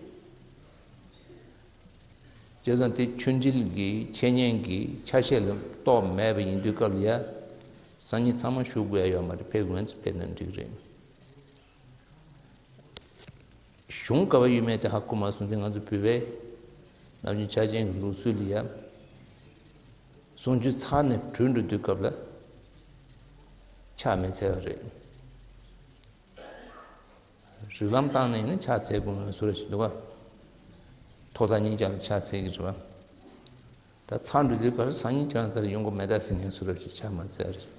བྱས་ཙང་དེ་ཆོས་འབྲེལ་གྱི་འཆད་ཉན་གྱི་ཆ་ཤས་ལ་གཏོགས་མེད་པ་ཡིན་དུས་སྐབས་ལ་ཡ། སང་ཉིན་ཚང་མ་བཞུགས་དགོས་ཡ་ཡོད་མ་རེད། ཕེབས་དགོས་ན་ཕེབས་ན་འགྲིག་རེད། གཞུང་ག་བ་ཡོད་མེད་དེ་ཧ་གོ་མ་སོང་སྟེ། ང་ཚོ་བོད་པའི་ནམ་རྒྱུན་ཆ་ཅན་གྱི་ལུགས་སྲོལ་ལ་ཡ། གསུང་ཆོས་ཚར་ནས་གྲོལ་འགྲོ་དུས་སྐབས་ལ་ཕྱག་མི་འཚལ་བ་རེད། རིགས་ལམ་བཏང་ནས་ཡིན་ན་ཕྱག་འཚལ་དགོས་ངེས་བཟོ་འདྲ་ཞིག་འདུག་ག་ཐོག་མཐའ་གཉིས་ཀ་ལ་ཕྱག་འཚལ་གྱི་རེད་བ། ད་ཚར་འགྲོ་དུས་ག་རེ་སང་ཉིན་ཁྱེད་རང་ཚོར་ཡོང་གི་མེད་ད་ཟེར་མཁན་བཟོ་འདྲ་ཞིག་ཕྱག་མ་འཚལ་བ་རེད།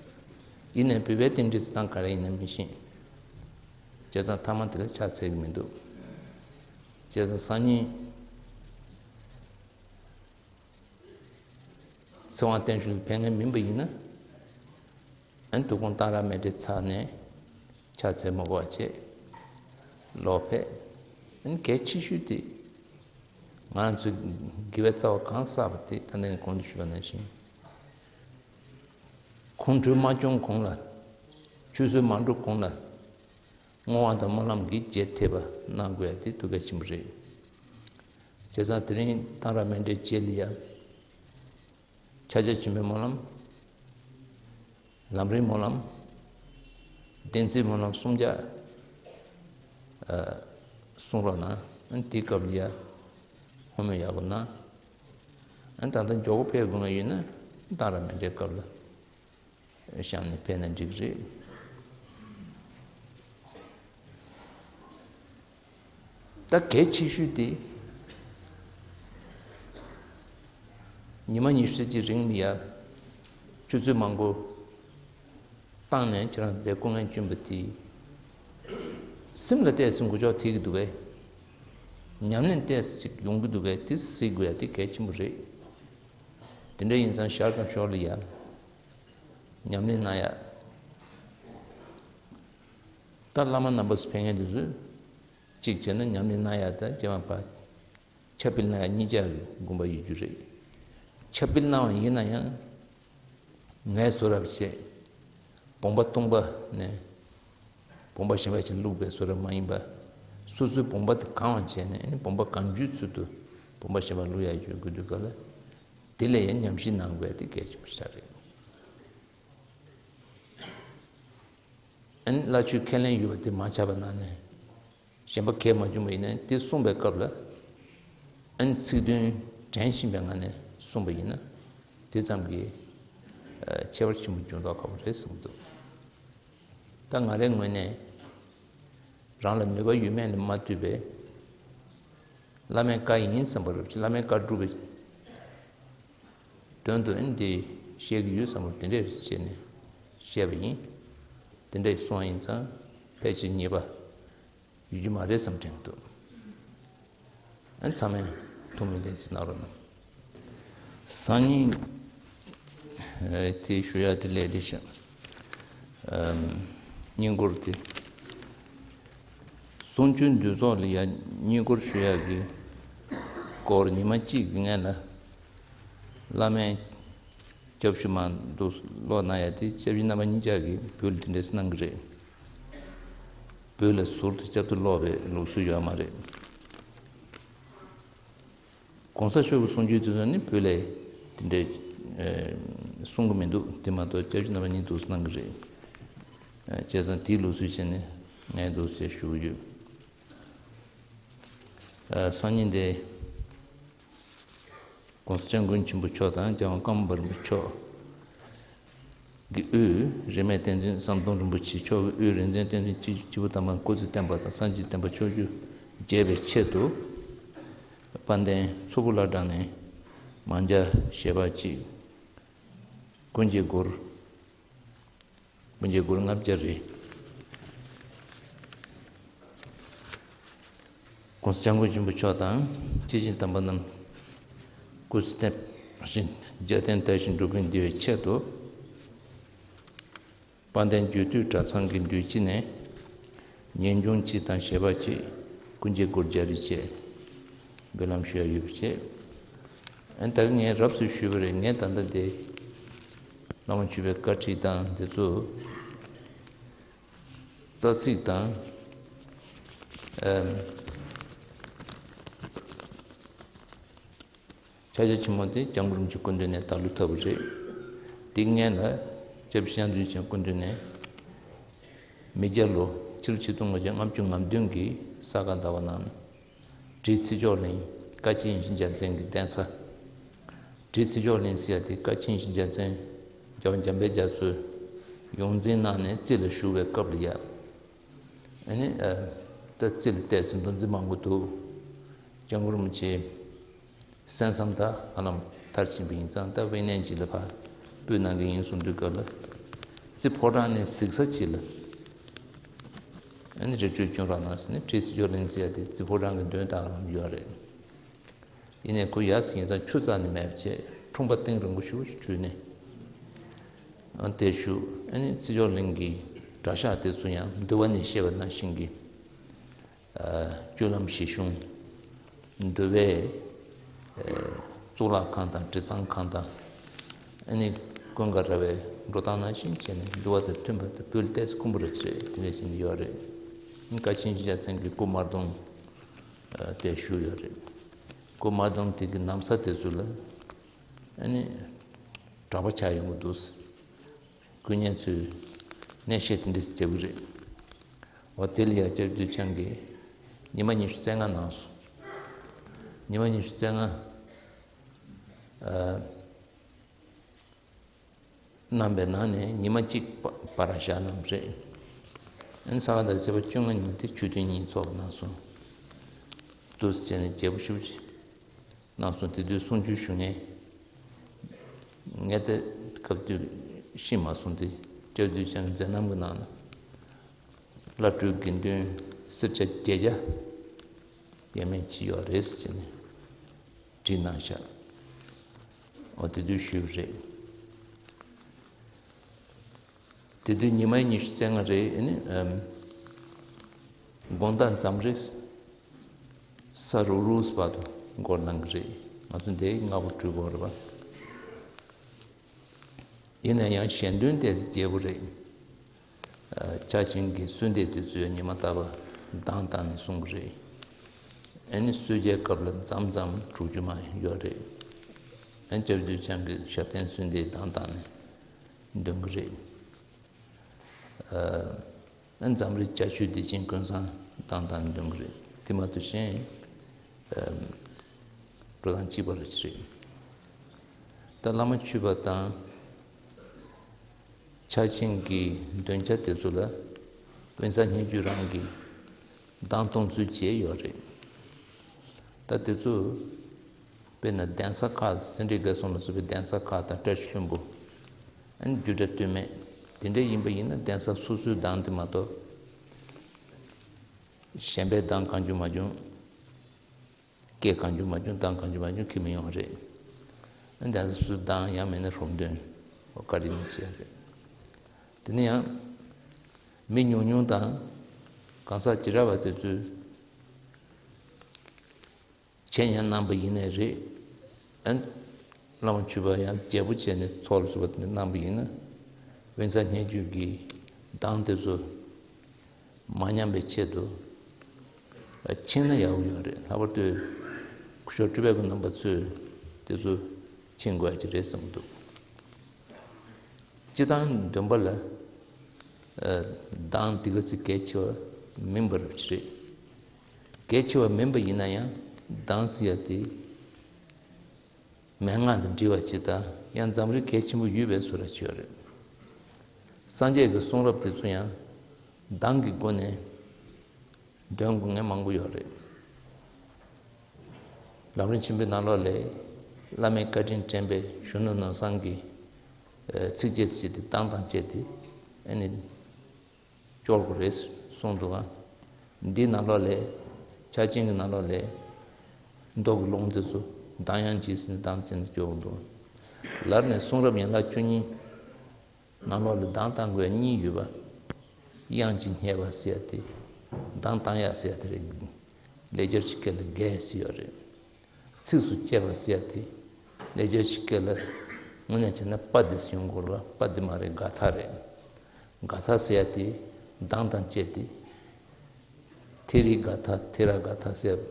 ཡིན་ནའི་བོད་པའི་རྟེན་འབྲེལ་བྱེད་སྟངས་ག་རེ་ཡིན་ན་མི་ཤེས། བྱས་ཙང་མཐའ་མ་དེ་ལ་ཕྱག་འཚལ་གྱི་མི་འདུག་བྱས་ཙང་སང་ཉིན་ཚེ་དབང་བརྟན་བཞུགས་ལ་ཕེབས་མཁན་མིན་པ་ཡིན་ན། ཨན་དུ་ཁོང་གཏང་རག་མེ་འདྲེད་ཚར་ནས་ཕྱག་འཚལ་མ་དགོས་པ་བྱས་ལོག་ཕེབས། ཨན་གལ་ཆེ་ཤོས་དེ་ང་རང་ཚོའི་དགེ་བའི་རྩ་བ་གང་བསགས་པ་དེ་ད་ནས་གོང་དུ་ཞུས་པ་ནང་བཞིན། ཁོང་ཁྲོ་མ་བྱུང་གོང་ལ། ཆུད་ཟོས་མ་འགྲོ་གོང་ལ། བསྔོ་བ་དང་སྨོན་ལམ་གྱི་རྗེས་ཐེབས་པ་གནང་དགོས་ཡ་དེ་ཐུགས་གལ་ཆེན་པོ་རེད། བྱས་ཙང་དེ་རིང་གཏང་རག་མེ་འདྲེད་རྗེས་ལ་ཡ། ཕྱག་རྒྱ་ཆེན་པོའི་སྨོན་ལམ། ལམ་རིམ་སྨོན་ལམ། བདེན་ཚིག་སྨོན་ལམ་གསུམ་རྒྱག་ཨ། གསུང་རོགས་གནང་། ཨ་ནི་དེའི་སྐབས་ལ་ཡ། ཧོ་མོ་ཡག་པོ་གནང་། ཨ་ནི་ད་ལྟ་མགྱོགས་པོ་ཕེབས་དགོས་ངེས་ཡོད་ན་གཏང་རག་མེ་འདྲེད་སྐབས་ལ་བཤམས་ནས་ཕེབས་ན་འགྲིག་གི་རེད། ད་གལ་ཆེ་ཤོས་དེ། ཉི་མ་ཉི་ཤུ་རྩ་གཅིག་རིང་ལ་ཡ། ཆུ་ཚོད་མང་པོ་བཏང་ནས་ཁྱེད་རང་དེ་སྐུ་ངལ་བསྐྱོན་པ་དེ། སེམས་ལ་ཏོག་ཙམ་འགུལ་སྐྱོད་ཐེབས་ཀྱི་འདུག་གས། ཉམས་ལེན་ཏོག་ཙམ་ཅིག་ཡོང་གི་འདུག་གས། དེ་གཟིགས་དགོས་ཡ་དེ་གལ་ཆེན་པོ་རེད། དེ་འདྲ་ཡིན་ཙང་ཞར་དང་ཞོར་ལ་ཡ། ཉམས་ལེན་གནང་ཡ། ད་བླ་མ་རྣམ་པ་ཚོ་ཕེབས་མཁན་དེ་ཚོས་གཅིག་བྱས་ན་ཉམས་ལེན་གནང་ཡ་དང་རྗེས་མ་ཕར་ཕྱག་དཔེ་གནང་ཡ་གཉིས་ཆ་གི་དགོངས་པ་ཡོད་རྒྱུ་རེད། ཕྱག་དཔེ་གནང་བ་ཡིན་ན་ཡང་ངལ་གསོ་རབས་བྱས། བུམ་པ་སྟོང་པ་ནས་བུམ་པ་གཞན་པ་ཞིག་བླུགས་པའི་བཟོ་འདྲ་མ་ཡིན་པ། སོ་སོའི་བུམ་པ་དེ་གང་བ་བྱས་ནས་ཨ་ནི་བུམ་པ་གང་བྱུང་ཚུལ་དུ་བུམ་པ་གཞན་པ་བླུགས་ཡ་ཡོད་དགོས་དུས་ག་ལ། དེ་ལ་ཡང་ཉམས་ཞིབ་གནང་དགོས་ཡ་དེ་གལ་ཆེན་པོ་ཞིག་རེད། ཨ་ནི་བླ་མཆོད་ཁས་ལེན་ཡོད་པ་དེ་མ་ཆག་པ་གནང་ནས། གཞན་པ་གས་མ་བྱུང་བ་ཡིན་ན་དེ་གསུངས་པའི་སྐབས་ལ། ཨ་ནི་ཚིག་དོན་དྲན་བཞིན་པའི་ངང་ནས་གསུངས་པ་ཡིན་ན། དེ་ཙམ་གྱིས་ཨ་ཁྱད་པར་ཆེན་པོ་འབྱུང་མདོག་ཁ་པོ་རེད་བསམ་གྱི་འདུག་ད་ང་རའི་ངོས་ནས་རང་ལ་ནུས་པ་ཡོད་མེད་ལ་མ་ལྟོས་པའི་བླ་མའི་བཀའ་ཡིན་བསམ་པ་རེད། བླ་མའི་བཀའ་སྒྲུབ་པའི་དོན་དུ་ཨ་ནི་འདི་བཤད་ཀྱི་ཡོད་བསམ་པ་དེ་འདྲས་བྱས་ནས་བཤད་པ་ཡིན། དེ་འདྲས་གསུངས་པ་ཡིན་ཙང་ཕལ་ཆེར་ཉེས་པ་ཡོད་རྒྱུ་མ་རེད་བསམ་དྲན་གྱི་འདུག་ཨ་ཚང་མས་ཐུགས་སྨོན་བདེན་ཚིག་གནང་རོགས་གནང་། སང་ཉིན་ཨ་དེ་ཞུ་ཡག་དེ་ལས་དེ་ཤག་ཨམ་བསྙེན་བཀུར་དེ། གསུང་ཆོས་འདུས་ཚོགས་ལ་ཡ་བསྙེན་བཀུར་ཞུ་ཡག་གི་སྐོར་ཉི་མ་གཅིག་གི་སྔོན་ལ་བླ་མའི་སྐྱབས་ཞུ་མ་འདུག་ཀློག་གནང་ཡ་དེ་སྐྱབས་རྗེ་རྣམ་པ་གཉིས་ཆ་གིས་བོད་ལ་དེ་འདྲས་གནང་གི་རེད། བོད་ལ་ཟུར་དུ་སྐྱབས་ཐོ་ཀློག་པའི་ལུགས་སྲོལ་ཡོད་མ་རེད། གོང་ས་མཆོག་གི་གསུང་ཆོས་དེ་ཚོ་ནི་བོད་ལ་དེ་འདྲའི་ཨེ་གསུང་གི་མི་འདུག་དེ་མ་གཏོགས་སྐྱབས་རྗེ་རྣམ་པ་གཉིས་འདུག་གནང་གི་རེད། ཨེ་བྱས་ཙང་དེའི་ལུགས་སྲོལ་བྱས་ནས་ངས་འདུག་ཅེས་ཞུ་གི་ཡོད། ཨེ་སང་ཉིན་དེ་༸གོང་ས་༸སྐྱབས་མགོན་ཆེན་པོ་མཆོག་དང་༸རྒྱལ་དབང་ཀརྨ་པ་རིན་པོ་མཆོག་ གི་དབུས་རིས་མེད་བསྟན་འཛིན་ཟམ་གདོང་རིན་པོ་ཆེ་མཆོག་གི་དབུས་རིག་འཛིན་བསྟན་འཛིན་སྤྱི་སྤྱི་བོ་དམ་པ་སྐུ་ཚེ་བརྟན་པ་དང་སངས་རྒྱས་བསྟན་པ་ཕྱོགས་བཅུར་རྒྱས་པའི་ཆེད་དུ། དཔལ་ལྡན་མཚུར་ཕུ་བླ་བྲང་ནས་མང་ཇ་ཞལ་འབག་གཅིག་ཀུན་གྱི་སྒོར། ཀུན་གྱི་སྒོར་ལྔ་བརྒྱ་རེད། ༸གོང་ས་༸སྐྱབས་མགོན་ཆེན་པོ་མཆོག་དང་སྐྱེས་ཆེན་དམ་པ་རྣམས་སྐུ་ཚེ་བརྟན་ཞིང་རྒྱལ་བསྟན་དར་ཞིང་འགྲོ་ཀུན་བདེ་བའི་ཆེད་དུ། དཔལ་ལྡན་རྒྱུད་སྟོད་གྲྭ་ཚང་གི་འདུས་སྤྱི་ནས་ཉིན་གུང་གཅིག་དང་ཞལ་འབག་གཅིག་ཀུན་གྱི་སྒོར་བརྒྱ་རེ་བཅས་འབུལ་ལམ་ཞུ་ཡ་ཡོད་པ་བཅས། ཨ་ནི་ད་གིན་ངས་རབ་ཏུ་ཞུས་པ་རེད། ངས་ད་ལྟ་འདི་བླ་མ་མཆོད་པའི་བཀའ་ཁྲིད་དང་འདི་ཚོ་རྩ་ཚིག་དང་། ཨམ། ཕྱག་རྒྱ་ཆེན་མོ་དེ་སྐྱབས་མགོན་རིན་པོ་ཆེ་སྐུ་མདུན་ནས་བདག་བླུ་ཐོབ་པ་རེད། དེ་སྔོན་ལ་སྐྱབས་རྗེ་ཞང་བདུད་ཆེན་སྐུ་མདུན་ནས་མི་བརྒྱ་ལོ་ཕྱི་ལོ་ཆིག་སྟོང་དགུ་བརྒྱ་ལྔ་བཅུ་ང་བདུན་གྱི་ས་ག་ཟླ་བ་ནང་བྲིས། ཚེ་མཆོག་གླིང་བཀའ་ཆེན་ཡིད་བཞིན་རྒྱལ་མཚན་གྱི་གདན་ས། བྲིས། ཚེ་མཆོག་གླིང་ཟེར་ཡ་དེ་བཀའ་ཆེན་ཡིད་བཞིན་རྒྱལ་མཚན་རྒྱལ་བ་འཇམ་དཔལ་རྒྱ་མཚོས་ཡོངས་འཛིན་གནང་ནས་རྩིས་ལ་ཞུགས་པའི་སྐབས་ལ་ཡ། ཨ་ནི་ཨ་ད་རྩིས་ལ་བལྟས་ཚེ་མདོ་འཛིན་མང་པོ་འདུག་སྐྱབས་མགོན་རིན་པོ་ཆེ་གསན་བསམ་ད་ཧ་ལམ་མཐར་ཕྱིན་པ་ཡིན་ཙང་ད་དབེན་གནས་ཅིག་ལ་ཕར་སྤོས་གནང་གི་ཡིན་གསུངས་དུས་སྐབས་ལ་རྩིས་ཕོ་བྲང་ནས་གཟིགས་ས་ཅིག་ལ་ཨ་ནི་རི་ཁྲོད་ཁྱུང་ར་ནང་ཟེར་ནས་བྲིས། ཚེ་མཆོག་གླིང་ཟེར་ཡ་དེ་རྩིས་ཕོ་བྲང་གི་མདུན་ད་ཧ་ལམ་ཡོད་རེད། ཡིན་ནའི་ཁོ་ཡར་ཚེ་ཡིན་ཙང་ཆུ་རྩ་ནས་མེད་པ་བྱས་འཁྲུངས་པ་གཏིང་རིང་པོ་ཞེ་པོ་ཞིག་བྲོས་ནས། ཨ་དེ་བཞུགས། ཨ་ནི་རྩེ་སྦྱོར་གླིང་གི་གྲྭ་ཤག་དེ་ཚོ་ཡང་འདུལ་བ་ནས་བཤད་པ་ནང་བཞིན་གྱི་ཨ་སྤྱོད་ལམ་བཞི་གཞུང་། འདུལ་བའི་ཨ་གཙུག་ལག་ཁང་དང་དྲི་གཙང་ཁང་དང་། ཨ་ནི་ཀུན་དགའ་ར་བའི་འགྲོ་སྟངས་ནང་བཞིན་བྱས་ནས་འདུལ་བ་དང་མཐུན་པ་དང་སྤུས་ལེགས་དེ་ཚོ་དཀོན་པོ་རེད་བྱས། དེ་འདྲ་བྱས་ནས་ཡོད་རེད། ཨ་ནི་བཀའ་ཆེན་ཡིད་བཞིན་རྒྱལ་མཚན་གྱི་སྐུ་དམར་གདུང་ཨ་དེ་བཞུགས་ཡོད་རེད། སྐུ་དམར་གདུང་དེ་གི་ན་བཟའ་དེ་ཚོ་ལ་ཨ་ནི་གྲྭ་པ་ཆགས་ཡོང་གི་འདུག་སྐུ་ཉིད་ཚོས་གནས་བཤད་དེ་འདྲས་རྒྱབ་ཀྱི་རེད། འོ་དེ་ལ་ཡ་སྐྱབས་རྗེ་རྡུལ་ཕྲན་གྱིས་ཉི་མ་ཉི་ཤུ་རྩ་ལྔ་གནང་སོང་། ཉི་མ་ཉི་ཤུ་རྩ་ལྔ་ཨ་གནང་པའི་ནང་ནས་ཉི་མ་གཅིག་པ་པར་བཞག་གནང་བ་རེད། ཨ་ནི་ས་ག་ཟླ་བའི་ཚེས་པ་བཅོ་ལྔ་ཉིན་དེ་ཆོས་ཐུན་གཉིས་ཚོགས་གནང་སོང་། འདུག་སེ་བྱས་ནས་རྒྱས་པོ་ཞེ་པོ་ཅིག་གནང་སོང་། དེ་དུས་གསུང་ཆོས་ཞུ་མཁན་ངས་ད་སྐབས་དུས་ཤེས་མ་སོང་སྟེ། སྐྱབས་རྡུལ་ཕྲན་གྱི་མཛད་རྣམ་གྱི་ནང་ན་བླ་སྤྲུལ་དགེ་འདུན་སེར་སྐྱ་བརྒྱད་བརྒྱ་ཡས་མས་ཅིག་ཡོད་རེད་ཟེར་ནས་བྲིས་གནང་ཤག་འོ་དེ་དུས་ཞུས་པ་རེད། དེ་དུས་ཉི་མ་ཉི་ཤུ་རྩ་ལྔ་རེད། ཨ་ནི་ཨམ་དགོང་དག་མཚམས་རེ་ས་རུག་རུག་བར་དུ་འགོར་གནང་གི་རེད། ང་ཚོ་འདིར་སྔ་པོ་གྲོལ་དགོས་རེད་པ། ཡིན་ན་ཡང་ཞལ་འདོན་ཏོག་ཙམ་རྒྱས་པོ་རེད། ཨ་ཕྱག་ཆེན་གྱི་གསོལ་འདེབས་དེ་ཚོ་ཡང་ཉི་མ་རྟག་པར་གདངས་བཏང་ནས་གསུང་གི་རེད། ཨ་ནི་གསོལ་ཇའི་སྐབས་ལ་མཚམས་མཚམས་དྲུག་ཅུ་མ་ཡོད་རེད། ཨ་ནི་སྐྱབས་རྡུལ་ཕྲན་གྱི་ཞབས་བརྟན་གསོལ་འདེབས་གདངས་བཏང་ནས་འདོན་གྱི་རེད། ཨ་ཨ་ནི་འཛམ་རིག་བརྒྱ་མཆོད་བདེ་ཆེན་ཀུན་བཟང་གདངས་བཏང་ནས་འདོན་གྱི་རེད། དེ་མ་གཏོགས་གཞན་ཨ་འགྲོ་སྟངས་གཅིག་པ་རེད། ད་བླ་མ་མཆོད་པ་དང་ཕྱག་ཆེན་གྱི་འདོན་ཆ་དེ་ཚོ་ལ་དབེན་ས་སྙན་བརྒྱུད་རང་གི་གདངས་གཏོང་ཚུལ་བཅས་ཡོད་རེད། ད་དེ་ཚོ་དཔེར་ན་གདན་ས་ཁག་སེ་འབྲས་དགེ་གསུམ་ལ་སོགས་པའི་གདན་ས་ཁག་དང་བཀྲ་ཤིས་ལྷུན་པོ། ཨ་ནི་རྒྱུད་གྲྭ་སྟོད་སྨད་དེ་འདྲ་ཡིན་པ་ཡིན་ན་གདན་ས་སོ་སོའི་གདངས་དེ་མ་གཏོགས་གཞན་པའི་གདངས་གང་བྱུང་མ་བྱུང་། སྐད་གང་བྱུང་མ་བྱུང་། གདངས་གང་བྱུང་མ་བྱུང་ཁྱེར་མི་ཡོང་བ་རེད། ཨ་ནི་གདན་ས་སོ་སོའི་གདངས་ཡང་མིན་ན་ཧོར་འདོན་འོ་ག་རེ་ཡིན་བྱས་རེད། དེ་ནས་ཡང་མི་ཉུང་ཉུང་དང་གང་ཟག་བྱེ་བྲག་པ་དེ་ཚོས་འཆད་ཉན་གནང་པ་ཡིན་ནའི་རེད། ཨ་ནི་བླ་མ་མཆོད་པ་ཡང་རྒྱས་པོ་བྱས་ནས་ཚོགས་ལ་བསུ་བ་དེ་འདྲ་གནང་པ་ཡིན་ན། དབེན་ས་སྙན་བརྒྱུད་ཀྱི་གདངས་དེ་ཚོ་མ་ཉམས་པའི་ཆེད་དུ་ཕྱིན་ན་ཡག་པོ་ཡོད་རེད། ལྷག་པར་དུ་སྐུ་ཞབས་སྤྲུལ་པའི་སྐུ་རྣམ་པ་ཚོས་དེ་ཚོ་ཕྱིན་དགོས་ཀྱི་རེད་བསམ་གྱི་འདུག་སྤྱིར་བཏང་འདོན་པ་ལ་ཨ་གདངས་དེ་ག་ཚོད་གལ་ཆེ་བ་མིན་པ་རེད། གལ་ཆེ་བ་མིན་པ་ཡིན་ན་ཡང་གདངས་ཟེར་ཡ་དེ་མན་ངག་དང་འབྲེལ་བ་ཅིག་དང་ཡང་འཛམ་གླིང་གལ་ཆེན་པོ་ཡོད་པའི་བཟོ་འདྲ་ཅིག་ཡོད་རེད། སངས་རྒྱས་ཀྱི་གསུང་རབ་དེ་ཚོ་ཡང་གདངས་ཀྱི་སྒོ་ནས་འདོན་དགོས་མཁན་མང་པོ་ཡོད་རེད། ལམ་རིམ་ཆེན་པོའི་ནང་ལོགས་ལས་བླ་མའི་བཀའ་དྲིན་དྲན་པའི་གཞོན་ནུ་ནོར་བཟང་གིས་ཚིགས་བཅད་བྱས་ཏེ་གདངས་དང་བཅས་ཏེ་ཨ་ནི་སྐྱོར་དགོས་རེད་གསུངས་འདུག་ག་འདིའི་ནང་ལོགས་ལས་ཕྱག་ཆེན་གྱི་ནང་ལོགས་ལས་མདོ་གི་ལུང་འདི་ཚོ་གདངས་དབྱངས་ཀྱིས་ཟིན་གདངས་ཅན་དུ་སྐྱོར་དགོས་འདུག་ལར་ནས་གསུང་རབ་ཡན་ལག་བཅུ་གཉིས་ནང་ལོགས་ལ་གདངས་བཏང་དགོས་གཉིས་ཡོད་པ། དབྱངས་ཀྱིས་སྙད་པ་ཟེར་ཡ་དེ། གདངས་བཏང་ཡ་ཟེར་ཡ་དེ་རེད། ལེགས་སྦྱར་གྱི་སྐད་ལ་རྒྱས་ཟེར་ཡ་རེད། ཚིགས་སུ་བཅད་པ་ཟེར་ཡ་དེ། ལེགས་སྦྱར་གྱི་སྐད་ལ་དངོས་གནས་བྱས་ན་པ་དེ་ཡོང་དགོས་ལ་པ་དེ་མ་རེད། ག་ཐ་རེད། ག་ཐ་ཟེར་ཡ་དེ་གདངས་དང་བཅས་ཏེ། ཐེ་རི་ག་ཐ་ཐེ་ར་ག་ཐ་ཟེར་ཡ།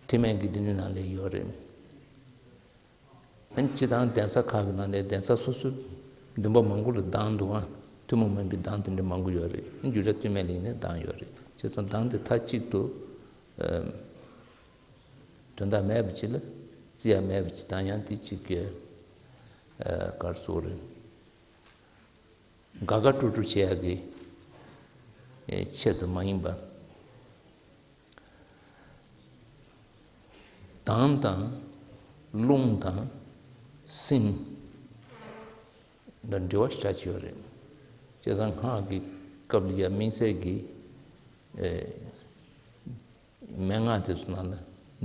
ཐེག་དམན་གྱི་སྡེ་སྣོད་ནང་ལ་ཡོད་རེད། ཨ་ནི་སྤྱིར་བཏང་གདན་ས་ཁག་གི་ནང་ནས་གདན་ས་སོ་སོའི་འདུན་པ་མང་པོ་ལ་གདངས་འདུག་ཨང་། ཐུན་མོང་མིན་པའི་གདངས་དེ་འདྲ་མང་པོ་ཡོད་རེད། ཨ་ནི་རྒྱུད་གྲྭ་སྟོད་སྨད་ལ་ཡིན་ནའི་གདངས་ཡོད་རེད། བྱས་ཙང་གདངས་དེ་མཐའ་གཅིག་ཏུ་ཨམ། དོན་དག་མེད་པ་ཅིག་ལ་བརྩི་ཡ་མེད་པ་ཅིག་དང་། ཡང་དེ་གཅིག་གི་ཨ་ག་རེ་ཟེར་དགོས་རེད། དགའ་དགའ་སྤྲོ་སྤྲོ་བྱེད་ཡག་གི་ཆེད་དུ་མ་ཡིན་པ། གདངས་དང་རླུང་དང་སེམས་ལ་འབྲེལ་བ་ཞེ་དྲག་ཅིག་ཡོད་རེད། བྱས་ཙང་སྔགས་ཀྱི་སྐབས་ལ་ཡ་དམིགས་བསལ་གྱི་མན་ངག་དེ་ཚོ་ནང་ལ་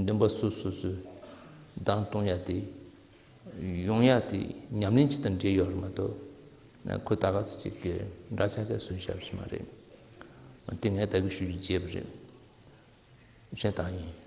འདུན་པ་སོ་སོ་སོས་གདངས་གཏོང་ཡ་དེ་ཡོང་ཡ་དེ་ཉམས་ལེན་ཅིག་དང་འབྲེལ་ཡོད་རེད་མ་གཏོགས། ཁོ་ད་ག་ཚོད་ཅིག་གི་འདྲ་ཆགས་ཆགས་བཟོས་བཞག་པ་ཞིག་མ་རེད། དེ་ངས་ད་གི་ཞུ་རྒྱུ་བརྗེད་པ་རེད། ཞེས་དང་ཡིན།